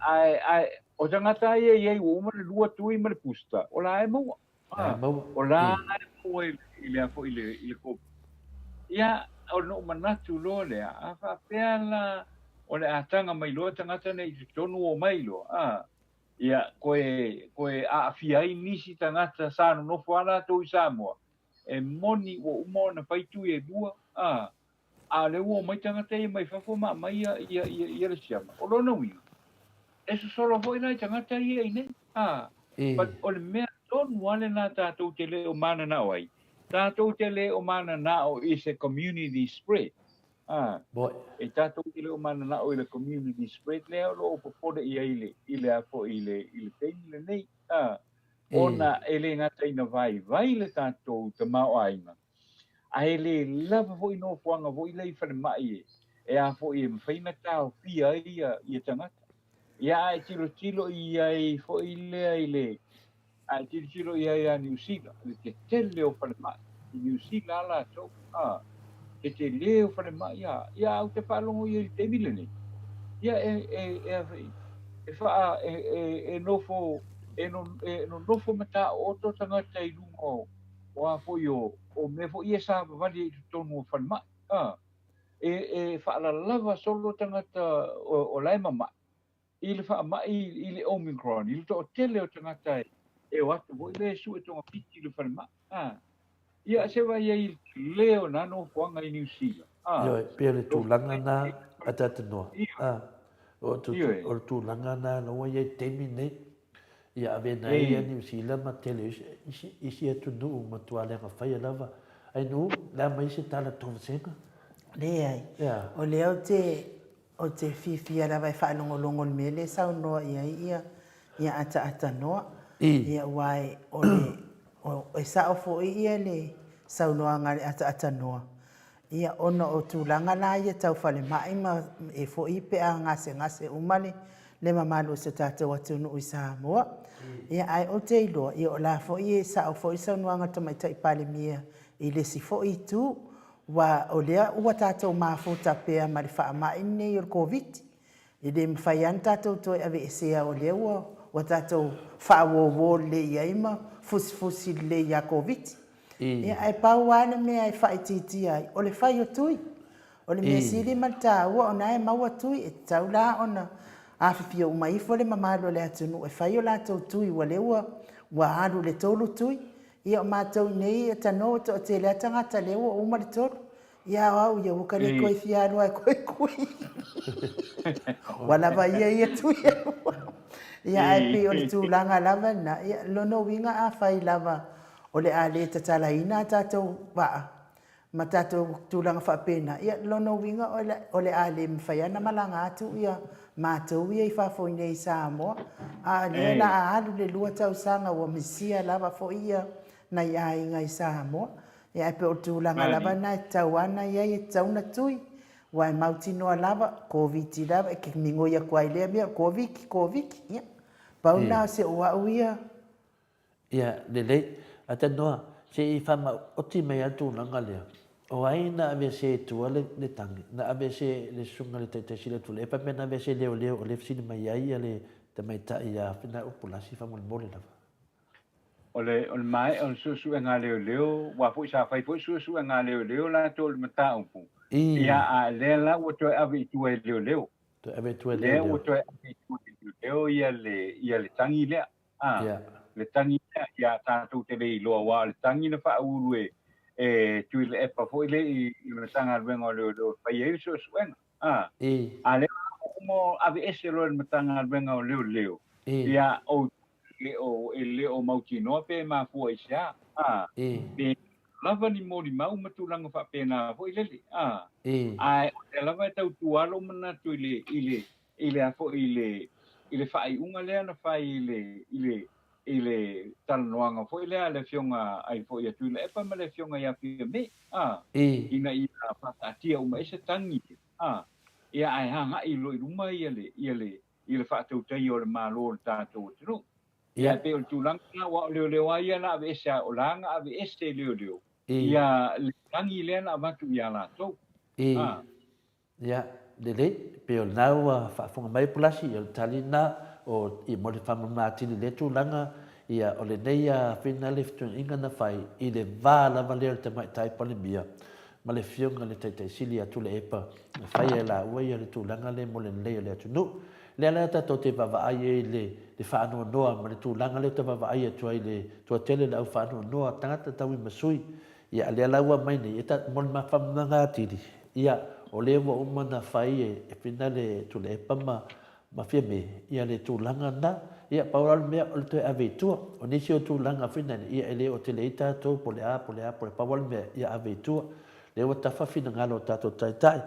ae, ae, o tagata ia e i ai ua uma le lua tui ma le booster, o la e maua. A. O la e maua i le a foi i le, i le Covid. Ia, ona ou manatu loa lea, a faapea la o le a taga mai loa tagata nei i totonu omai loa, a. Ia, koe, koe aafia ai nisi tagata sa nonofo a latou i Samoa, e moni ua uma ona fai tui e lua, a, a o lea ua omai tagata ia mai fafo ma aumai ia, ia, ia, ia le siama. O lona uiga, e sosolo foi la i tagata ia i nei, a, but o le mea tonu lava lena tatou te le o mananao ai, tatou te le o mananao i se community spread. A, e tatou te le o mananao i le community spread lea o lo o popole i ai le, i le a foi i le, i le taimi lenei. A, ona e le gata ina vaivai le tatou tamaoaiga, ae le lava foi nofoaga foi lea i falemai e, e a foi e mafai ona taofia ai ia, ia tagata. Ia a e tilotilo i ai foi lea i le, A e tilotilo i ai ia Niu Sila, le tetele o falemai, i Niu Sila a latou, a, tetele o falemai a, ia a ou te faalogo i ai i le taimi lenei, ia e, e, e a foi, e faa, e, e, e nofo, e, no, e nonofo mataooto tagata i luga o, o a foi o, o mea foi ia e savavali ai i totonu o falemai, a, e, e faalalava solo tagata o, o la e mamai, i le faamai i le Omicron, i le toatele o tagata e o atu foi lea e sue togafiti i le falemai. A, ia se vaai ai i le tele o na nofoaga i Niu Sila. A, Ioe, pei o le tulaga na a Tatanoa. A, o, o le tulaga na la ua i ai i le taimi lenei. Ia ave nai ia Niu Sila ma tele o isi, isi atunuu matua leaga faia lava. Ai nuu, le a mai se tala tovasega? Leai. O lea ou te Ou te fiafia lava e faalogologo i le mea lea e saunoa i ai ia ia ataatanoa. Ia aua e o le o e sao foi ia le saunoaga a le ataatanoa, ia ona o tulaga la ia tau falemai ma e foi pe a gasegase uma le le mamalu o si o tatou atunuu i Samoa. Ia ae ou te iloa, ia o la foi e sao foi le saunoaga a le Tamaitai Palemia i le isi foi itu, Aua o lea ua tatou mafuta pea ma le faamai lenei o le Koviti, e le mafai lava ona tatou toe aveesea o lea ua ua tatou faauouo lelei i ai ma fusifusi lelei ia Koviti. Ia, ae pau lava le mea e faaitiitia ai, o le fai o tui. O le mea sili ma le taua o na e maua tui, e tatau la ona afifio uma ifo le mamalu o le atunuu e fai o latou tui ua lea ua ua alu i le tolu tui. Ia o matou nei e tanoa ua toatele a tagata lea ua uma le tolu. Ia o au ia ua ka le koe fia alu ai koe kui. Ua lava ia ia tui e lua. Ia ae pei o le tulaga lava lena. Ia lona uiga afai lava o le a le tatalaina a tatou vaa ma tatou tulaga faapena, ia lona uiga o le a le mafai lava ona malaga atu ia matou ia i fafo iinei i Samoa, a o lea o le a alu le 2 tausaga ua misia lava foi ia nai aiga i Samoa. Ia ae pei o le tulaga lava lena e tatau lava ona i ai, e tatau ona tui, aua e mautinoa lava, Koviti lava, e te migoi atu lava i lea mea o le Koviti, Koviti, ia pau lena o se o au ia. Ia, lelei. Ae talanoa, se i faamaoti mai lava le tulaga lea, o ai na aveese i tua le, le tagi, na aveese e le susuga i le Taitai Sili atu lea, faapea na aveese e leoleo o lea e fesili mai ai le tamaitai ia Finau Pulasi faamolemole lava. O le, o le maea o le suesuega a leoleo, aua foi sa fai foi suesuega a leoleo latou i le mataupu, ia, a o lea la ua toe ave i tua e leoleo. Toe ave i tua i leoleo. Lea ua toe ave i tua i leoleo ia le, ia le tagi lea. A, yeah. Le tagi lea, ia tatou te le iloa, aua o le tagi na faaulu e, e Tuilaepa foi lea i, i le Matagaluega o Leoleo e fai ai le suesuega. A, I. a lea ua uma aveese loa e le Matagaluega o Leoleo, I. ia, o, le o, e le o mautinoa pe mafua i se a, a, I. pe lava ni molimau ma tulaga faapena foi lele, a, I. ae o lea lava e tau tua lou manatu i le, i le, i le a foi i le, i le faaiuga lea na fai i le, i le, i le talanoaga foi lea a le Afioga ai foi ia Tuilaepa ma le Afioga ia Fiame, a, I. ina ia faataatia uma ai se tagi, a, ia ae agai loa i luma ia le, ia le, i le faatautaia o le Malo o le tatou atunuu. Ia, e pei o le tulaga lena, aua o leoleo lava ia na aveese, o la na aveese e leoleo ia le tagi lea na avatu ia latou. I, ia, lelei, pei o lena ua faafofoga mai Pulasi, ia o le tali lena, o, i mo le faamama atili i lea tulaga, ia, o lenei afina le fetuunaiga na fai i le va lava lea o le Tamaitai Palemia ma le Afioga i le Taitai Sili ia Tuilaepa, na faia e laua ia le tulaga lea mo le lelei o le atunuu. O lea la tatou te vaavaai ai i le, le faanoanoa ma le tulaga lea ou te vaavaai atu ai i le toatele o le au faanoanoa, tagata taui ma sui. Ia, a lea la ua aumai nei, e ta, mo le faamalamalamaga atili, ia, o lea ua uma ona fai e, e Fina le Tuilaepa ma, ma Fiame, ia le tulaga lena. Ia, pau lava le mea o le toe ave i tua. O nisi o tulaga foi nani, ia e le oo tele ai tatou po o le a, po o le a, po o le a, pau lava le mea, ia ave i tua. Lea ua tafa finagalo o tatou taitai.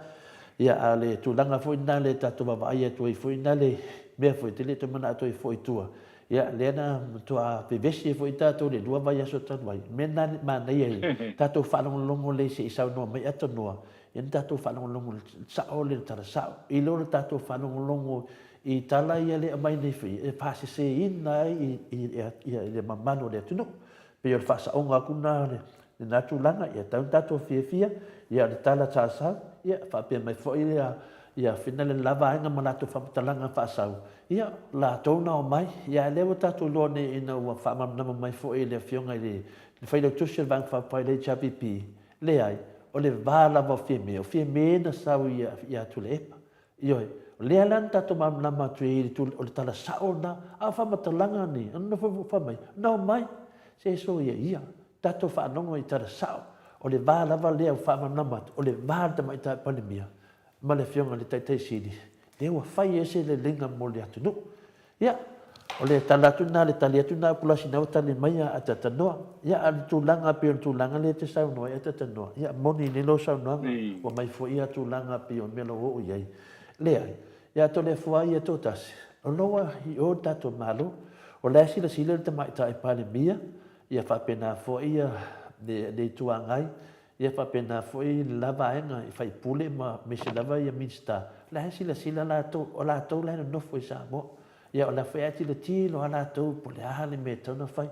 Ia, a o le tulaga foi lena lea tatou vaavaai atu ai foi lena le mea foi, e te le toe manao toe foi i tua. Ia, lea na matua vevesi ai foi tatou i le lua vaiaso talu ai. O le mea lena e manaia ai, tatou faalogologo lelei se i saunoa mai Atanua, Ia na tatou faalogologo i le sao le tala sao, i lo le tatou faalogologo i tala ia le aumai nei foi e faaseseina ai i le mamalu o le atunuu. Pei o le faasaoga atu lena lena tulaga, ia tau tatou fiafia, ia o le tala sa sau, ia faapea mai foi ia ia fina le la vaega ma latou faamatalaga faasau, ia latou na omai, ia a lea ua tatou iloa nei ina ua faamalamalama mai foi e le Afioga i le Failautusi o le Vaega Faaupufai o le HRPP, Leai, o le va lava o Fiame, o Fiame na sau ia Tuilaepa. Ioe, o lea la na tatou malamalama atu ai i le o le tala sao lena, a o faamatalaga nei, ona nofo fai mai, na omai, se soia ia, tatou faalogo i tala sao, o le va lava lea ua faamalamalama atu, o le va o le Tamaitai Palemia ma le Afioga i le Taitai Sili, lea ua fai ai se leleiga mo le atunuu. Ia, o le tala atu lena, le tali atu lena a Pulasi na ua tali mai a Atatanoa. Ia, a o le tulaga pei o le tulaga lea e te saunoa ai Atatanoa, ia, moni nei lou saunoaga, ua aumai foi ia tulaga pei o le mea o lo o oo i ai. Leai, ia Toleafoa ia toatasi, o lo o i o le tatou Malo, o la e silasila le Tamaitai Palemia, ia faapena foi ia le Itu Agai, Ia faapena foi le la vaega i faipule ma aemaise lava ia Minisita, o la e silasila latou, o latou la e nonofo i Samoa. Ia o la foi e tilotilo lava latou po o le a le mea e tatau ona fai.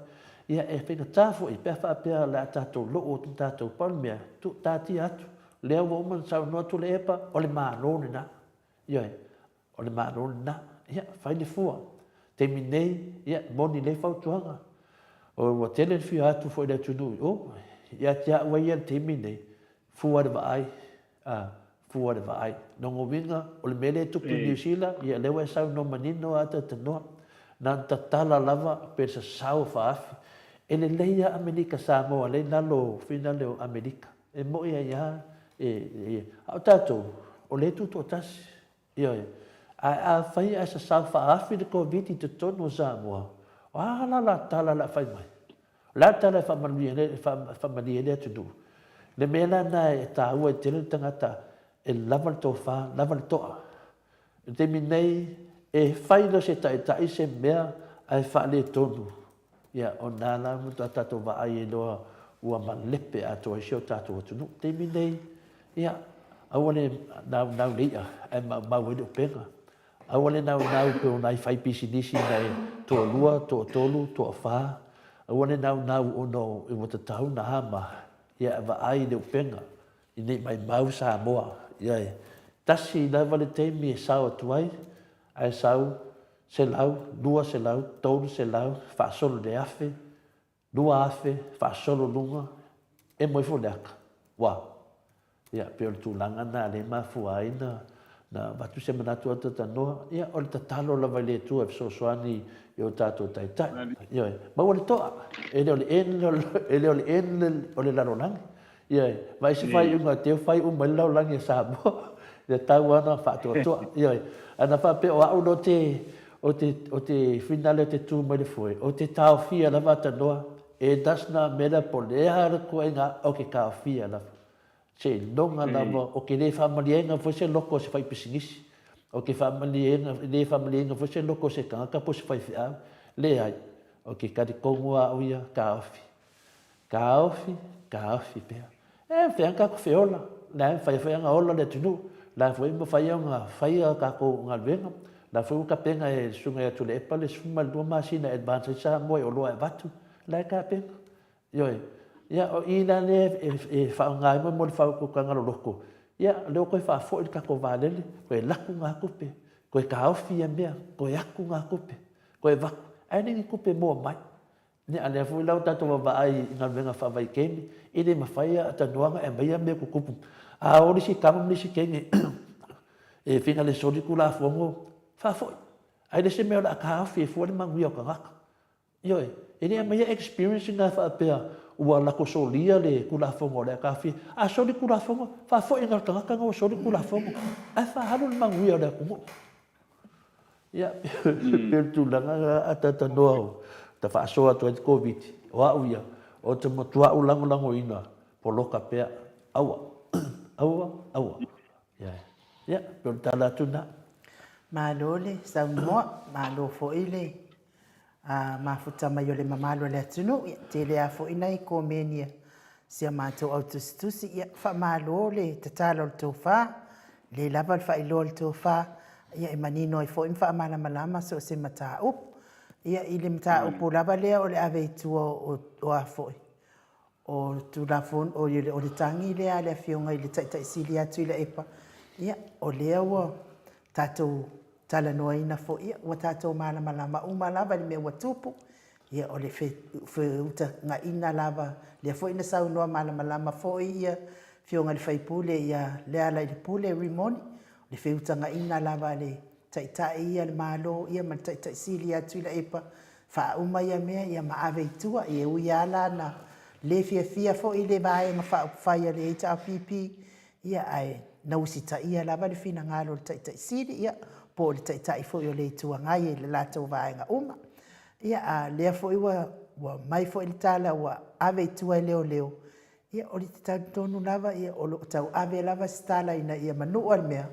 Ia e faigata foi pe a faapea o le a tatou loo atu tatou, pau le mea, tuu taatia atu, lea ua uma ona saunoa Tuilaepa, o le Malo lena. Ioe, O le Malo lena. Ia, fai le fua. Taimi nei, ia, moni lelei fautuaga. O, ua tele le fia atu foi i le atunuu i o. Ia te au ai ia i le taimi nei, fua le vaai, a, fua le vaai. Lona uiga, o le mea lea e tupu i Niu Sila, ia, lea ua e saunoa manino lava Tautonoa, na ona tatala lava pe sasao faafi. E lelei lava Amerika Samoa lea i lalo o finale o Amerika. E moi ai lava, e, e, a o tatou, o lea e tutoatasi. Ioe. Ae afai ae sasao faaafi le Koviti i totonu o Samoa, o a la la tala o le a fai mai? O le a le tala e faamanuia ai, e faamalie ai le atunuu? Le mea la lena e taua ai tele le tagata e lava le tofa, lava le to'a. I le taimi nei, e fai loa se taitai se mea ae faaletonu, Ia, o lena la ua tatou vaai ai loa ua malepe atoa ai si o tatou atunuu. I le taimi nei, ia, aua le naunau i le i'a ae maumau ai le upega. Aua le naunau pei o nai faipisinisi nai toalua, toatolu, toafa. Aua le naunau ona ua tatau ona a ma, ia, vaai i le upega ina i maimau Samoa. Ia, e tasi lava le taimi e sao atu ai, ae sau 100, 200, 300, faasolo i le 1000, 2000, faasolo luga, emo ifo le aka. Ua. Ia, pei o le tulaga lena lea e mafua ai na Na avatu se manatu atatanoa, ia, o le tatalo lava i le Atua e fesoasoani i o tatou taitai. Ioe. Maua le toa, e le o le end, e le o le end o le lalolagi. Ioe. Vaai se faaiuga a Teo fai uma ai le lalolagi a Samoa. Ia tau lava ona faatoatoa. Ioe. Ae na faapea o au loa te, o te, o te finale o te tu mai le foe, ou te taofia lava atanoa, it does not matter po o le a le ituaiga, ou te taofia lava. Seiloga lava, ou te le faamalieina foi se loko o se faipisinisi, ou te faamalieina, le faamalieina foi se loko o se tagata po o se faifeau. Leai, ou te talitonu lava au ia, taofi. Taofi, taofi pea. E mafai lava ona tatou feola, o la e mafai foi ona ola le atunuu, o la foi e mafai ona fai a tatou galuega, o la foi ua tapena e le Susuga ia Tuilaepa le 12 masina e advance ai Samoa i oloa e avatu, o la e tapena. Ioe. Ia, o i la lea e faaaoga ai mo le faautautaga loloto, ia, o lea ua toe faafoi le tatou vaalele, toe laku na tupe, toe taofi ia mea, toe atu na tupe, toe avatu, ae le ni tupe moa mai. Ia, a o lea foi la ua tatou vaavaai i galuega faavaitaimi, e le mafai lava tanoa ona e aumaia mea tutupu. A o le isi tama ma le isi teine e fina le soli Tulafono, faafoi. Ae le se mea o le a taofi ai fua le manuia o tagata. Ioe, e le aumaia experience na faapea ua latou solia le Tulafono o le a taofia. A soli Tulafono, faafoi na o le tagata na ua soli Tulafono, ae faaalu le manuia o le atunuu. Ia, pei o le tulaga lena a talanoa o ta faasoa atu ai le Koviti, o au ia, ou te matuai lagolagoina poloka pea, aua, aua, aua. Ia, ia, pei o le tala atu lena. Malo le saunoa, malo foi le mafuta mai o le mamalu o le atunuu. Ia, tele lava foi nai komeni a si a matou au tusitusi. Ia, faamalo le tatalo o le tofa, lelei lava le faailoa o le tofa, ia e manino ai foi ma faamalamalama so o se mataupu. Ia, i le mataupu lava lea o le ave i tua o a foi, o Tulafono, o le tagi lea a le Afioga i le Taitai Sili ia Tuilaepa, ia, o lea ua tatou talanoaina foi, ia, ua tatou malamalama uma lava i le mea ua tupu, ia, o le feutagaiga lava, lea foi na saunoa malamalama foi ia Afioga i le sui usufono ia Lealailepule Rimoni, o le feutagaiga lava a le Taitai ia le Malo ia ma le Taitai Sili ia Tuilaepa, faauma ia mea ia ma ave i tua. E ui lava la na le fiafia foi le Vaega Faaupufai a le HRPP, ia ae na usitaia lava le finagalo o le Taitai Sili ia po o le Taitai foi o le Itu Agai i le latou vaega uma. Ia a lea foi ua aumai foi le tala ua ave i tua e leoleo, Ia, o le talitonu lava o lo o tauave lava se tala ina ia manua le mea,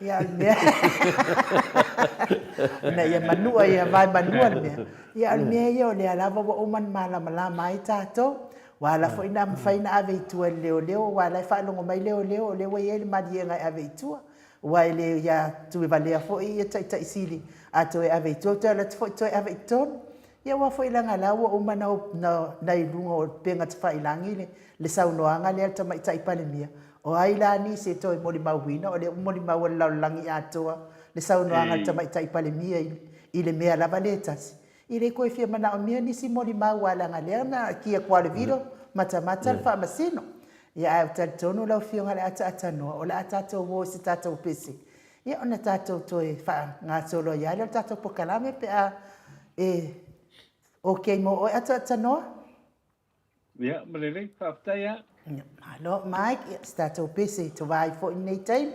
ia a o le mea ina ia manua, ia vaemanua le mea. Ia a o le mea ia o lea lava ua uma ona malamalama ai tatou. Ua ala foi ona mafai ona ave i tua e le leoleo aua o la e faalogo mai leoleo o lea ua i ai le maliega e ave i tua. Aua e le ia tuivalea foi ia Taitai Sili a toe ave i tua, toe alu atu foi toe ave i totonu. Ia aua foi leaga la ua uma ona i luga o upega tafailagi le saunoaga lea a le Tamaitai Palemia, o ai la nisi e toe molimauina, o lea ua molimau e le lalolagi atoa le saunoaga a le Tamaitai Palemia i le mea lava lea e tasi. E le toe fia manaomia nisi molimau aua leaga lea na akia Kuala matamata le Faamasino. Ia ae ou te talitonu lau Afioga i le Ataatanoa, o le a tatou o i se tatou pese Ia ona tatou toe faagasolo ai lava lea o le tatou polokalame pe a e okay mo oe Atoatanoa. Ia, ma lelei, faafetai lava. Ia, malo Mike, ia se tatou pese i tovā ai foi lenei taimi.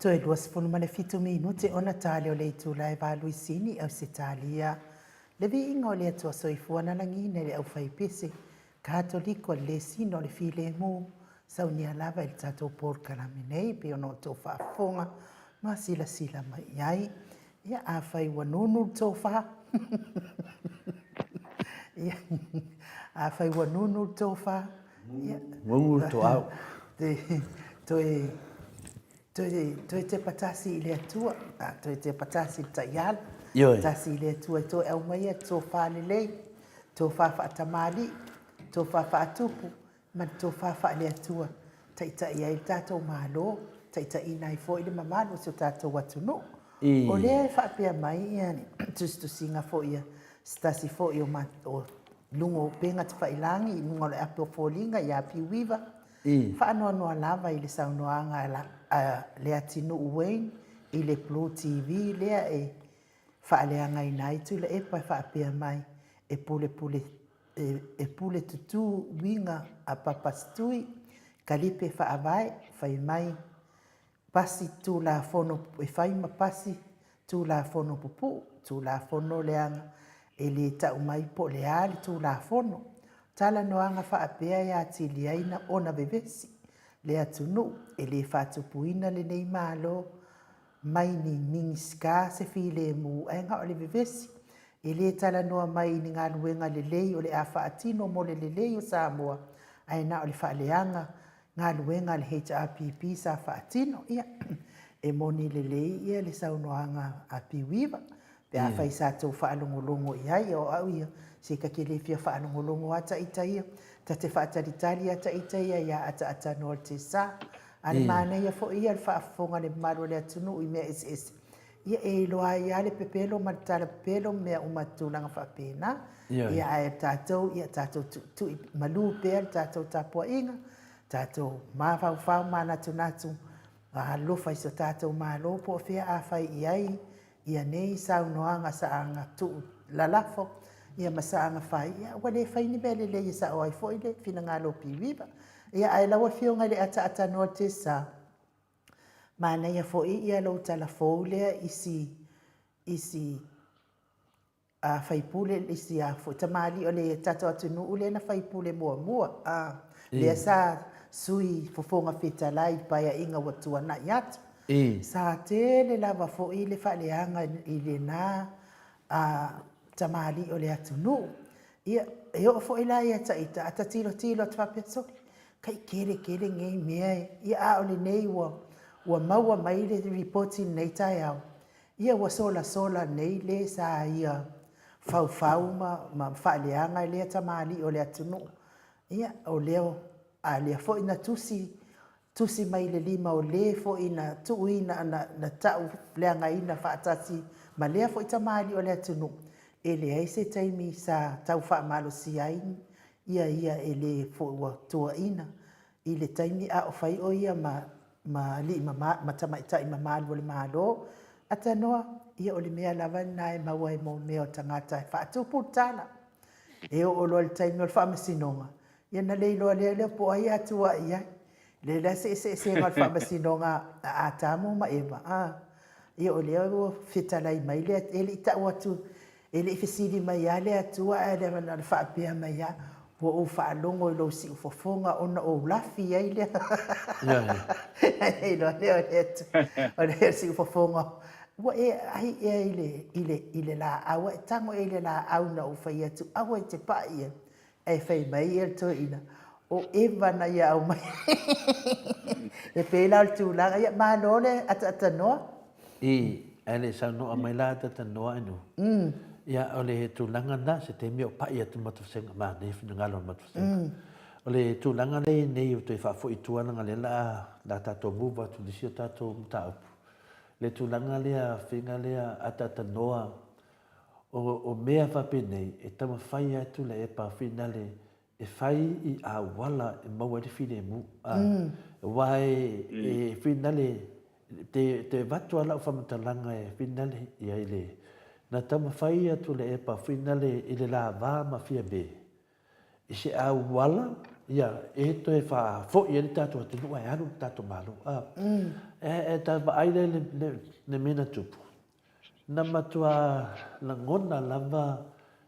Toe 27 minute ona tale o le itula e valuisini Ausetalia. Le viiga o le Atua Soifua na lagiina i le aufaipese Katoliko a le Lesina o le Filemu, saunia lava i le tatou polokalame nei pei ona outou faafofoga ma silasila mai i ai. Ia, afai ua nunu le tofa, ia, afai ua nunu le tofa, ia, Nunu le toau. Toe, toe, toe tepa tasi i le Atua, a, toe tepa tasi i le taiala, Ioe. tasi i le Atua e toe aumaia le tofa lelei, tofa faatamalii, tofa faatupu, ma le tofa faale-Atua, taitai ai le tatou Malo, taitaiina ai foi le mamalu o si o tatou atunuu. O lea e faapea mai ia le tusitusiga foi a se tasi foi o, o luga o upega tafailagi i luga o le ape o foliga ia Piuiva, faanoanoa lava i le saunoaga a Leatinuu Wayne i le Blue TV lea e faaleagaina ai Tuilaepa e faapea mai, e pulepule e pule tutū uiga a Papasitui, Kalipe Faavae, fai mai pasi Tulafono e fai ma pasi Tulafono pupuu, Tulafono leaga e le tau mai po o le a le Tulafono. Talanoaga faapea e atili ai ona vevesi le atunuu, e le faatupuina lenei Malo mai ni Minisita se filemu ae na o le vevesi. E le talanoa mai i ni galuega lelei o le a faatino mo le lelei o Samoa, ae na o le faaleaga galuega a le HRPP sa faatino. Ia, e moni lelei ia le saunoaga a Piuiva, pe afai sa tou faalogologo i ai, o au ia, se ta te le fia faalogologo lava ta ita ia, ta te faatalitali lava ta ita ia ia ataatānoa le tesa. A o le manaia foi ia o le faafofoga a le mamalu o le atunuu i mea eseese, ia e iloa ai lava le pepelo ma le tala pepelo ma mea uma tulaga faapena. Ia ae o tatou, ia tatou tuitui malu pea le tatou tapuaiga, tatou mafaufau manatunatu ma alofa i so tatou Malo po o fea a fai i ai ia nei saunoaga saaga tuu lalafo ia ma saaga fai, ia ua le fai ni mea lelei e sao ai foi le finagalo o Piuiva. Ia ae lau Afioga i le ataatānoa Tesa, manaia foi ia lou tala fou lea i si, i si a faipule, i si a foi tamalii o le tatou atunuu lea na faipule muamua, a, lea sa sui fofoga fetalai i le paeaiga ua tuanai atu. Sa tele lava foi le faaleaga i lena a tamalii o le atunuu. Ia, e oo foi la ia ta ita, a ta tilotilo atu faapea, sole, kai kele kele nei mea e, ia a o lenei ua, ua maua mai le lipoti i lenei taeao, ia ua solasola nei le sa ia faufau ma, ma faaleaga lea tamalii o le atunuu. Ia, o lea, a lea foi na tusi tusi mai le lima o le foi na tuuina, na, na tau leagaina faatasi ma lea foi tamalii o le atunuu, e leai se taimi sa tau faamalosia ai ia ia e le foi ua tuuaina i le taimi a o fai o ia ma, ma alii mama, ma tamaitai mamalu o le Malo. Atanoa, ia o le mea lava lena e maua ai mo mea o tagata e faatupu le tala. E oo loa i le taimi o le faamasinoga, Ia na le iloa lea lea po o ai a tuuai i ai. Lea la se eseesega o le faamasinoga a Atamu ma Eva, a. Ia o lea ua fetalai mai le, e le i tau atu E le i fesili mai lava le Atua ae na ona faapea mai lava, Ua ou faalogo i lou siufofoga ona ou lafi ai lea. Ae iloa lea o le Atua, o le siufofoga, ua e ai ea i le, i le, i le laau, ua e tago ea i le laau na ou fai atu, aua e te pai i ai. Ae fai mai ia le toeaina, o Eva na ia aumai. E pei la o le tulaga, ia malo le ataatanoa. I, ae le i saunoa mai la ataatanoa e nu. Ia, o le tulaga lena, se taimi o pai atu ma Vasega, manaia finagalo o le Vasega. O le tulaga lea i nei ua toe faafoi i tua leaga o lea o le a, le a tatou move atu i le isi o tatou mataupu. Le tulaga lea, faiga lea ataatanoa O mea faapenei, e taumafai atu le epa finale e fai i auala e maua ai le filemu. Aua e finale, te avatu lava lau faamatalaga e finale i ai le, na taumafai atu le epa finale i le lava ma Fiame i se auala ia e toe faafoi ai le tatou atunuu ae alu le tatou Malo. E ta vaai lea i le mea na tupu, Na matua lagona lava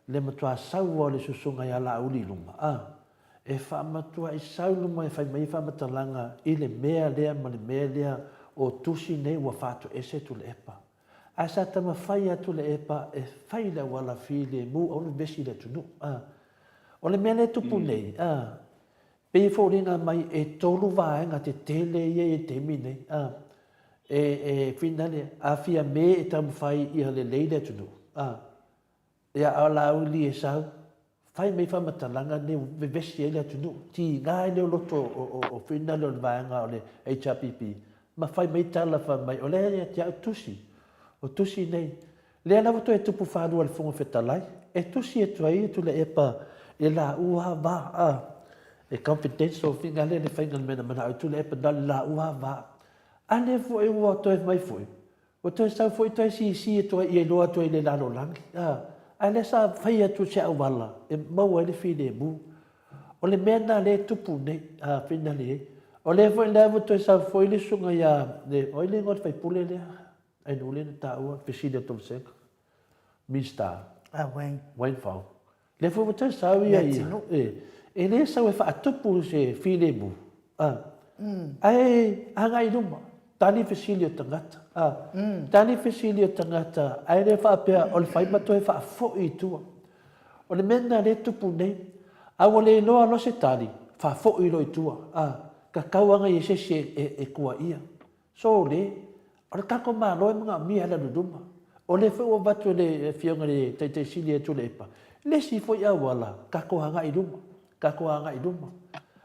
le matua sau o le susuga ia Laauli i luma, a, e faamatuai sau i luma e fai mai faamatalaga i le mea lea ma le mea lea o tusi nei ua faatoese Tuilaepa. Ae sa taumafai lava Tuilaepa e fai le auala filemu aua le vevesi i le atunuu, a. O le mea lea e tupu nei, a, Pei e foliga mai e tolu vaega tetele ia i le taimi nei, a, e, e finale, a Fiame e taumafai ia lelei le atunuu, a, ia a o Laauli e sau, fai mai faamatalaga nei ua vevesi ai le atunuu, tiga ai lea o loto o, o, o finale o le vaega o le HRPP, ma fai mai tala fai mai, o lea ia te au tusi, o tusi nei, Lea lava toe tupu faalua le Fofoga Fetalai, e tusi atu ai e Tuilaepa i le laua va, a, e confidential faiga lea le faiga o le mea na manao ai Tuilaepa na o le laua va. A lea foi ua toe fai mai foi, ua toe sau foi toe sisi atu ai ia iloa atu ai i le lalolagi, a, a lea sa fai atu se auala e maua ai le filemu. O le mea lena lea e tupu nei, a, finali ai. O lea foi la ua toe sau foi le susuga ia, le, o ai le igoa o le faipule lea? Ai nuu lea na taua fesili a Tomasega, Minista. A Wayne. Wayne Fong. Lea foi ua toe sau ia ia. E, e le sau e faatupu se filemu. A. Mm. Ae agai i luma. Tali fesili o tagata. A. Mm. Tali fesili o tagata. Ae le faapea o le fai ma toe faafoi i tua. O le mea lena lea tupu nei. A ua le iloa loa se tali, faafoi loa i tua. A. Kakau aga i se isi e, e, e kuaia. Sole, o le tatou Malo e manaomia e alu i luma. O lea foi ua avatu e le Afioga i le Taitai Sili ia Tuilaepa, le isi foi auala, tatou agai i luma, tatou agai i luma.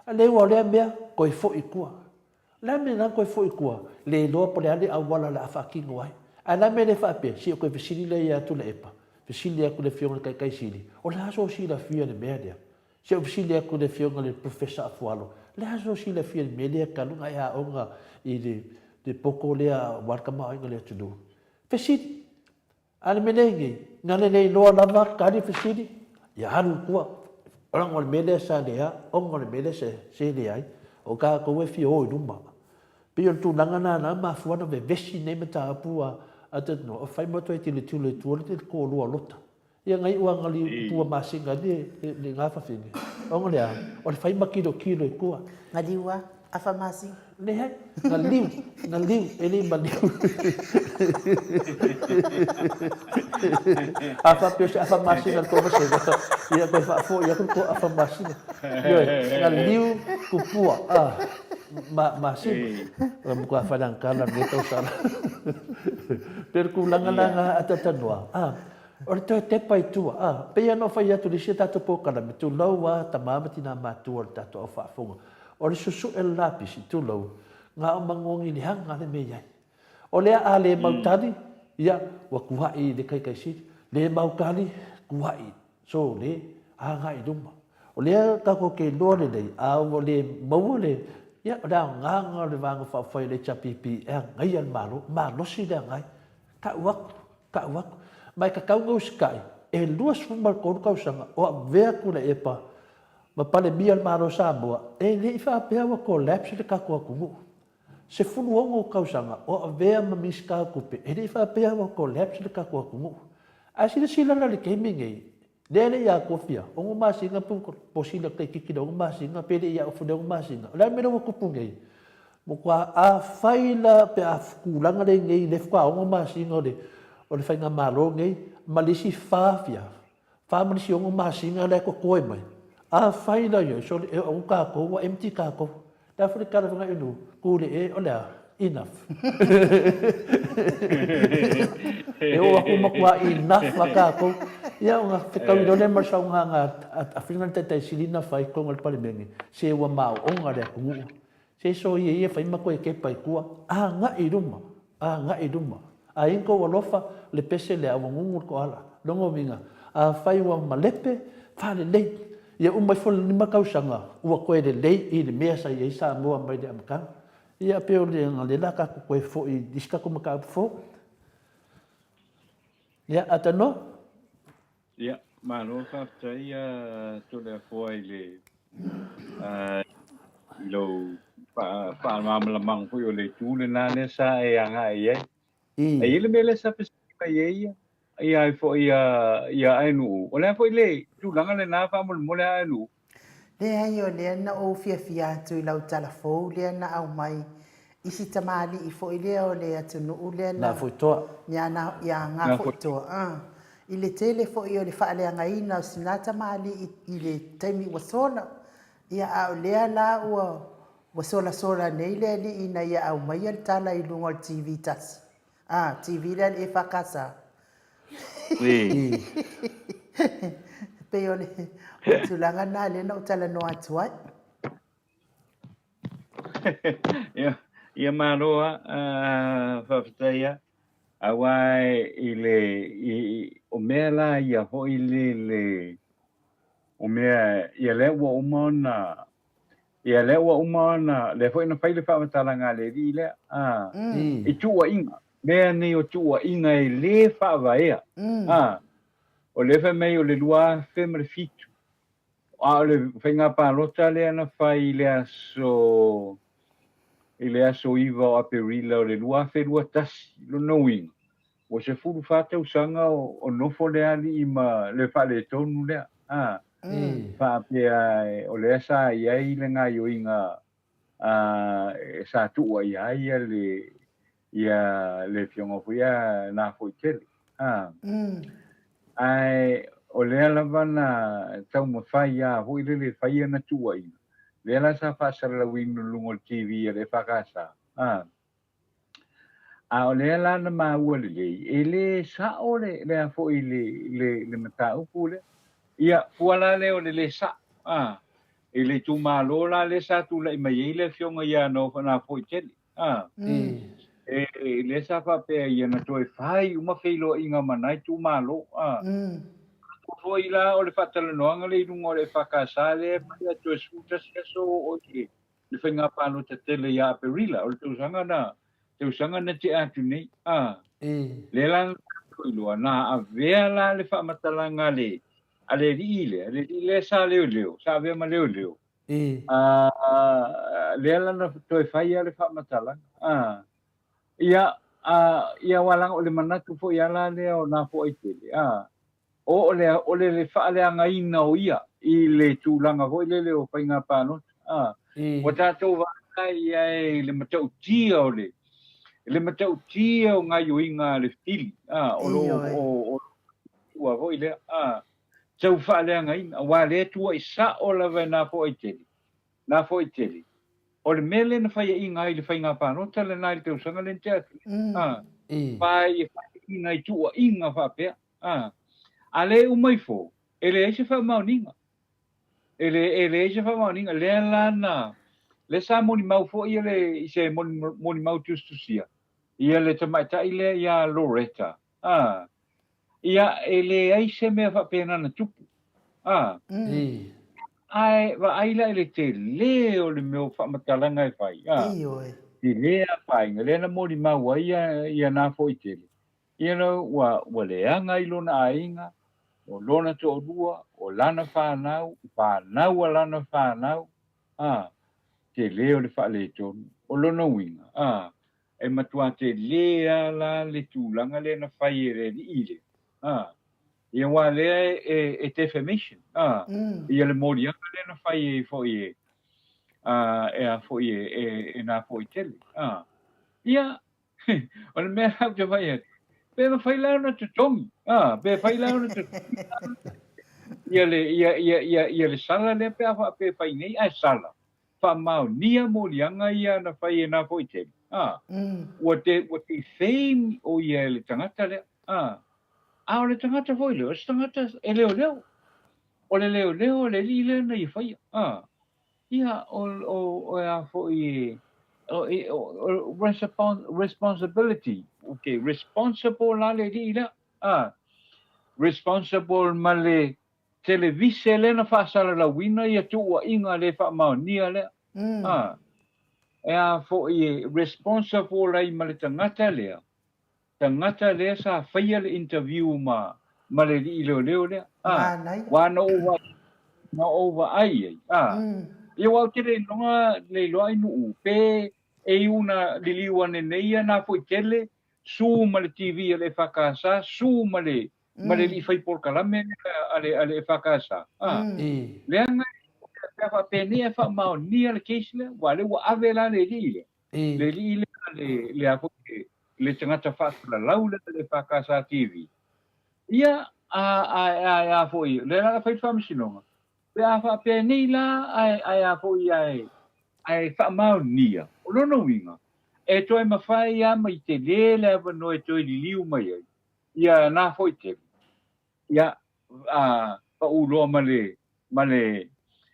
A le ua o lea mea, toe foi i tua. O le a le mea la toe foi i tua? Le iloa po o le a le auala o le a faatino ai. Ae o le a le mea le faapea, se i ou toe fesili lea ia Tuilaepa, fesili atu i le Afioga i le Taitai Sili, o le a sou silafia i le mea lea? Se i ou fesili atu i le Afioga i le Professor Afualo, le a sou silafia i le mea lea talu ona e aoga i le poto lea aua le tamaoaiga o le atunuu? Fesili. A o le mea lea i nei, na o le le iloa lava tali fesili, ia alu i tua. Ona o le mea lea sa leai, ona o le mea lea sa leai, o tatou e fia o i luma. Pei o le tulaga lena na mafua ona vevesi nei mataupu a Tanoa, o fai ma toe tilotilo i tua le toalua o Lota. Ia ngai ua ngali pua masina le le gafa fine. Ona le a, o le fai ma kilokilo i tua. Ngaliu a, afa masina. Leai, ngaliu, ngaliu, e le maliu. A faapea o se afa masina le tou vasega, ia toe faafoi atu le tou afa masina. Ioe, ngaliu kupua, a, ma, masina. Ua matua faleagakala lenei tausaga. Pei o le tulaga la na atatanoa, a, O le toe tepa i tua, ā, pei ona ou fai atu i le isi a tatou polokalame, tulou a tama ma tinā matua o le tatou au faafofoga, o le susuʻe o le lapisi, tulou, na o magogi leaga le mea i ai. O lea a le mau tali, ia, ua tuaʻi i le taitaisili, le mau tali, tuaʻi, sole, agai i luma. O lea tatou te iloa lelei, a ua le maua le, ia, o le aoga o le Vaega Faaupufai o le HRPP e agaia le Malo, malosi le agai, tau atu, Tau atu. Ma e tatau ona usitai, e 23 tausaga o avea Tuilaepa ma Palemia o le Malo o Samoa, e le i faapea ua collapse le tatou atunuu. 16 tausaga o avea ma Minisita o Tupe, e le i faapea ua collapse le tatou atunuu. Ae silasila la i le taimi lenei, lea e le i atoa fia ono masina pe ua posili atu laitiiti i le ono masina pe le i aofu i le ono masina. O le a le mea lea ua tupu nei? Matua afai la pe a tulaga lenei lea faatoa ono masina o le o le faigamalo lenei ma le isi fa fia, fa ma le isi ono masina la e totoe mai, afai la ioe, sole e oo tatou ua empty tatou. Le a foi le tala fai mai nu, tu le e, o le a? Enough. E oo atu matua enough a tatou. Ia ona fetaui loa lea ma le saunoaga a Fina le Taitai Sili na fai i totonu o le Palemene, se ua maoona le atunuu. Se soia ia fai ma toe tepa i tua, agai i luma, agai i luma. A i ai ni tou alofa, le pese lea ua gugu le toala. Lona uiga, afai ua malepe, faalelei. Ia uma ifo le 5 tausaga, ua toe lelei i le mea sa i ai Samoa mai le amataga. Ia pei o le lea la tatou toe foi i isi tatou mataupu fou. Ia, Atanoa? Ia, malo faafetai Toleafoa i le i lou faamalamalamaga foi o le itu lena lea sa e agai i ai. E i ai le mea lea sa fesili mai ai ia, ia ai foi ia, ia Aenuu. O le a foi le tulaga lena faamolemole a Aenuu? Leai, o lea na ou fiafia atu i lau tala fou lea na aumai i si tamalii foi lea o le atunuu lea na... Gafoitoa. Ia, na, ia, Gafoitoa, a. I le tele foi o le faaleagaina o sina tamalii i le taimi ua sola, ia, a o lea la ua, ua solasola nei le alii ina ia aumaia le tala i luga o le TV tasi. A, TV lea a le EFKS. E pei o le tulaga lena lea na ou talanoa atu ai. Ia, ia malo a, faafetai a. Aua i le, i, o mea la ia foi le, le, o mea, ia lea ua uma ona, Ia, lea ua uma ona, lea foi na fai le faamatalaga a le alii lea, a, i tuuaiga, mea nei o tuuaiga e lē faavaea, a, o lea fai mai o le 2007, a o le faiga palota lea na fai i le aso, i le aso 9 o Aperila o le 2021, lona uiga, ua 14 tausaga o nofo le alii ma le faaletonu lea, a, faapea o lea sa i ai le gaioiga sa tuuaia ai ia le ia le afioga foi ia Nafoitele, a. Ae o lea lava na taumafai lava foi lele e fai ana tuuaiga, lea la sa faasalalauina i luga o le TV a le EFKS, a. A o lea la na maua lelei, e le sa'o le, le a foi le, le, le mataupu lea. Ia, fua la lea o le lē sa'o, a, i le itumalo la lea sa tula'i mai ai le afioga ia Nafoitele, a, e, lea sa faapea ia na toe fai uma feiloaiga ma na itumalo, a. Foi la o le faatalanoaga lea i luga o le EFKS lea e fai a toe 11 aso o i le le faiga palota tele ia Aperila, o le tausaga na, tausaga na tea atu nei, a. Lea la na tatou iloa, na avea la le faamatalaga a le, a le alii lea, le alii lea sa leoleo, sa avea ma leoleo. A, lea la na toe fai lava le faamatalaga, a. Ia, a, ia aua leaga o le manatu foi lava la lea o Nafoaitele, a. O le, o le faaleagaina o ia i le tulaga foi lele o faiga palota. A, ua tatou vaai i ai i le matautia o le, le matautia o gaioiga a le fili, a, o lo, o, o, ua foi lea, a, tau faaleagaina, aua lea e tuuai sa'o lava e Nafoaitele, Nafoaitele, o le mea lea na faiaina ai i le faiga palota lena i le tausaga lea na tea atu nei, a, fai, faiaina i tuuaiga faapea. A, a le uma ifo, e leai se faamaoniga. E le, e leai se faamaoniga. Lea la na, lea sa molimau foi ia le, i se molimau tusitusia, ia le tamaitai lea ia Loretta. A, ia, e leai se mea faapena na tupu. A, ae vaai la i le tele o le mea o faamatalaga e fai. A, tele afaina, lea na molimau ai ia, ia Nafoitele. You know, ua, ua leaga i lona aiga, o lona toalua, o lana fanau, o fanau a lana fanau, a, tele o le faaletonu. O lona uiga, a, e matua tele lava la le tulaga lea na fai e le alii lea, a. Ia aua lea e e defamation a ia le moliaga lea na fai ai foi e a e a foi e e e na foi tele a ia o le mea la ou te fai atu pe mafai la ona totogi a pe fai la ona totogi ia le ia ia ia ia le sala lea pe a faapea e fai nei ae sala faamaonia moliaga ia na fai e na foi tele a ua te ua defame o ia e le tagata lea a A o le tagata foi lea, o se tagata e leoleo. O le leoleo o le alii lea na ia faia. A, ia, o, o, o a foi, o, o, o, responsibility. Okay, responsible la le alii lea. A, responsible ma le televise lea na faasalalauina ia tuuaiga le faamaonia lea. A, e a foi, responsible ai ma le tagata lea tagata lea sa faia le interview ma ma le alii leoleo lea a wa na ou vaai na ou vaai ai a ia aua ou te le iloga le iloa ai nuu pe e iu na liliu ane nei ia na foi tele su ma le TV a le EFKS su ma le ma le alii fai polokalame lea a le a le EFKS a leaga pe a faapenei ae faamaonia le case lea aua lea ua ave la le alii lea le alii lea le le a foi le tagata faasalalau lea le EFKS TV. Ia, a, a, a, a foi, lea la na fai le faamasinoga, pe a faapea nei la, ae, ae a foi, ae, ae faamaonia, o lona uiga, e toe mafai lava ma i tele le avanoa e toe liliu mai ai, ia na foi tele, ia, a, pau loa ma le, ma le,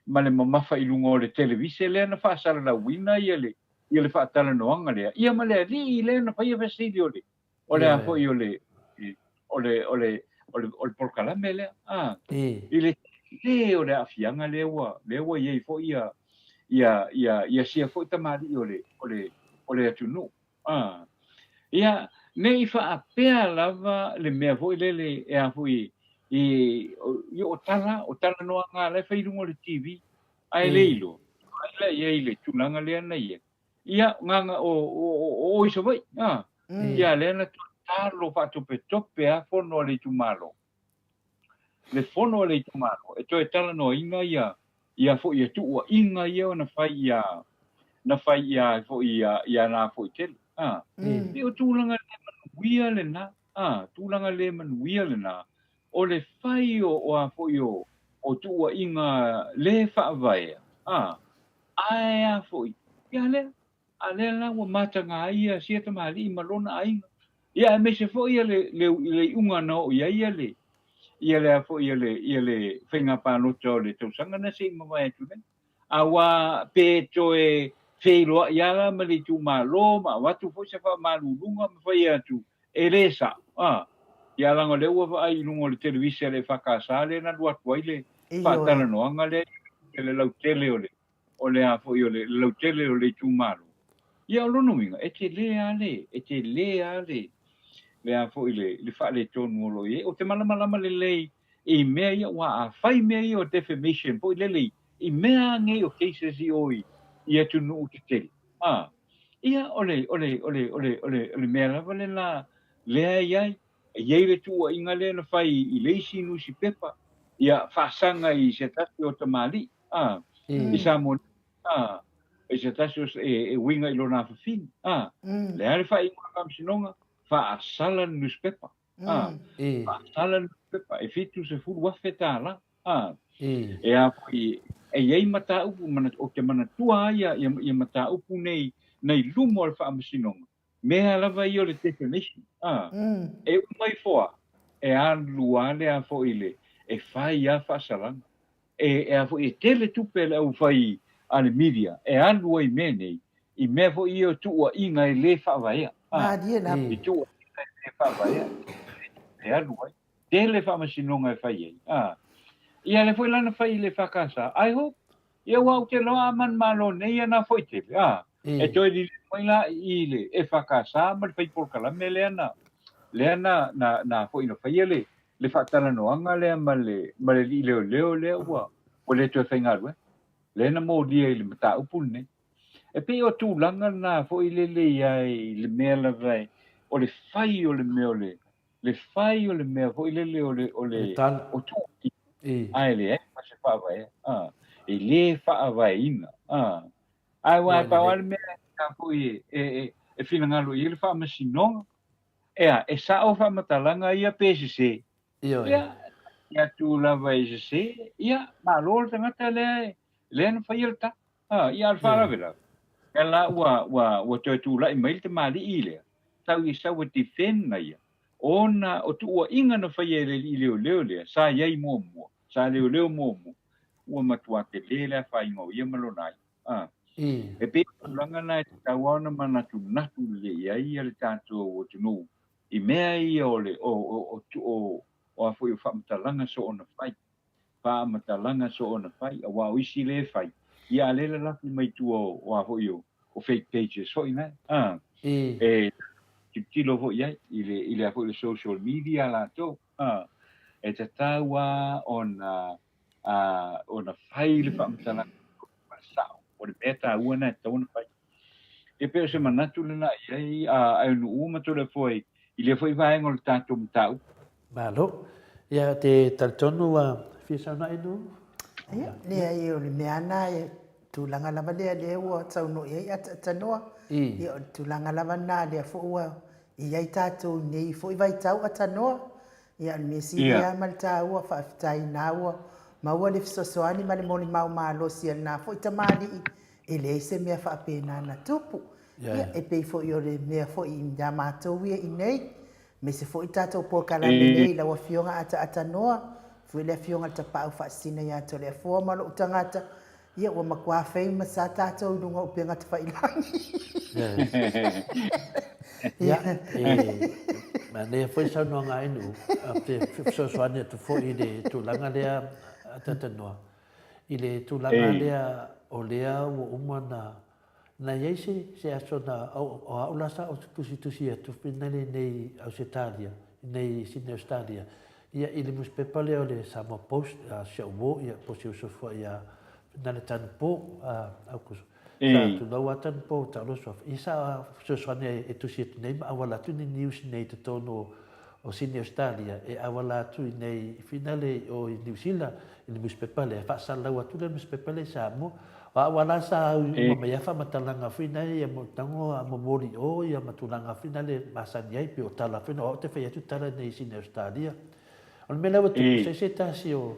ma le mamafa i luga o le televise lea na faasalalauina ia le, ia le faatalanoaga lea, ia ma le alii lea na faia fesili o le, o le a foi o le, o le, o le, o le, o le polokalame lea, a, i le tele o le aafiaga lea ua, lea ua i ai foi ia, ia, ia, ia sia foi tamalii o le, o le, o le atunuu. A, ia, ne i faapea lava le mea foi lele e a foi i, i o tala, o talanoaga la e fai i luga o le TV, ae le iloa, vaai la i ai i le tulaga lea na i ai. Ia, gaga, o, o, o, o i Savaii, a, ia, lea na toe talo faatopetope a fono a le itumalo. Le fono a le itumalo e toe talanoaina ia ia foi ia tuuaiga ia na fai ia na fai ia foi ia ia na foi tele a e o tulaga le manuia lena a tulaga le manuia lena o le fai o o a foi o o tuuaiga le faavaea a ae a foi ia lea A lea la ua mataga ai ia sia tamalii ma lona aiga. Ia aemaise foi ia le, le, le iuga na oo i ai ia le, ia le a foi ia le, ia le faiga palota o le tausaga na se i mavae atu nei. Aua pe toe feiloai lava la ma le itumalo ma avatu foi se faamaluluga ma fai atu e le sao. A, ia leaga o lea ua vaai i luga o le televise a le EFKS lea na alu atu ai le faatalanoaga lea i le lautele o le o le a foi o le lautele o le itumalo, ia o lona uiga, e tele lava le, e tele lava le, le a foi le, le faaletonu o lo o i ai. Ou te malamalama lelei i mea ia, aua a fai mea ia o defamation foi lele i, i mea lava nei o cases i o i, i atunuu tetele, a, ia o le, o le, o le, o le, o le, o le mea lava lena lea e i ai, E i ai le tuuaiga lea na fai i le isi nusipepa, ia faasaga i se tasi o tamalii, a, i Samoa nei, a, i se tasi o, e, e uiga i lona afafine, a, le a le faaiuga a le Faamasinoga? Faasala le nusipepa, a, faasala le nusipepa e $70,000, a, e a foi, e i ai mataupu, ou te manatua lava ia, ia, ia mataupu nei, nei luma o le Faamasinoga, Mea lava ia o le defamation, a. E uma ifo a, e alu a le a foi le, e fai a faasalaga. E, e a foi, e tele tupe a le au fai a le media e alu ai i mea nei, i mea foi ia o tuuaiga e le faavaea, a. Malie lava. I tuuaiga e le faavaea, e alu ai. Tele faamasinoga e fai ai, a. Ia lea foi la na fai i le EFKS, I hope Ia aua ou te iloa a manumalo nei ia na foi tele, a, e toe liliu mai la i i le EFKS ma le fai polokalame lea na, lea na, na, na foi na faia le, le faatalanoaga lea ma le, ma le alii leoleo lea ua, ua le toe faigaluega, lea na molia i le mataupu lenei. E pei o tulaga na foi lele i ai i le mea lava e, o le fai o le mea o le, Le fai o le mea foi lele o le, o le, o tuuaiga, ae leai ma se faavaea, a, e lē faavaeina, a. Ae aua e pau lava le mea e foi e, e, e finagalo i ai le faamasinoga, ea, e sao faamatalaga ia pe sesē. Ioe. Ia, e atu lava e sesē, ia, malo le tagata lea, lea na faia le tala. A, ia, a o le faalavelave, ia la ua, ua, ua toe tulai mai le tamalii lea, tau i sau e defend na ia, ona o tuuaiga na faia e le alii leoleo lea, sa i ai muamua, sa leoleo muamua, ua matua tele le afaina o ia ma lona aiga. A, e pei o tulaga na e tatau lava ona manatunatu lelei i ai le tatou atunuu i mea ia o le, o, o, o, o, o a foi o faamatalaga soona fai. faamatalaga soona fai, aua o isi lea e fai, ia a lea e lalafi mai tua o, o a foi o, o fake pages foi na, a, e tilotilo foi i ai i le, i le a foi le social media a latou, a, e tatau lava ona, a, ona fai le faamatalaga ma le sao, o le mea taua na e tatau ona fai. E pei o se manatu lena i ai a Aunuu ma Toleafoa i lea foi vaega o le tatou mataupu. Malo. Ia, te talitonu ua fia saunoa Nuu? Ia, leai o le mea lena e tulaga lava lea lea ua saunoa i ai Ataatanoa. Ia, o le tulaga lava lena lea foi ua i ai tatou i nei foi vaitau Atanoa. Ia, o le mea sili lava ma le taua, faafetai na ua maua le fesoasoani ma le molimau malosi a lena foi tamalii E leai se mea faapena na tupu. Ia, e pei foi o le mea foi ia matou ia i nei, aemaise foi tatou polokalame nei, lau Afioga Ataatanoa, foi le Afioga i le Tapaau Faasisina ia Toleafoa ma lou tagata, ia ua matua famous lava tatou i luga o upega tafailangi. Ia, e manaia foi saunoaga a Inu, te fesoasoani atu foi i le tulaga lea Ataatanoa. I le tulaga lea o lea ua uma na na i ai se se aso na o au la sa ou tusitusi atu finale i nei Ausetalia, i nei Sydney Australia, ia i le nusipepa lea o le Samoa Post, a si au uo, ia po o si uso foi ia finale Tanu Po, a Aukuso. Sa tulou a Tanu Po taulo suafa. Ia sa fesoasoani ai e tusi atu nei ma auala atu ni news nei i totonu o o Sydney Australia e auala atu i nei finale o i New Zealand i le nusipepa lea, faasalalau atu le nusipepa lea i Samoa. O au a la sa au i uma mai a faamatalaga foi na ia mo tago a momoli i o ia ma tulaga foi na le masani ai pei o tala foi na o au te fai atu tala nei i Sydney Australia. O le mea lea ua tupu, se se tasi o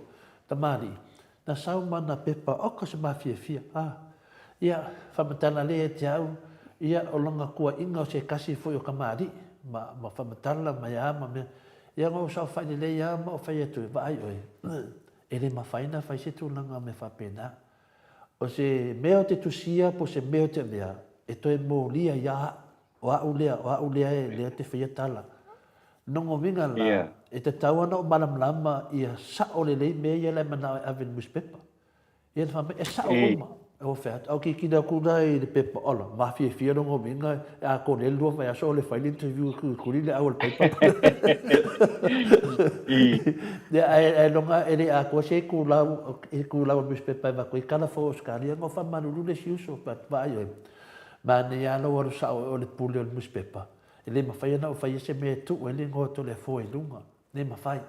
tamalii Na sau ma ana pepa, oka se mafiafia, a. Ia, faamatala lea ia te au, ia, o lona kuaʻiga o se kasi foi o kamaliʻi, ma, ma faamatala mai a ma mea. Ia, na ou saofai lelei a ma ou fai atu, vaai oe, e le mafai na fai se tulaga mea faapena. O se mea o te tusia po o se mea o te avea, e toe molia ia a'u. O a'u lea, o a'u lea e lea te faia tala. Nogoviga la, e tatau ona ou malamalama ia sa'o lelei mea ia la e manao e ave i le nusipepa. Ia na fai mai, e sa'o uma. E o fea atu, a o kikina aku la i le pepa, ola, mafiafia logoviga e atoa nei le lua vaiaso o le fai le interview e kuli le au o le paipa. Ia, ae, ae loga e le atoa se itulau, itulau o le nusipepa e avatu ai tala fou o Ausetalia, na o faamalulu le isi uso, vaai oe. Manaia lava lou alu sao o le pule o le nusipepa. E le mafai ona ou faia se mea e tuu ai le igoa o Toleafoa i luga. Le mafai.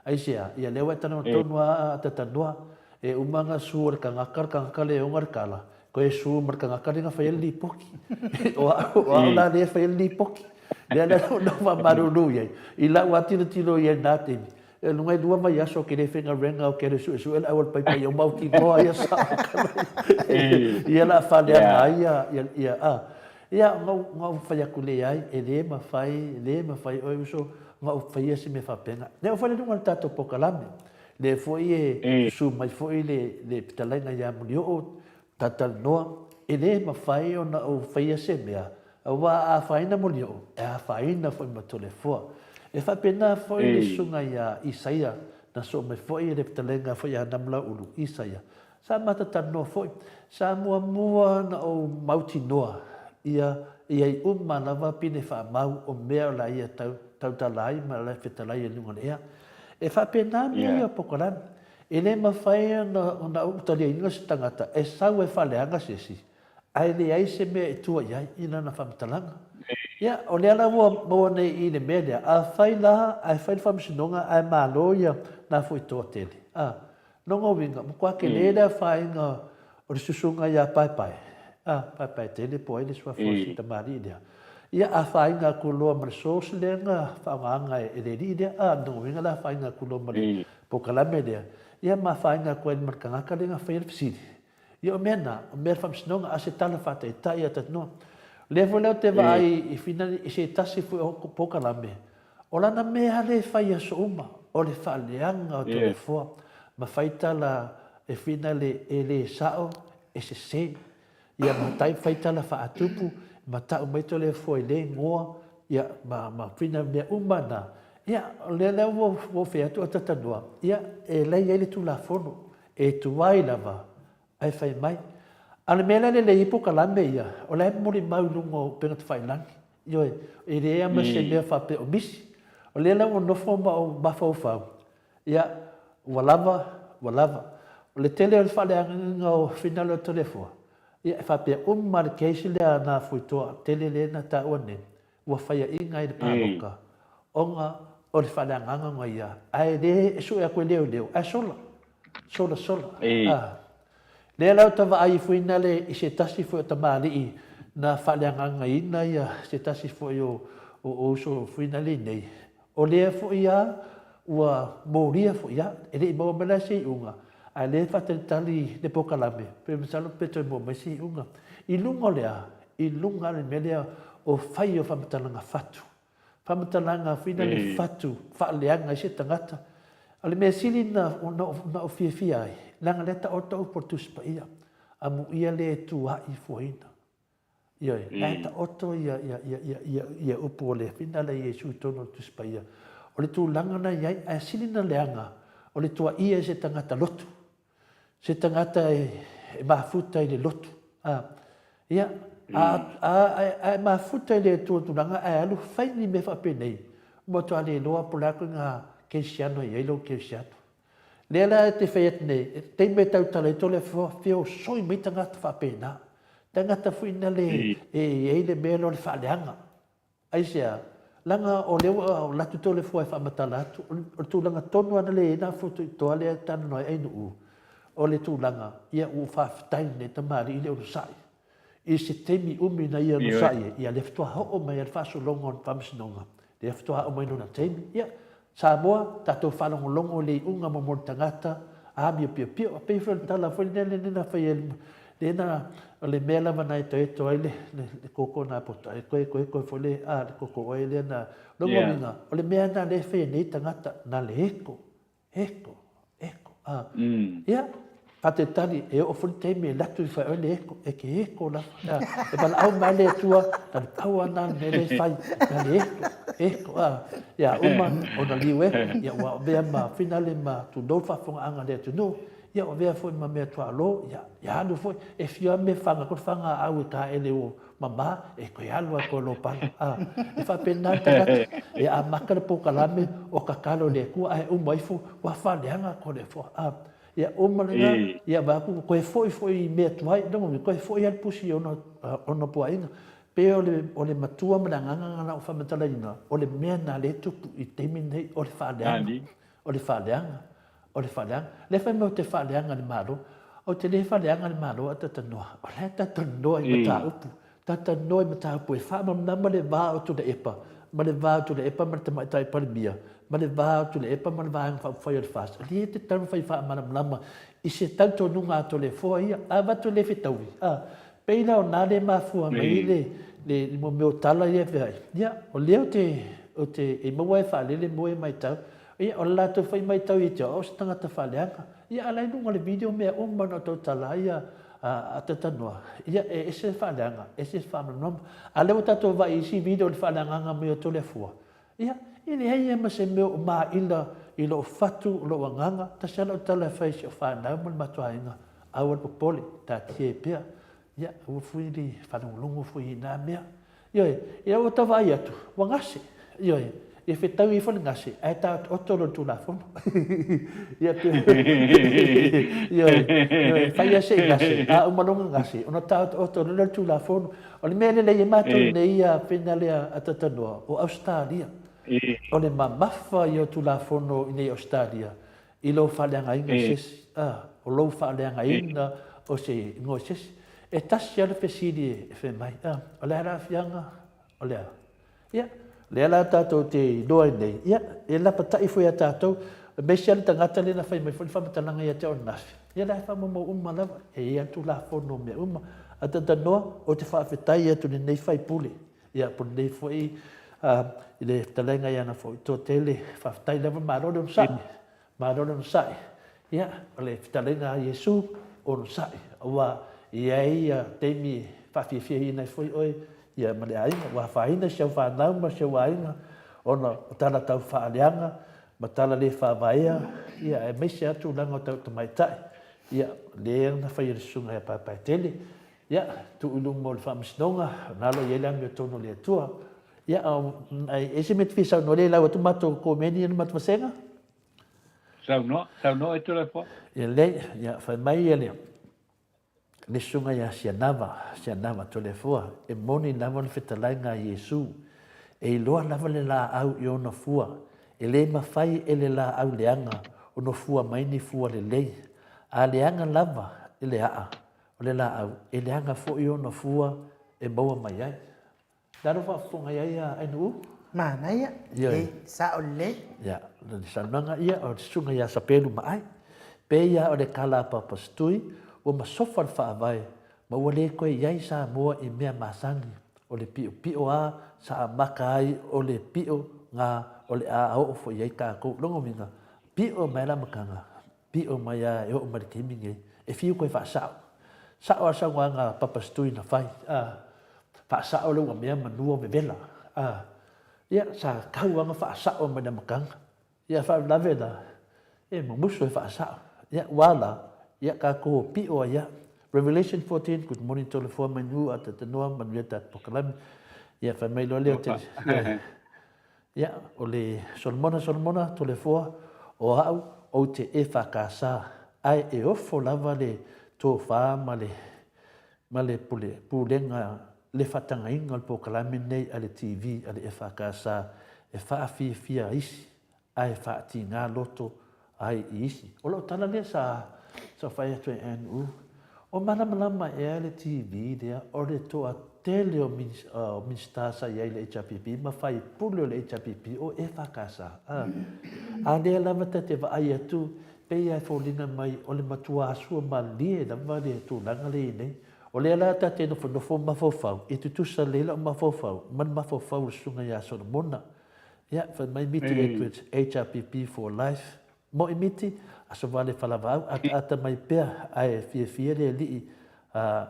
Aisea? Ia lea ua e talanoa tonu a Tatanoa, e uma ona sue o le tagata, o le tagata lea e ona le tala, toe sue ma le tagata lea na faia le lipoti. O au, o au la lea e faia le lipoti. Lea la na ou faamalulu i ai, i lau lava tilotilo i ai i lena taimi, E luga i lua vaiaso ke le faigaluega o ke le suesue le auala paipa ia mautinoa ia sao ia la faleaga ai ia ia ia a ia na ou na ou fai atu leai e le mafai le mafai oe uso na ou faia se mea faapena. Lea ou fai le luga o le tatou polokalame lea foi e susu mai foi le le fetalaiga ia Mulioo Talatalanoa, e le mafai ona ou faia se mea, aua a afaina Molioo, e afaina foi ma Toleafoa. E faapena foi le susuga ia Isaia, na soo mai foi e le fetalaiga foi ia Namulauulu, Isaia. Sa matatalanoa foi, sa muamua ona ou mautinoa ia i ai uma lava pine faamau o mea o la ia tau tautala ai ma la fetalai e luga o le ea. E faapena mea ia o polokalame. E le mafai ona ou taliaina se tagata e sau e faaleaga se isi, Ae leai se mea e tua i ai i lana faamatalaga. Ia, o lea la ua maua nei i le mea lea, afai la ae fai le faamasinoga ae malo ia na foi toatele, a, lona uiga, matua tele le afaina o le susuga ia Paepae, a, Paepaetele po o ai le suafa o si tamalii lea, ia afaina atu loa ma le source lea na faaaogaina e le alii lea, a, lona uiga le afaina atu loa ma le polokalame lea, ia ma afaina atu ai ma le tagata lea na faia le fesili. Ia o mea na, o mea faamasinoga, a se tala faataitai a tatou. O lea foi la ou te vaai i fina i se tasi foi o polokalame, o lana mea lava lea e fai i aso uma, o le faaleaga o Toleafoa ma fai tala e fina le e le sao, e sese. Ia ma tai fai tala faatupu, ma tau mai Toleafoa i le igoa, ia ma ma fina mea uma na. Ia o lea la ua ou fai atu a Tatanoa, ia e la e i ai le Tulafono E tuai lava, ae fai mai. A o le mea la e lelei ai polokalame ia, o la e molimau i luga o upega tafailagi. Ioe, e leai lava ma se mea faapea o misi. O lea la ua nofo ma ou mafaufau, ia, ua lava, ua lava. O le tele o le faaleagaina o finagalo o Toleafoa, ia, e faapea uma lava le case lea a nā Fuitoa tele lea na taua nei, ua faiaina ai le palota ona o le faaleagaga ona ia, ae le e sue atu e leoleo, ae sola, sola, sola. A. Lea la ou te vaai foi na le i se tasi foi o tamalii na faaleagagaina ia se tasi foi o o uso foi na le nei. O lea foi a ua molia foi a, e le i maua mai la se iuga, ae lea e faatalitali le polokalame, pe masalo pe toe maua mai se iuga. I luga o le a? I luga o le mea lea o fai o faamatalaga fatu. Faamatalaga foi na le fatu faaleaga ai se tagata. O le mea sili na na ou fiafia ai, leaga lea taoto upu o le Tusi Paia, amuia le tuai fuaina. Ioe, la e taoto ia, ia, ia, ia, ia, ia upu o le whina lea Iesu i totonu o le Tusi Paia. O le tulaga na i ai, ae sili na leaga, o le tuaia e se tagata lotu. Se tagata e, e mafuta i le lotu. A, ia, a, a, a, a e mafuta i le Atua tulaga, ae alu fai ni mea faapenei, ua matua le iloa po o le a ituaiga kerisiano e i ai lou kerisiano. Lea la e te fai atu nei, e taimi e tautala ai tole feosoi mai tagata faapena. Tagata foi na le e i ai le mea lea o le faaleaga. Aisea? Leaga o lea ua alu atu Toleafoa e faamatala atu, o le tulaga tonu lava na le i ai na Fuatuitoa lea e talanoa ai Ainuu, o le tulaga, ia ua faafetai lenei tamalii i le onosai. I se taimi umi na ia onosai ai, ia lea faatoa oo mai ai le faasologa o le faamasinoga, lea faatoa oo mai lona taimi, ia, Samoa, tatou faalogologo i le iuga mo le tagata, amio piopio. E pei foi o le tala foi lea lea na fai ai, lea na, o le mea lava na etoeto ai le, le, le koko na poto ai koe, koe, koe foi le, a, le koko oe lea na, lona uiga, o le mea na lea e fai ai nei tagata, na le eko, Eko, eko, a. Ia, faatalitali, e oo foi le taimi e alu atu ifo e oe le eko, e ke eko lava. A, e valaau mai le Atua, na le pau lava lena o le mea lea e fai, na le eko, eko, a. Ia uma ona liu eko, ia ua avea ma finale ma tulou le faafofogaaga a le atunuu, ia ua avea foi ma mea tuaalo, ia, ia alu foi, e fiu lava mea faga, ko le faga a au e taele ua mama, e toe alu lava koe lopala. A, e faapena le tagata, e amata le polokalame o tatalo i le Atua, ae uma ifo, ua faaleaga atu le Atua. A, ia uma lena, ia vaai atu, toe foi foi i mea tuai, lona uiga, toe foi lava le pusi i ona, ona puaaiga. Pei o le, o le matua ma le agaga lena ua faamatalaina, o le mea lena lea e tupu i le taimi lenei, o le faaleaga. O le faaleaga. O le faaleaga. Lea fai mai ou te faaleaga i le Malo. Ou te le faaleaga i le Malo a talanoa. O la e talanoa i mataupu. Talanoa i mataupu e faamalamalama le va o Tuilaepa ma le va o Tuilaepa ma le Tamaitai Palemia, ma le va o Tuilaepa ma le Vaega Faaupufai o le FAST. O lea e tatau ona fai faamalamalama i se talitonuga a Toleafoa ia. A avatu e le fetaui, a, pei la o na lea e mafua mai ai le, le, le mea o tala ia e feai. Ia, o lea ou te, ou te, e maua e faalele moe e matau. Ia, o le latou foi matau ia te au, o se tagata faaleaga. Ia, a la i luga o le video mea uma na outou tala ai a, a Tatanoa, ia, e ese le faaleaga, ese le faamalamalama. A lea ua tatou vaai i isi video i le faaleagaga mai o Toleafua, ia, e leai lava ma se mea o maila i lou fatu, o lou agaga, tasi lava lau tala e fai i si au fanau ma le matou aiga, aua le popole, taatia ai pea. Ia, aua foi le faalogologo foi i na mea. Ioe, ina ua ta vaai atu, ua gase. Ioe, Ia fetau ifo le gase, ae taotooto loa le Tulafono. Ia pe Ioe, ioe, fai lava se i gase, a uma loa ona gase, ona taotooto loa lea o le Tulafono. O le mea e lelei ai matou i nei faiga lea a Talanoa, o Ausetalia. O le mamafa ia o Tulafono i nei Ausetalia i lou faaleagaina o se isi, a, o lou faaleagaina o se igoa o se isi. E tasi lava le fesili e fai mai, a, o le a le aafiaga? O le a? Ia, lea la tatou te iloa ai nei, ia, e lapatai foi ia tatou, aemaise lava le tagata lea na fai mai foi le faamatalaga ia te au ananafi, ia la e faamaumau uma lava, e i ai lava le Tulafono o mea uma. Ae talanoa, ou te faafetai atu i lenei sui usufono, ia, po o lenei foi, i le fetalaiga ia Nafo'i Toatele, faafetai lava, malo le onosai. Malo le onosai. Ia, o le fetalaiga a Iesu, onosai, aua e i ai ia taimi e faafiafiaina ai foi oe ia ma le aiga. Ua afaina si au fanau ma si ou aiga ona o tala tau faaleaga ma tala le faavaea, ia aemaise lava tulaga o tau tamaitai. Ia, lea na fai e le Susuga ia Paepaetele, ia, tuu i luma o le Faamasinoga, o lena o lo o i ai le amiotonu a le Atua. Ia, e i ai se mea e te fia saunoa ai, e lau atu matou komeni ia le matou vasega? Saunoa, saunoa e Toleafoa. Ia lelei, ia fai mai ia le le susuga ia Sianava, Sianava Toleafoa, e moni lava le fetalaiga a Iesu, e iloa lava le laau i ona fua, e le mafai e le laau leaga ona fua mai ni fua lelei, a leaga lava i le aa o le laau, e leaga foi ona fua e maua mai ai. Le a lou faafofoga i ai a Ainuu? Manaia, e sao lelei. Ia, o le saunoaga ia o le susuga ia Sapelu Maai. Pei lava o le tala a Papasitui, ua masofa le faavae, ma ua le toe i ai Samoa i mea masani, o le piopio a sa amata ai o le pio ga o le a oo foi i ai tatou. Lona uiga, pio mai le amataga, pio mai a e oo mai le taimi nei, e fiu koe faasao. Sao a le saunoaga a Papasitui na fai, a. Faasao le uamea manua vevela. A, ia, sa tau lava ona faasao mai le amataga. Ia, faalavelave la, e mumusu e faasao. Ia, ua la, ia, tatou o pio ai lava. Revelation 14, good morning Toleafoa mai Nu'u a Tatanoa, manuia le tatou polokalame. Ia, fai mai loa lea o te, ia, o le Solomona, Solomona, Toleafoa, o au, ou te EFKS, ae e ofo lava le tofa ma le ma le pule, pulega le faatagaina o le polokalame nei a le TV a le EFKS e faafiafia isi ae faatiga loto ai i isi. O lau tala lea sa sa fai atu e Ann U, o malamalama ea le TV lea o le toatele o Minisita sa i ai i le HRPP ma faipule o le HRPP o EFKS. A lea lava ta te vaai atu Pei lava e foliga mai o le matua sua malie lava le tulaga lea i nei. O lea la ta te nofonofo mafaufau, e tutusa lelei lau mafaufau ma le mafaufau o le Susuga ia Solomona. Ia, fai mai Miti Edwards, HRPP for life. Mo'i Miti, aso vale falavaau, ataata mai pea ae fiafia le alii, a,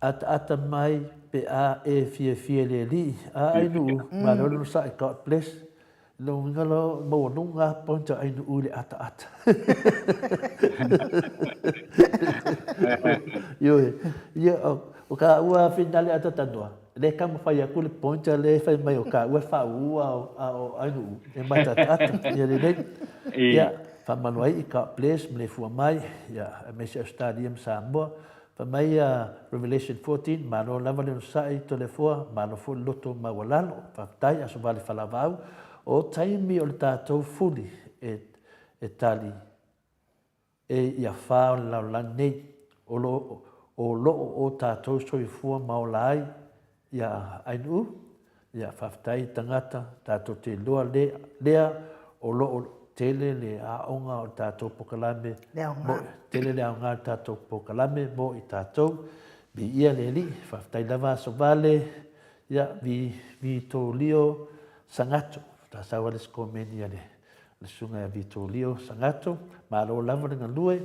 ataata mai pe a e fiafia le alii. A Ainuu, malo le onosai, God bless. Lona uiga la, maualuga lava point a Ainuu i le ataata. Ioe, ia, o ka ua finale atatanoa, le taumafai atu le point a le fai mai o ka ua faauu a o Ainuu e mataataata. Ia lelei. Ia, faamalo ai i God bless ma le fua mai, ia, aemaise Australia ma Samoa. Fai mai a Revelation 14, Malo lava le onosai Toleafoa, malo foi le loto maualalo. Faafetai, Aso Vale Falavau. O taimi o le tatou fuli e, e tali e ia fa o le lalolagi nei, o lo, o loo o tatou soifua ma ola ai ia Ainuu. Ia, faafetai i tagata, tatou te iloa le, lea o lo o tele le aoga o le tatou pokalame, Le aoga. Mo, tele le aoga o le tatou pokalame mo i tatou. Viia le Alii, faafetai lava Aso Vale, ia, vi, Vitolio Sagato, faatoa sau lava le isi komeni a le, le susuga ia Vitolio Sagato, malo lava le galue,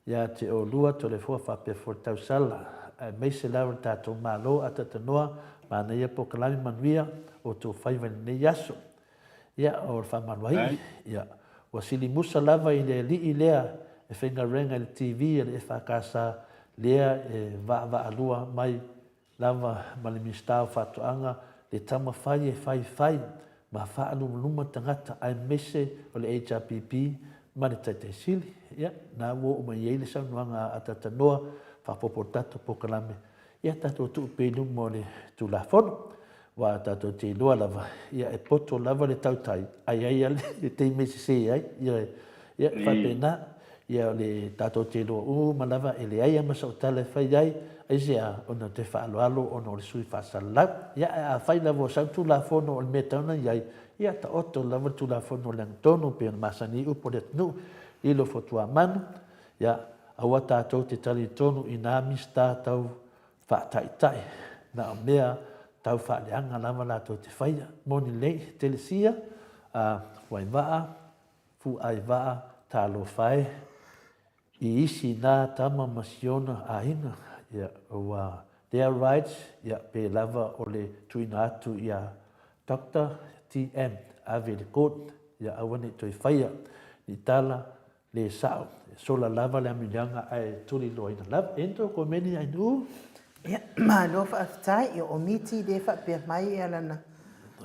Ia te oulua Toleafoa faapea foi le tausala, aemaise lava le tatou Malo ataatanoa, manaia polokalame manuia o outou faiva i lenei aso. Ia, o le faamaluaii, ia, ua sili musa lava i le alii lea e faigaluega i le TV a le EFKS lea e vaavaalua mai lava ma le Minisita o Faatoaga le taumafai e faifai. ma faalumaluma tagata aemaise o le HRPP ma le Taitai Sili. Ia, na ua oo mai ai le saunoaga a Atatanoa, faaopoopo le tatou polokalame, ia tatou tuu pea i luma o le Tulafono. Aua tatou te iloa lava, ia e poto lava le tautai, ae i ai lava le taimi e sese ai. Ioe. Ia, e faapena. Ia o le tatou te iloa uma lava e leai lava ma sau tala e fai ai, aisea? Ona ou te faaaloalo ona o le sui faasalalau. Ia ae afai lava o sau Tulafono o le mea e tatau ona i ai, ia taoto lava le Tulafono o le agatonu pei ona masani ai upu o le atunuu, lilo fotuamanu, ia aua tatou te talitonu i nā Minisita tau faataitai, na o mea tau faaleaga lava latou te faia. Moni lelei, Telesia, a, Waivaa, Fuai vaa talofa e i isi na tama ma siona aiga, ia ua their rights, ia pe lava o le tuuina atu ia Doctor TM ave i le court, ia aua ne i toe faia ni tala le sao, e sola lava le amiliaga ae tuliloaina lava. E nto komeni ai nu. Ia, malo faafetai. Ia o Miti lea e faapea mai ia lana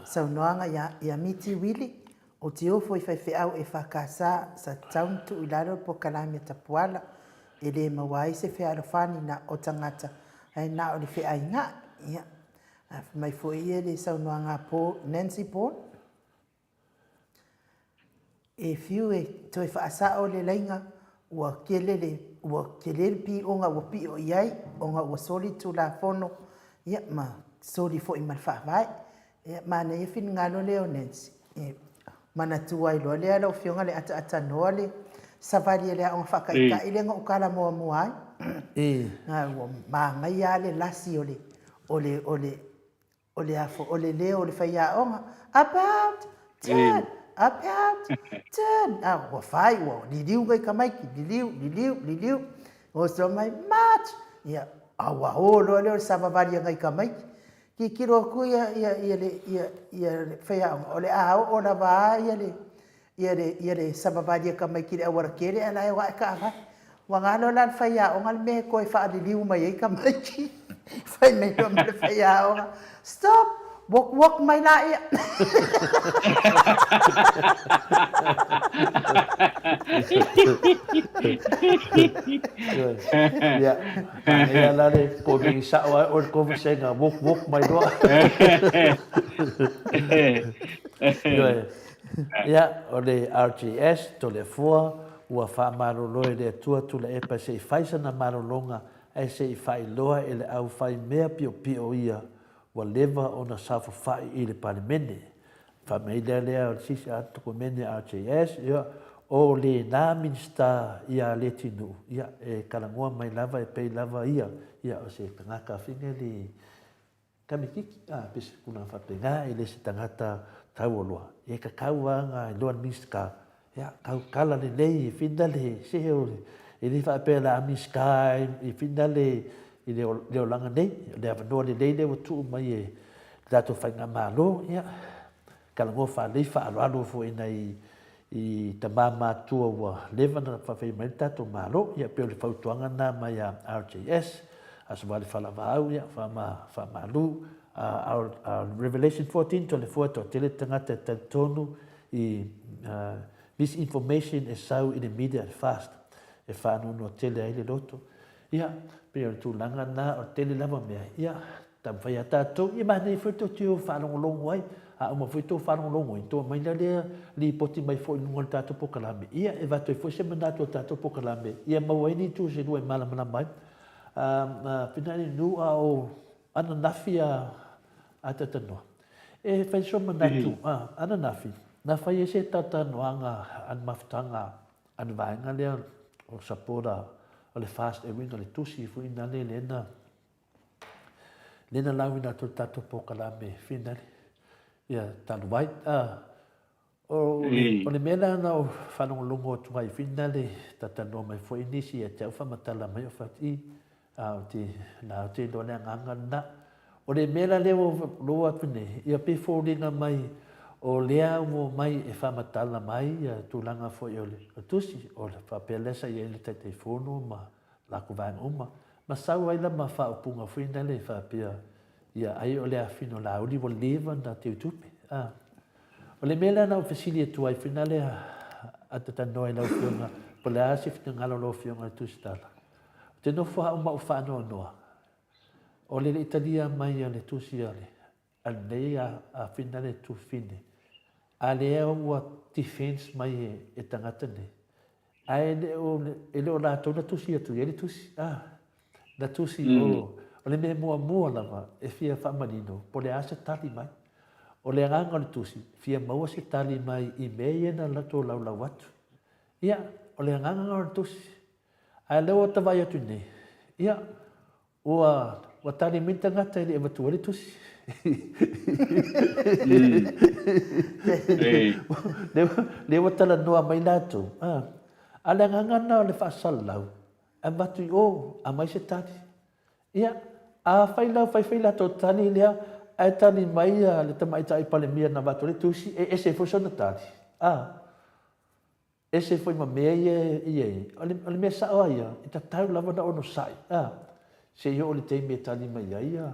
saunoaga ia, ia Miti Wili, Ou te ofo i faifeau EFKS sa tatau ona tuu i lalo le polokalame a Tapuala e le maua ai se fealofani na o tagata ae na o le feaiga. Ia, a fai mai foi ia le saunoaga a Paul, Nancy Paul, e fiu e toe faasao le laiga ua tele le ua tele le pioga ua pio i ai ona ua soli le Tulafono ia ma soli foi ma le Faavae. Ia, manaia finagalo lea o Nancy. E manatua ai loa lea lau Afioga le ataatanoa le savali a le aoga faataitai lea na ou tala muamua ai. Ua manaia lava le lasi o le, o le, o le, o le, o le leo o le faiaoga, about, turn, about, turn. A, ua fai, ua liliu nai tamaiti, liliu, liliu, liliu. Oso mai, march! Ia, a ua o loa lea o le savavali a nai tamaiti. Tilotilo atu ia, ia, ia le, ia, ia le faiaoga, o le a oo lava a ia le, ia le, ia le savavali a tamaiti i le aualatele ae la e o ae taavale. Ua galo la le faiaoga le mea e toe faaliliu mai ai tamaiti. Fai mai loa ma le faiaoga, Stop! Walk, walk mai laia. Ia, manaia la le komeni sao ai oe le conversation walk walk mai loa. Ioe. Ia, o le RJS, Toleafoa, ua faamalolo e le Atua Tuilaepa se i fai sana malologa ae se i faailoa e le aufai mea piopio ia ua leva ona saofafai i le Palemene. Fai mai lea lea o le sisi a tokomene RJS, ia, o lena Minisita ia Letinuu, ia, e talanoa mai lava e pei lava ia, ia, o se tagata fine le kamitiki, a, pe se tulaga faapena, e le se tagata taualoa. E tatau lava ona iloa le Minisita, ia, tautala lelei e fina le, se o le, e le faapea o le a Minisita e fina le, i le olaga nei, o le avanoa lelei lea ua tuu mai e le tatou faigamalo, ia, talanoa faalelei, faaaloalo foi i nai i tama matutua ua leva ona faafeai mai le tatou Malo. Ia, pei o le fautuaga lena mai a RJS, Aso Vale Falavaau, ia, faama, faamalu. A o Revelation 14, Toleafoa e toatele tagata e talitonu i misinformation e sau i le media fast, e faanoanoa tele ai le loto. Ia, pei o le tulaga lena, o le tele lava o mea, ia, taumafai lava tatou, ia manaia foi tou te o faalogologo ai, a uma foi tou faalogologo ai, tou aumai la lea lipoti mai foi i luga o le tatou polokalame, ia, e avatu ai foi se manatu o le tatou polokalame, ia maua ai ni itu se lua e malamalama ai. Finali nu a o ananafi a Atatanoa. E fai so manatu, ananafi, na fai ai se talatalanoaga a le mafutaga A le vaega lea o support a o le fast e uiga le tusi foi na le lena lena lauina atu le tatou polokalame finale ia talu ai a o le, o le mea lea na ou faalogologo atu ai finale talanoa mai foi nisi ia te au faamatala mai o fati A ou te, la ou te iloa le agaga lena. O le mea la lea ua loa atu nei, ia pei foliga mai o lea ua omai e faamatala mai ia tulaga foi o le tusi, o le faapea lea sa i ai le Taitaifono ma latou vaega uma, ma sau ai la ma faaupuga foi lea faapea, ia ai o le afino Laauli ua leva ona teutupe. A. O le mea lea na ou fesili atu ai, finale a ta talanoa i lau Afioga, po o le a se finagalo o lau Afioga i le Tusitala. Ou te nofo au ma ou faanoanoa, o le le i talia mai a le tusi a le a lenei a finale Tufine, a lea ua defense mai e tagata nei, Ae e le o, e le o latou na tusi atu i ai le tusi, a, na tusi mm. o, o le mea muamua lava e fia faamanino, po le a se tali mai. O le agaga o le tusi, fia maua se tali mai i mea ia na latou laulau atu. Ia, o le agaga o le tusi. Ae lea ua ta vaai atu nei, ia, Ua, ua tali mai le tagata e le i avatua ai le tusi. Lea ua talanoa mai latou, a, a le agaga lena o le faasalalau, avatu i o, aumai se tali. Ia, afai la ua fai fai latou tali lea, ae tali mai le tamaitai Palemia na avatu ai le tusi, e ese foi sona tali, a. Ese foi ma mea ia e i ai. O le, o le mea sao lava ia, e tatau lava ona onosai, a, se i oo i le taimi e tali mai ai ia,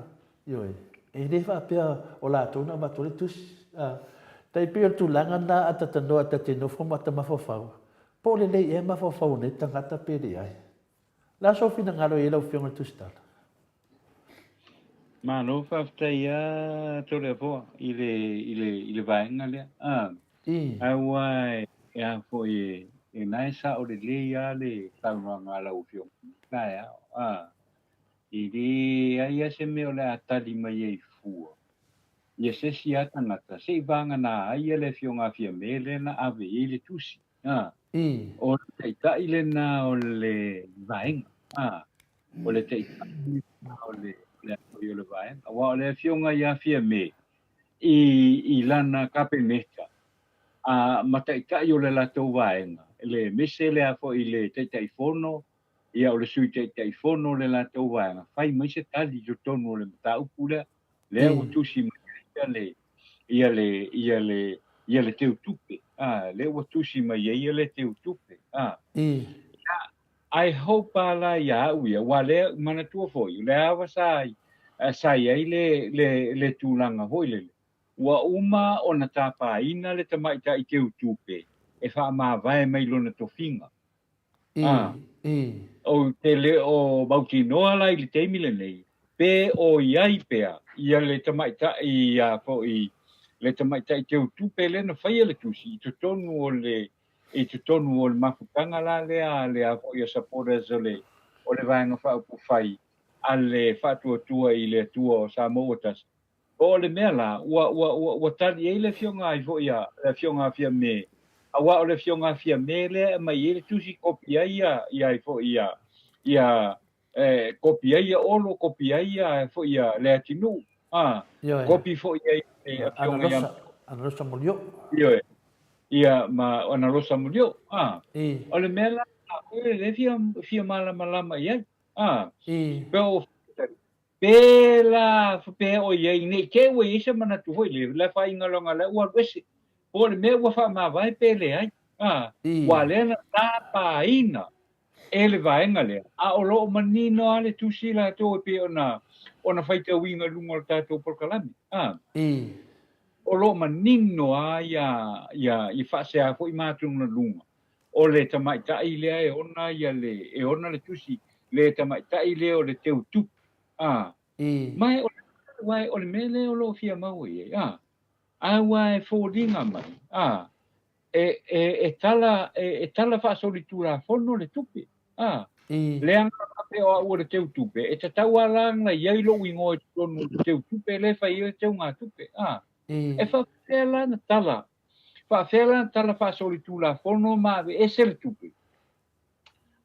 ioe. E le faapea o latou na avatu ai le tusi, a. Tai pei o le tulaga lena a ta tanoa ta te nofo ma ta mafaufau, po o lelei ea mafaufau o nei tagata pe leai. O le a sou finagalo i ai lau Afioga i le Tusitala? Malo faafetai a Toleafoa i le i le i le vaega lea. A aua e a foi e e na e sao lelei a le saunoaga a lau Afioga taeao. A e leai a se mea o le a tali mai ai fua ia se isi a tagata se i vagana ai le Afioga a Fiame lea na ave i ai le tusi. A o le taitai lena o le vaega. A o le taitai lena o le o le o le vaega. Aua o le afioga ia Fiame i, i lana Kapeneta a ma taitai o le latou vaega, le mese lea foi le Taitaifono, ia o le Sui Taitaifono o le latou vaega, fai mai se tali i totonu o le mataupu lea, lea ua tusi mai ai le ia le ia le ia le teutupe, a, lea ua tusi mai ai ia le teutupe, a. I hope a la ia au ia, aua lea, manatua foi, o le ava sa, sa i ai le, le, le tulaga foi lele, ua uma ona tapaina le tamaitai teutupe e faamavae mai lona tofiga. A, ou te le o mautinoa la i le taimi lenei, pe o i ai pea ia le tamaitai ia foi, le tamaitai teutupe lea na faia le tusi i totonu o le i totonu o le mafutaga la lea a le a foi a supporters o le o le Vaega Faaupufai a le Faatuatua i le Atua o Samoa ua tasi. Po o le mea la, ua, ua, ua, ua tali ai le afioga ai foi a, le afioga a Fiame, aua o le afioga a Fiame lea e aumai ai le tusi kopi ai ia, ia ai foi ia, ia, e kopi ai ia Olo, kopi ai ia foi ia Leatinuu, a, kopi foi ai le afioga ia Analosa Molioo. Ioe. Ia, ma Analosa Molioo, a. O le mea la, o le fia, fia malamalama i ai, a. Pe o, pe la, pe o i ai, nei te ua i ai se manatu foi le, le faaiga loga le ua alu ese. Po o le mea ua faamavae pe leai, a. Ua lea na tapaina e le vaega lea, a o lo o manino lava le tusi latou e pei ona ona faitauina i luga o le tatou polokalame. A. O lo o manino lava ia ia ia faasea foi ma atugaluga o le tamaitai lea e ona ia le e ona le tusi le tamaitai lea o le teutupe. A. Ma o le, o le mea lea o lo o fia maua i ai. A. A ua e foliga mai. A. E, e, e tala, e, e tala faasolitulafono le tupe. A, leaga faapea o au o le teutupe, e tatau lava la ona i ai lou igoa i totonu o le teutupe lea e fai ai le teugatupe. A, e faapefea la ona tala, faapefea la ona tala faasolitulafono ma aveese le tupe,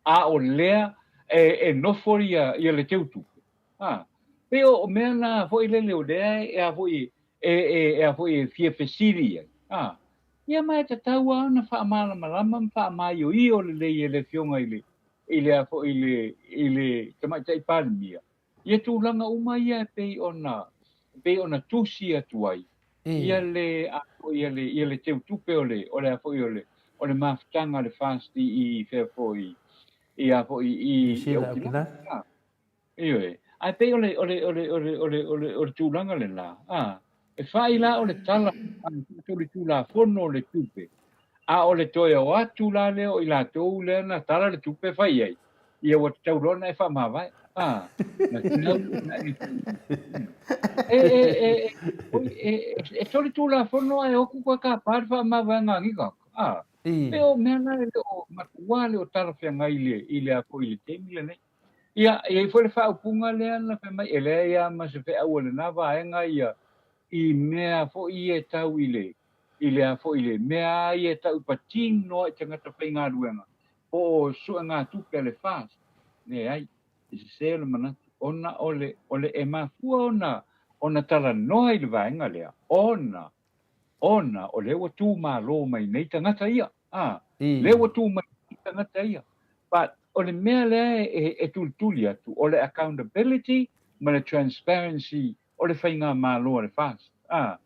a o lea e, e nofo ia, ia le teutupe. A, pei o, o mea na foi lele o lea e, a foi, e, e, e, a foi e fia fesili ai. A, ia ma e tatau lava ona faamalamalama ma faamaioio lelei e le Afioga i le, i le, a foi, i le, i le Tamaitai Palemia, ia tulaga uma ia e pei ona, pei ona tusi atu ai ia le, a foi, ia le, ia le teutupe o le, o le, a foi, o le, o le mafutaga a le FAST i fea foi, i a foi, i, i Okinawa. Ioe. Ae pei o le, o le, o le, o le, o le, o le, o le tulaga lena, a. E fai la o le tala a le Tulafono o le Tupe, a o le toe o atu la lea o i latou lea na tala le tupe e fai ai, ia ua tatau loa ona e faamavae. A, na tatau ona e E, e, e, e, e, e solitulafono ae o atu toe tapa le faamavaega a nei tagata. A, e o mea na e le o matua le o talafeagai i le, i le a foi i le taimi lenei. Ia, e i ai foi le faaupuga lea na fai mai, e leai lava ma se feau a lena vaega ia i mea foi ia e tau i le, i le a foi i le mea lava ia e tau i patino ai tagata faigaluega po o suegatupe a le FAST. Leai, e sese le manatu, ona o le, o le e mafua ona, ona talanoa i le vaega lea, ona, ona o lea ua tu malo mai nei tagata ia, a, lea ua tu mai nei tagata ia. But o le mea lea e, e tulituli atu, o le accountability ma le transparency o le faigamalo a le FAST. A,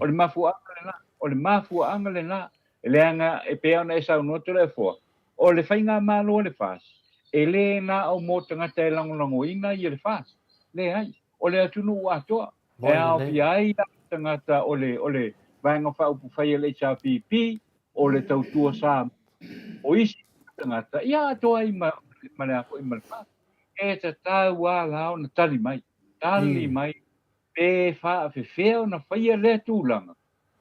o le mafuaaga lena, o le mafuaaga lena, leaga e pei ona e saunoa Toleafoa, o le faigamalo a le FAST, e le na o mo tagata e lagolagoina ia le FAST. Leai, o le atunuu atoa, e aofia ai tagata o le, o le Vaega Faaupufai a le HRPP, o le Tautua Samoa, o isi tagata, ia atoa ai ma, ma le a foi ma le FAST. E tatau lava la ona tali mai, tali mai pe faafefea ona faia lea tulaga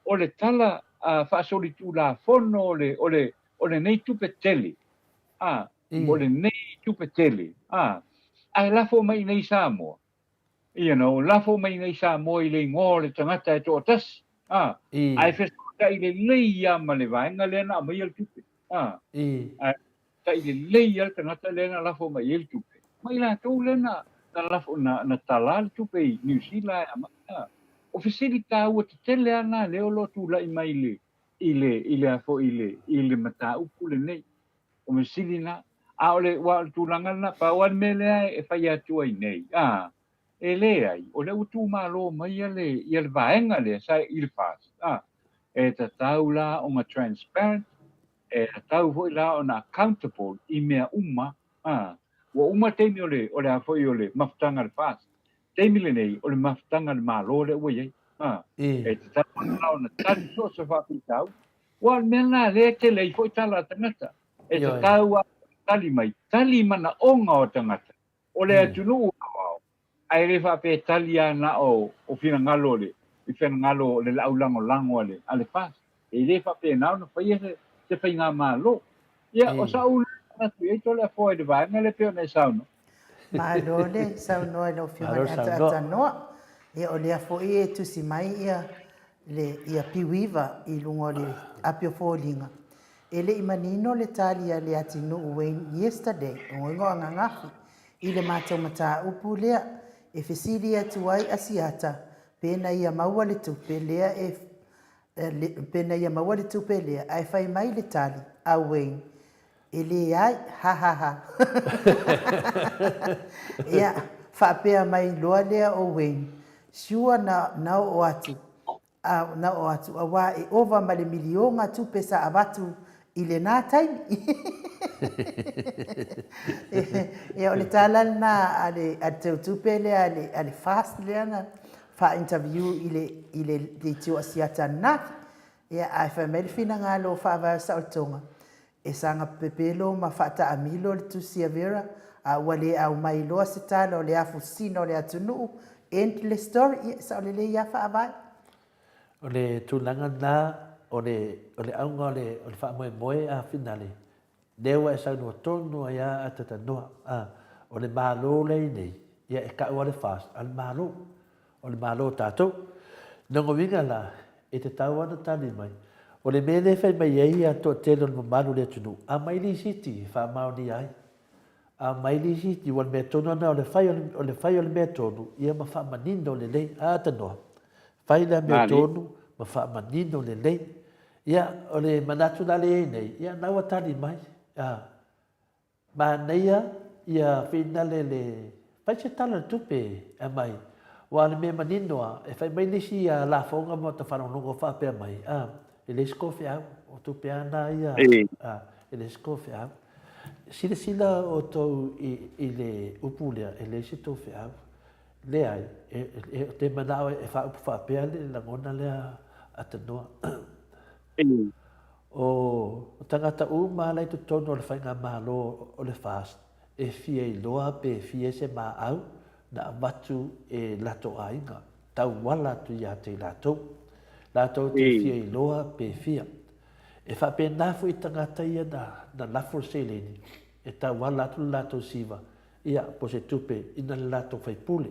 o le tala faasolitulafono o le, o le, o lenei tupe tele, a, o lenei tupe tele, a, ae lafo mai i nei Samoa, you know, lafo mai i nei Samoa i le igoa o le tagata e toatasi, a, ae fesootai lelei lava ma le vaega lea na aumaia le tupe, a, ae tai lelei lava le tagata lea na lafo mai i ai le tupe, ma i latou lea na, na lafo, na, na talā le tupe i Niu Sila ae aumai. A, o fesili taua tetele lava na lea o lo o tulai mai i le, i le, i le a foi, i le, i le mataupu lenei. O fesili na. A o le, aua o le tulaga lena, pau lava le mea lea e fai atu ai nei, a, E leai, o lea ua tumalo mai ia le, ia le vaega lea sa i le FAST, a, e tatau la ona transparent, e tatau foi la ona accountable i mea uma, a. Ua uma le taimi o le, o le a foi o le mafutaga a le FAST. Taimi lenei, o le mafutaga a le Malo lea ua i ai, a. E tatau la ona tali so o se faafitauli. Aua o le mea lena lea e tele ai foi tala a tagata. E tatau lava ona tali mai, tali manaoga o tagata. O le atunuu aoao, ae le faapea e tali lava na o o finagalo o le i finagalo o le laau lagolago a le a le FAST. E le faapena ona faia se se faigamalo. Ia, o sa'u lea manatu i ai Toleafoa i le vaega lea e pei ona e saunoa. Malo le saunoa i lau Afioga i le Ataatanoa. Ia o lea foi e tusi mai ia le ia Piuiva i luga o le api o foliga. E le i manino le tali a Leatinuu Wayne yesterday, ogoigo ananafi, i le matou mataupu lea e fesili atu ai Asiata pena ia maua le tupe lea e pena ia maua le tupe lea ae fai mai le tali a Wayne e leai ha ha ha Ia faapea mai loa lea o Wayne sure na na oo atu A na oo atu auā e ova ma le milioga tupe sa avatu i lenā taimi. Ia o le tala lenā a le a le teutupe lea a le a le FAST lea na faa-interview i le i le leitio Asiata ananafi. Ia ae fai mai le finagalo o Faavae o Saolotoga, e saga pepelo ma faataamilo le tusi a Vera, a ua le aumai loa se tala o le afu sina o le atunuu, end le story, ia e sao lelei lava Faavae. O le tulaga lena, o le, o le auga o le, o le faamoemoe a Finale, lea ua e saunoa tonu ai lava a Tatanoa, a, o le Malo lea i nei, ia e tau lava le FAST a le Malo. O le Malo o tatou. Lona uiga la, e tatau lava ona tali mai. O le mea lea e fai mai ai le toatele o le mamalu o le atunuu, aumai lisiti e faamaonia ai. Aumai lisiti, ua o le mea tonu lena, o le fai o le fai o le mea tonu, ia ma faamanino lelei. A tanoa, fai le amiotonu ma faamanino lelei. Ia, o le manatu la lea e i ai nei, ia na ua tali mai. A. Manaia ia finale le fai se tala o le tupe e aumai aua o le mea manino a e fai mai le isi lafoga ma ta faalogologo faapea mai a e leai se kofeau o tupe a na ia a e leai se kofeau. Silasila outou i le upu lea e leai se tofeau. Leai, e, e, e te manao e whaaupu whaapea le lagona lea a tanoa. O tagata uma la i totonu o le faigamalo o le FAST e fia iloa pe fia se maau na avatu e latou aiga, tauala atu ia te i latou. Latou te fia iloa pe fia. E faapena foi tagata ia na, na lafo le seleni e tauala atu le latou siva, ia, po se tupe ina le latou faipule.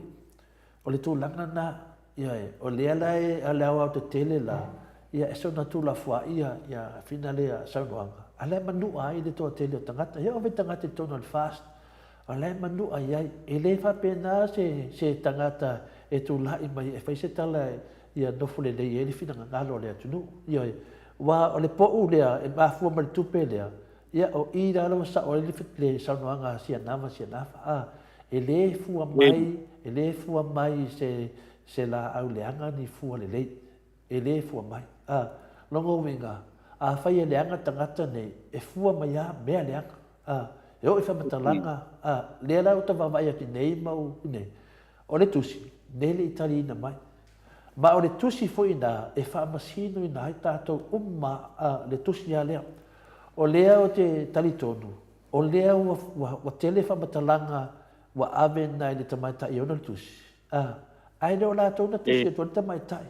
O le tulaga lena, ioe, o lea la e, o le aoaotetele la, ia e soona tuulafoai ia, ia fina lea saunoaga, a la e manua ai le toatele o tagata. E oo foi tagata i totonu o le FAST, o la e manua i ai. E le faapena se, se tagata e tulai mai e fai se tala ia nofo lelei ai le finagalo o le atunuu. Ioe, aua o le po'u lea e mafua mai le tupe lea, Ia, o i la ua sao ai le saunoaga a Siana ma Sianafa, a, e le fua mai, e le fua mai i se, se laau leaga ni fua lelei. E le fua mai. A, lona uiga, afai e leaga tagata nei, e fua mai lava mea leaga. A, e oo i faamatalaga, a, lea la ua ta vaavaai atu nei ma u nei, o le tusi, nei le i taliina mai. Ma o le tusi foi ina e faamasinoina ai tatou uma a, le tusi lava lea. O lea ou te talitonu, o lea ua, ua, ua tele faamatalaga ua ave nai le tamaitai e ona le tusi, a, ae le o latou na tusi atu ai le tamaitai.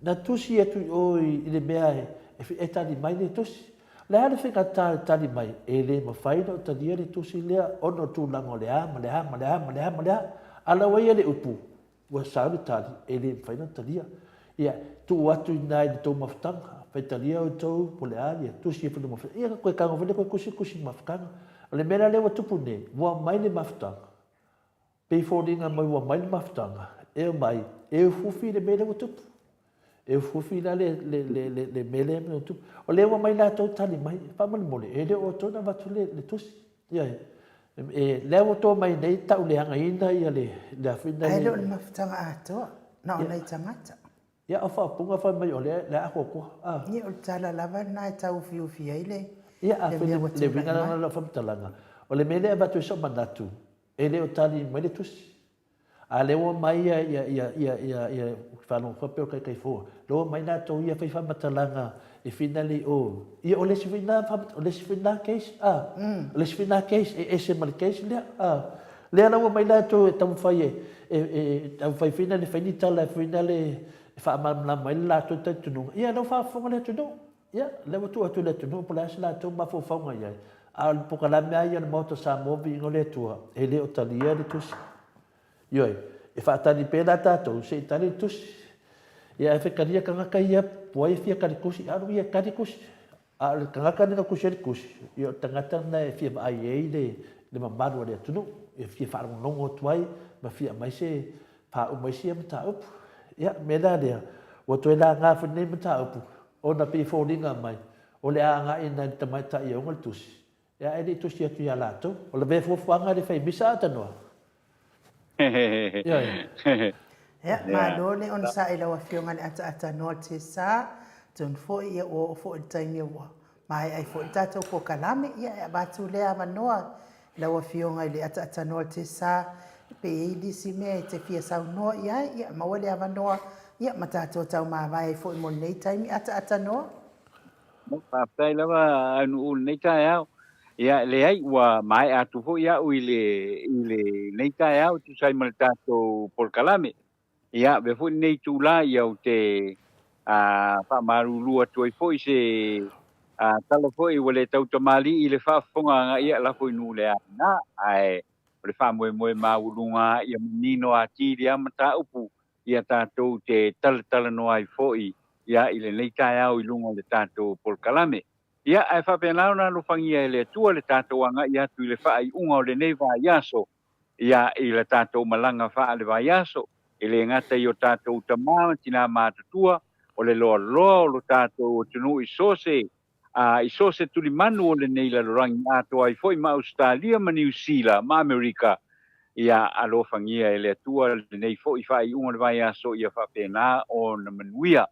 Na tusi atu i o i, i le mea e, e, e tali mai le tusi. O le a le faigata le tali mai, e le mafai ona ou talia le tusi lea ona o tulaga o le a ma le a ma le a ma le a ma le a. A lau ai le upu, Ua sau le tali, e le mafai ona talia. Ia, tuu atu i ina i le tou mafutaga, faitalia outou po o le a, ia tusi ai foi le mafutaga. Ia, toe tago foi lea toe tusitusi i le mafutaga. O le mea la lea ua tupu nei, ua aumai le mafutaga, pei e foliga mai ua aumai le mafutaga, e omai e ufiufi le mea lea ua tupu. E ufiufi la le, le, le, le, le mea lea ua tupu. O lea ua aumai latou tali mai, faamolemole, e le o outou na avatu le, le tusi. Ioe. E, lea ua to mai nei tauleagaina ia le, le afina Ae le o le mafutaga atoa, na o nai tagata. Ia, o faaupuga fai mai o lea, le atoatoa. Ah. Ia, o le tala lava lena e tauufiufi ai le, Ia, a le mea ua tulai mai. Le uiga lena o faamatalaga, o le mea lea e avatu ai sou manatu, e le o tali mai le tusi. A lea ua mai ia ia ia ia ia ia faalogo foi pei o Taitaifono, lea ua mai latou ia fai faamatalaga e finale i o, ia o le isi foi lena o le isi foi lena case, a, o le isi foi lena case e ese ma le case lea, a. Lea la ua mai latou e taumafai e e e taumafai finale e fai ni tala foi lea e faamalamalama ai le latou talitonuga, ia lea ua faafofoga le atunuu. Ia, lea ua tuu atu i le atunuu po o le a se latou mafaufauga i ai, a o le polokalame lava ia a le Maota o Samoa Viiga o le Atua, e le o talia le tusi. Ioe, e faatali pea la tatou se i tali le tusi. Ia, ae fetalia tagata ia po ai e fia tali tusi, alu ia e tali tusi. A o le tagata lea na tusi ai le tusi, ia o le tagata lena e fia vaai ai le, le mamalu o le atunuu, e fia faalogologo atu ai ma fia aumai se, faauma ai sia mataupu. Ia, o le mea la lea, ua toe laga foi lenei mataupu, Ona pei e foliga mai, o le a agai nai le tamaitai e ona le tusi, ae le i tusi atu ia latou. O le mea fuafuaga e le fai misa a tanoa. Ioe. Ia, malo le onosai i lau Afioga i le ataatanoa o le TSA. Atonu foi ia ua oo foi i le taimi ua maea ai foi le tatou polokalame. Ia, e avatu lea avanoa i lau Afioga i le ataatanoa o le TSA, pe i ai nisi mea e te fia saunoa i ai, ia, maua le avanoa, ia, ma tatou taumavae ai foi mo lenei taimi ataatanoa. Faafetai lava Aunuu i lenei taeao. Ia, leai, ua maea atu foi au i le, i lenei taeao e tusa ai ma le tatou polokalame. Ia, avea foi lenei itula ia ou te faamalulu atu ai foi se tala foi ua le tautamalii i le faafofoga ia lafo i nuu le aina, ae o le faamoemoe maualuga ia manino atili lava mataupu ia tatou te talatalanoa ai foi ia i lenei taeao i luga o le tatou polokalame. Ia, ae faapena ona alofagia e le Atua le tatou agai atu i le faaiuga o lenei vaiaso ia i la tatou malaga faale-vaiaso, e le gata i o tatou tama ma tinā matutua, o le loaloa o lo tatou atunuu i so se, a, i so se tulimanu o lenei lalolagi atoa ai foi ma Ausetalia ma Niu Sila ma Amerika, ia alofagia e le Atua lenei foi faaiuga o le vaiaso ia faapena ona manuia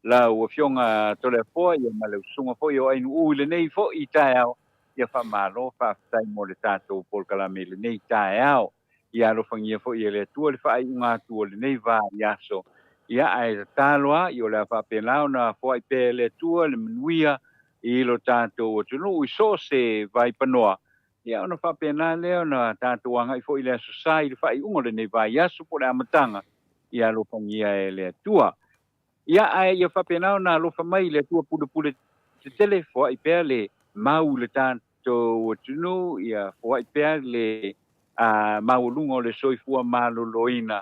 lau Afioga Toleafoa ia ma le usuga foi o Ainuu i lenei foi taeao. Ia faamalo faafetai mo le tatou polokalame i lenei taeao. Ia alofagia foi e le Atua le faaiuga atu o lenei vaiaso. Ia, ae tatalo lava, ia o le a faapena ona foai pea e le Atua le manuia i lo tatou atunuu i so o se vaipanoa, ia ona faapena lea ona tatou agai foi i le Aso Sa i le faaiuga o lenei vaiaso po o le amataga, ia alofagia e le Atua. Ia, ae ia faapena ona alofa mai le Atua pulepule tetele, foai pea le mau i le tatou atunuu, ia foai pea le maualuga o le soifua maloloina,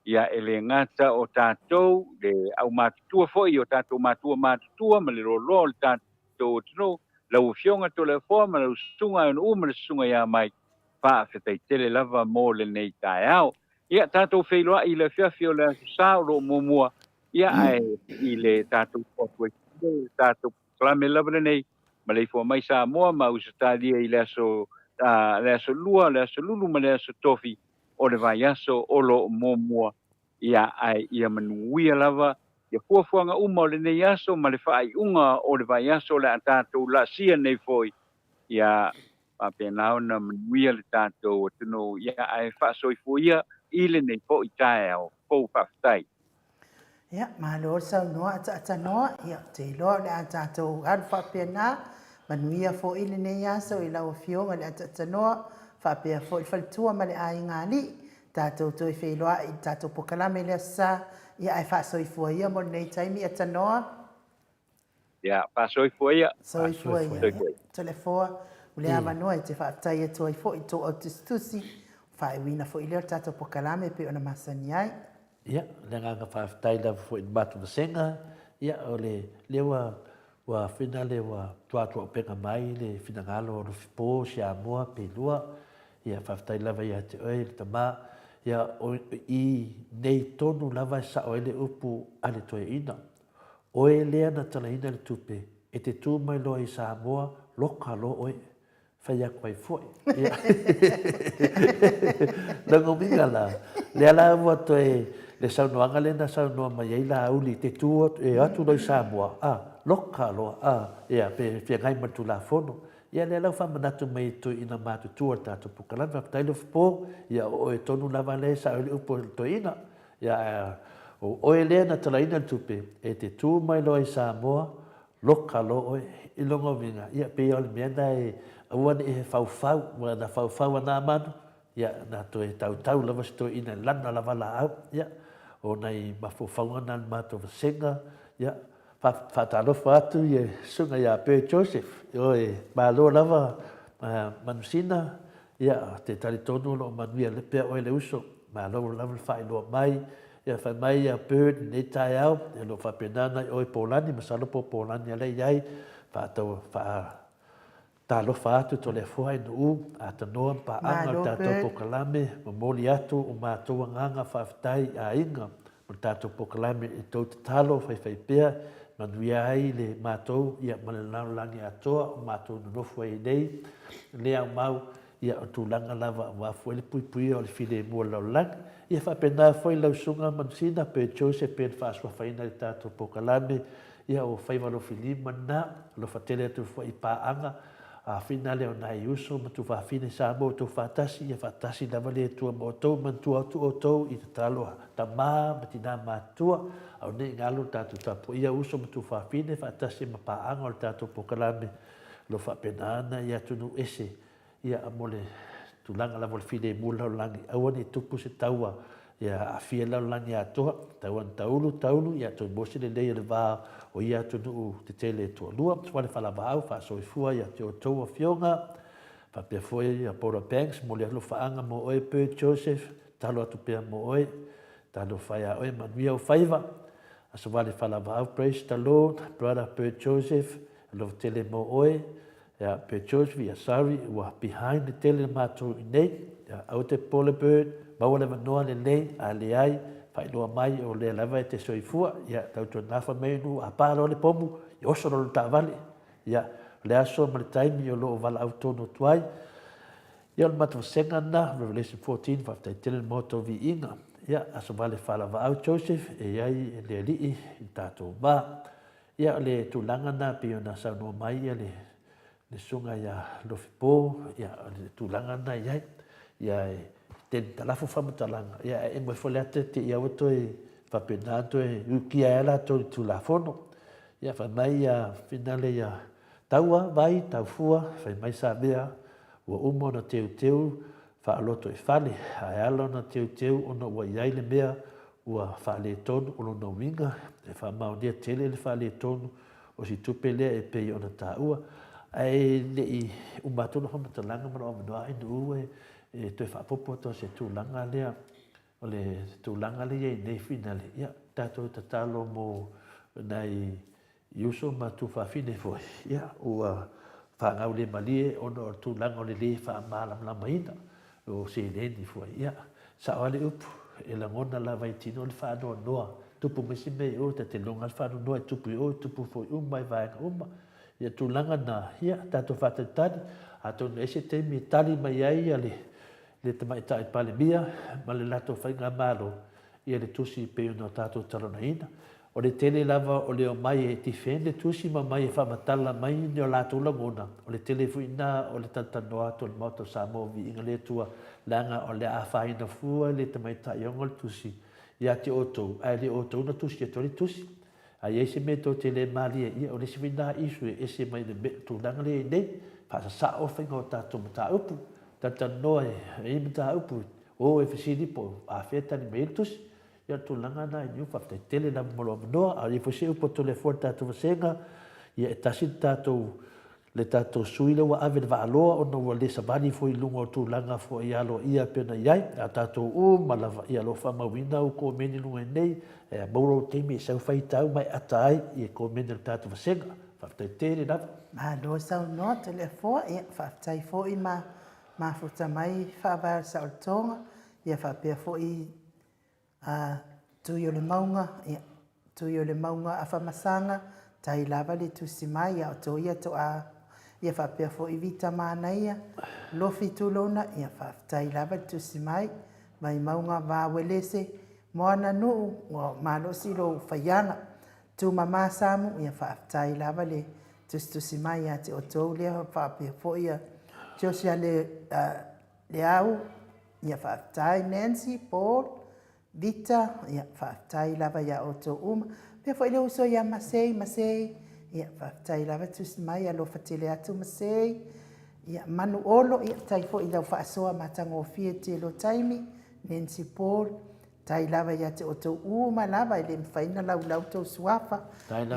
ia e le gata o tatou, le aumatutua foi o tatou matua matutua ma le loaloa o le tatou atunuu, lau Afioga Toleafoa ma lau Susuga Aeonuu ma le Susuga ia Mike, faafetai tele lava mo lenei taeao. Ia, tatou feiloai i le afiafi o le Aso Sa o lo o muamua, ia, ae i le tatou atu ai le tatou polokalame lava lenei, maleifua mai Samoa ma Ausetalia i le aso, le aso Lua, le aso Lulu ma le aso Tofi o le vaiaso o lo o muamua, ia, ae ia manuia lava ia fuafuaga uma o lenei aso ma le faaiuga o le vaiaso o le a tatou laasia nei foi, ia faapena ona manuia le tatou atunuu, ia ae faasoifua ia i lenei foi taeao fou. Faafetai. Ia, malo le saunoa ataatanoa, ia, ou te iloa o le a tatou alu faapena, manuia foi lenei aso i lau Afioga i le ataatanoa, faapea foi le faletua ma le aiga alii, tatou toe feiloai i le tatou pokalame i le Aso Sa, ia ae faasoifua ia mo lenei taimi atanoa. Ia, faasoifua ia. Soifua ia. Toleafoa, o le avanoa e te faafetai atu ai foi i tō autusitusi, faaiuina foi lea o le tatou pokalame e pei ona masani ai. Ia, le agaga faafetai lava foi i le matou vasega, ia, o le, lea ua, ua fina le ua tuatuaupega mai le finagalo o Lufipo, Siamua, Pelua, ia, faafetai lava ia te oe le tama, ia, o i nei tonu lava e sao ai le upu a le toeaina, Oe lea na talaina le tupe e te tu mai loa i Samoa loka loa oe. Fai atu ai foi. Ia. Lona uiga la, lea la ua toe le saunoaga lea na saunoa mai ai Laauli te tu atu, e atu loa i Samoa, a, loka loa, a, ia, pe feagai ma le Tulafono. Ia lea la ua faamanatu mai e toeaina matutua o le tatou polokalame. Faafetai Lofipo, ia o oe tonu lava lea e sao ai le upu a le toeaina. Ia, o oe lea na talaina le tupe, e te tu mai loa i Samoa, loka loa oe. I lona uiga, ia, pei o le mea lena e aua ne i he faufau, aua na faufau a na manu, ia, na toe tautau lava si toeaina e lana lava laau. Ia, o nai mafaufauga na a le matou vasega, ia, Faatalofa atu i le Susuga ia Bert Joseph, ioe, malo lava Manusina, ia, ou te talitonu o lo o manuia pea oe le uso, malo lava le faailoa mai, ia fai mai ia Bert i lenei taeao, ia o lo o faapena ona i oe Polani, masalo po o Polani a lea e i ai, faatau, faa, Talofa atu Toleafoa i Nu'u, Atanoa ma paaga o le tatou polokalame, momoli atu o matou agaga faafetai i aiga ma le tatou polokalame i tou tatalo faifaipea manuia ai le matou ia ma le lalolagi atoa o matou nonofo ai nei le aumau ia o tulaga lava aua foi le puipuia o le filemu o le lalolagi. Ia faapena foi lau Susuga Manusina pe Joseph pe na faasuafaina i le tatou polokalame Ia o faiva lofilima lena, alofa tele atu foi i paaga, afina lea o nai uso ma tufafine Samoa outou faatasi, ia faatasi lava le Atua ma outou, manatua atu outou i tatalo a tama ma tina matutua, ao nei galo le tatou tapuaia uso ma tufafine faatasi ma paaga o le tatou pokalame, o lo faapena ana i atunuu ese Ia, mo le tulaga lava o le filemu o le lalolagi, aua ne i tupu se taua ia aafia le lalolagi atoa, taua na taulu, taulu, ia toe maua se lelei o le va o ia atunuu tetele e toalua. Sua le falavaau, faasoifua ia te outou afioga, faapea foi ia Paula Banks, momoli atu alofaaga mo oe Bert Joseph, tatalo atu pea mo oe, talofa ia oe, manuia ou faiva. Aso vale falavaau, praise the Lord, brother Bert Joseph, alofa tele mo oe, Ia, pe George we are sorry ua behind le tele matou inei, ia aua te popole Bird, maua le avanoa lelei, a leai, faailoa mai o lea lava e te soifua, ia tau toe nafa mai nuu a pa loa le pomu, ia oso loa le taavale, ia, o le aso ma le taimi o lo o valaau tonu atu ai. Ia o le matou vasega lena, Revelation 14, faafetai tele le maota o viiga, ia, aso vale faalavaau Joseph, e i ai le Alii i le tatou va. Ia o le tulaga lena e pei ona saunoa mai ia le le susuga ia Lofipo, ia o le tulaga lena e i ai. Ia e Talafo faamatalaga, ia ae emo ifo le ata te i aua toe faapena toe ukia ai latou i le Tulafono. Ia fai mai ia finale ia taua, vai, taufua, fai mai Samea, ua uma ona teuteu faaloto i fale, ae ala ona teuteu ona ua i ai le mea ua faaletonu, o lona uiga e faamaonia tele le faaletonu o si tupe lea e pei ona taua. Ae le i uma atu lau faamatalaga ma lou avanoa Ainuu e toe faaopoopo atu se tulaga lea, o le tulaga lea e i ai nei finale, ia tatou tatalo mo nai uso ma tuafafine foi, ia ua faagaulemalie ona o le tulaga o le le faamalamalamaina o seleni foi. Ia, sao lava le upu, e lagona lava i tino le faanoanoa, tupu mai se mea i o, ta te iloga lava le faanoanoa e tupu i o, e tupu foi uma i vaega uma. Ia tulaga na, ia, tatou faatalitali, atonu e i ai se taimi e tali mai ai le le Tamaitai Palemia ma le latou Faigamalo ia le tusi e pei ona tatou talanoaina. O le tele lava o le omai e defend le tusi ma omai e faamatala mai ni o latou lagona, o le tele foi lena o le talatalanoa atu o le Maota o Samoa Viiga le Atua, leaga o le a afaina fua le tamaitai e ona le tusi ia te outou, ae le o outou na tusi atu ai le tusi. A i ai se mea tou te le malie, ia o le isi foi lena issue e ese mai le tulaga lea e i ai nei, faasasao le faiga o tatou mataupu, talatalanoa e i ai mataupu, o e fesili po o afea e tali mai ai le tusi. Ia o le tulaga lena i Niu, faafetai tele lava mo lou avanoa. A o i ai foi se upu a Toleafoa i le tatou vasega, ia e tasi le tatou le tatou sui lea ua ave le vaaloa ona ua le savali foi i luga o tulaga foi aloaia e pei ona i ai. A o tatou uma lava, ia o lo o faamauina au komeni i luga i nei, e maua lou taimi e sau faitau ma e ata ai i komeni a le tatou vasega. Faafetai tele lava. Malo saunoa Toleafoa, ia faafetai foi ma mafuta mai faavae o le saolotoga, ia faapea foi A Tui o le mauga, ia, Tui o le mauga Afamasaga, tai lava le tusi mai a o Toia toa, ia faapea foi Vita Manaia, Lofi Tulona, ia faafetai lava le tusi mai, Vaimauga Vauelese, Moana Nuu, ua malosi lou faiaga, Tumama Samu, ia faafetai lava le tusitusi mai ia te outou lea faapea foi ia Josia le, Leau, Ia faafetai Nancy, Paul, Victor, ia faafetai lava ia outou uma. Faapea foi le uso ia Masei, Masei, ia faafetai lava tusi mai, alofa tele atu Masei. Ia Manu Olo, ia faafetai foi i lau faasoa matagofie i le tele o taimi. Nancy Paul, faafetai lava ia te outou uma lava, e le mafai ona laulau tou suafa.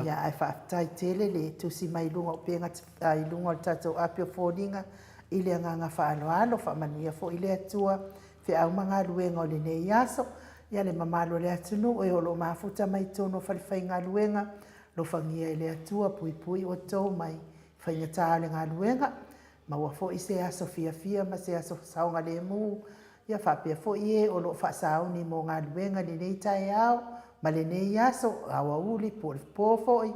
Ia ae faafetai tele le tusi mai i luga o upega, i luga o le tatou api o foliga. I le agaga faaaloalo, faamanuia foi le Atua feau ma galuega o lenei aso. Ia le mamalu o le atunuu e o lo o mafuta mai totonu o falefaigaluega, alofagia e le Atua, puipui outou mai faigata o le galuega, maua foi se aso fiafia ma se aso saogalemu, ia faapea foi e o lo o faasauni mo galuega i lenei taeao ma lenei aso, aoauli po o le po foi,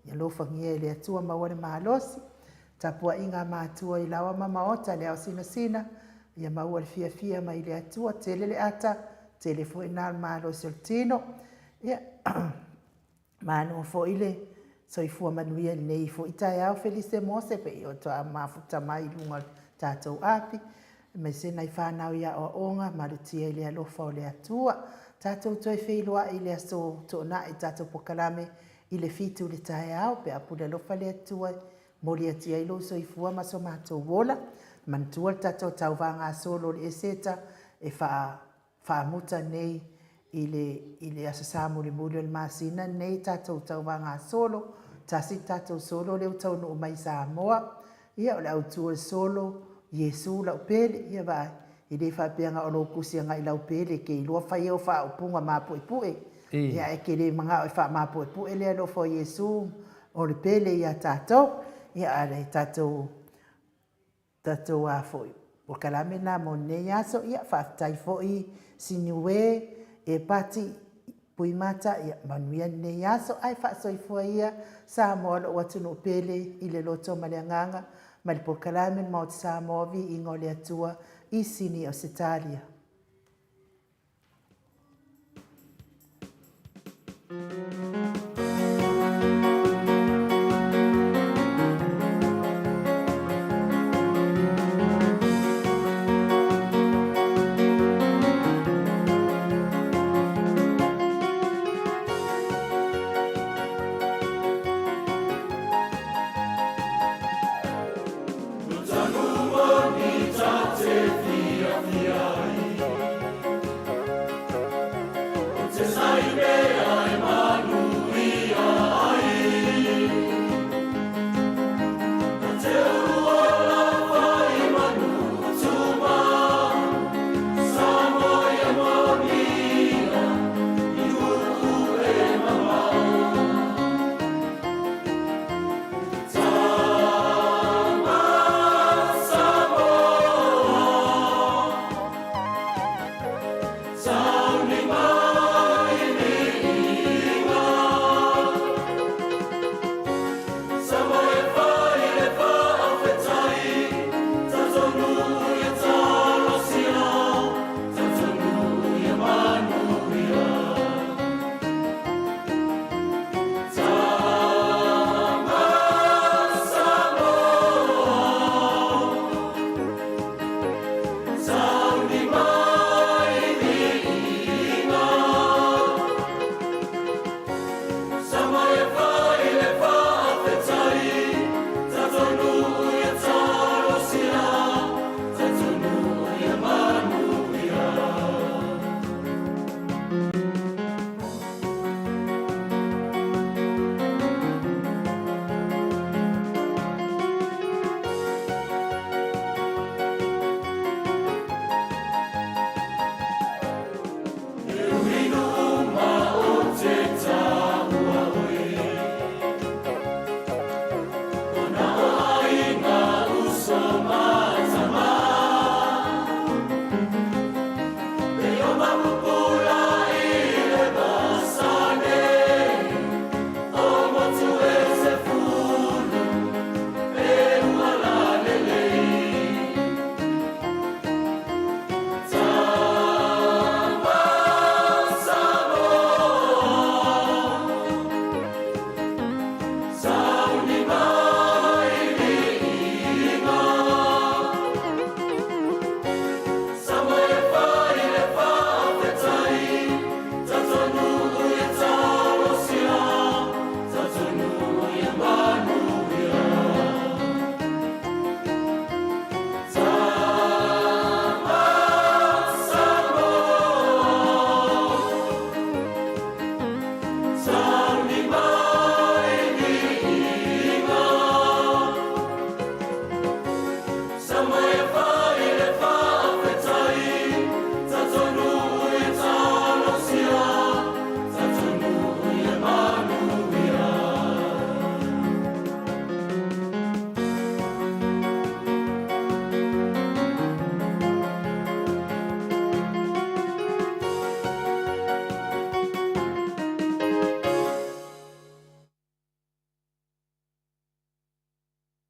ia alofagia e le Atua maua le malosi. Tapuaiga a matua i laoa ma maota le ao sinasina, ia maua le fiafia mai le Atua, tele le ata, tele foi na o le malosi o le tino. Ia, malo foi le soifua manuia i lenei foi taeao Felise Mose, pei o toa mafuta mai i luga o le tatou api, aemaise nai fanau i aoaoga, malutia i le alofa o le Atua. Tatou toe feiloai i le aso Toonai, tatou pokalame i le 7 i le taeao, pe a pule alofa le Atua, Momoli atu ai lou soifua ma so matou ola. Manatua le tatou tauvaga gasolo o le Eseta e faa faamuta nei i le i le Aso Sa mulimuli o le masina lenei tatou tauvaga gasolo. Tasi le tatou solo lea ua taunuu mai i Samoa. Ia o le autu o le solo, Iesu lau pele. Ia vaai, e le faapea na o lou tusi agai i lau pele e te iloa fai au faaupuga mapuepue. Ia ae te le manao e faamapuepue le alofa o Iesu o le pele ia tatou. Ia a le tatou tatou a foi polokalame lena mo lenei aso. Ia faafetai foi Siniue, Epati, Puimata, ia manuia lenei aso. Ae faasoifua ia Samoa lou atunuu pele i le loto ma le agaga ma le polokalame le Maota Samoa Viiga o le Atua i Sini Ausetalia.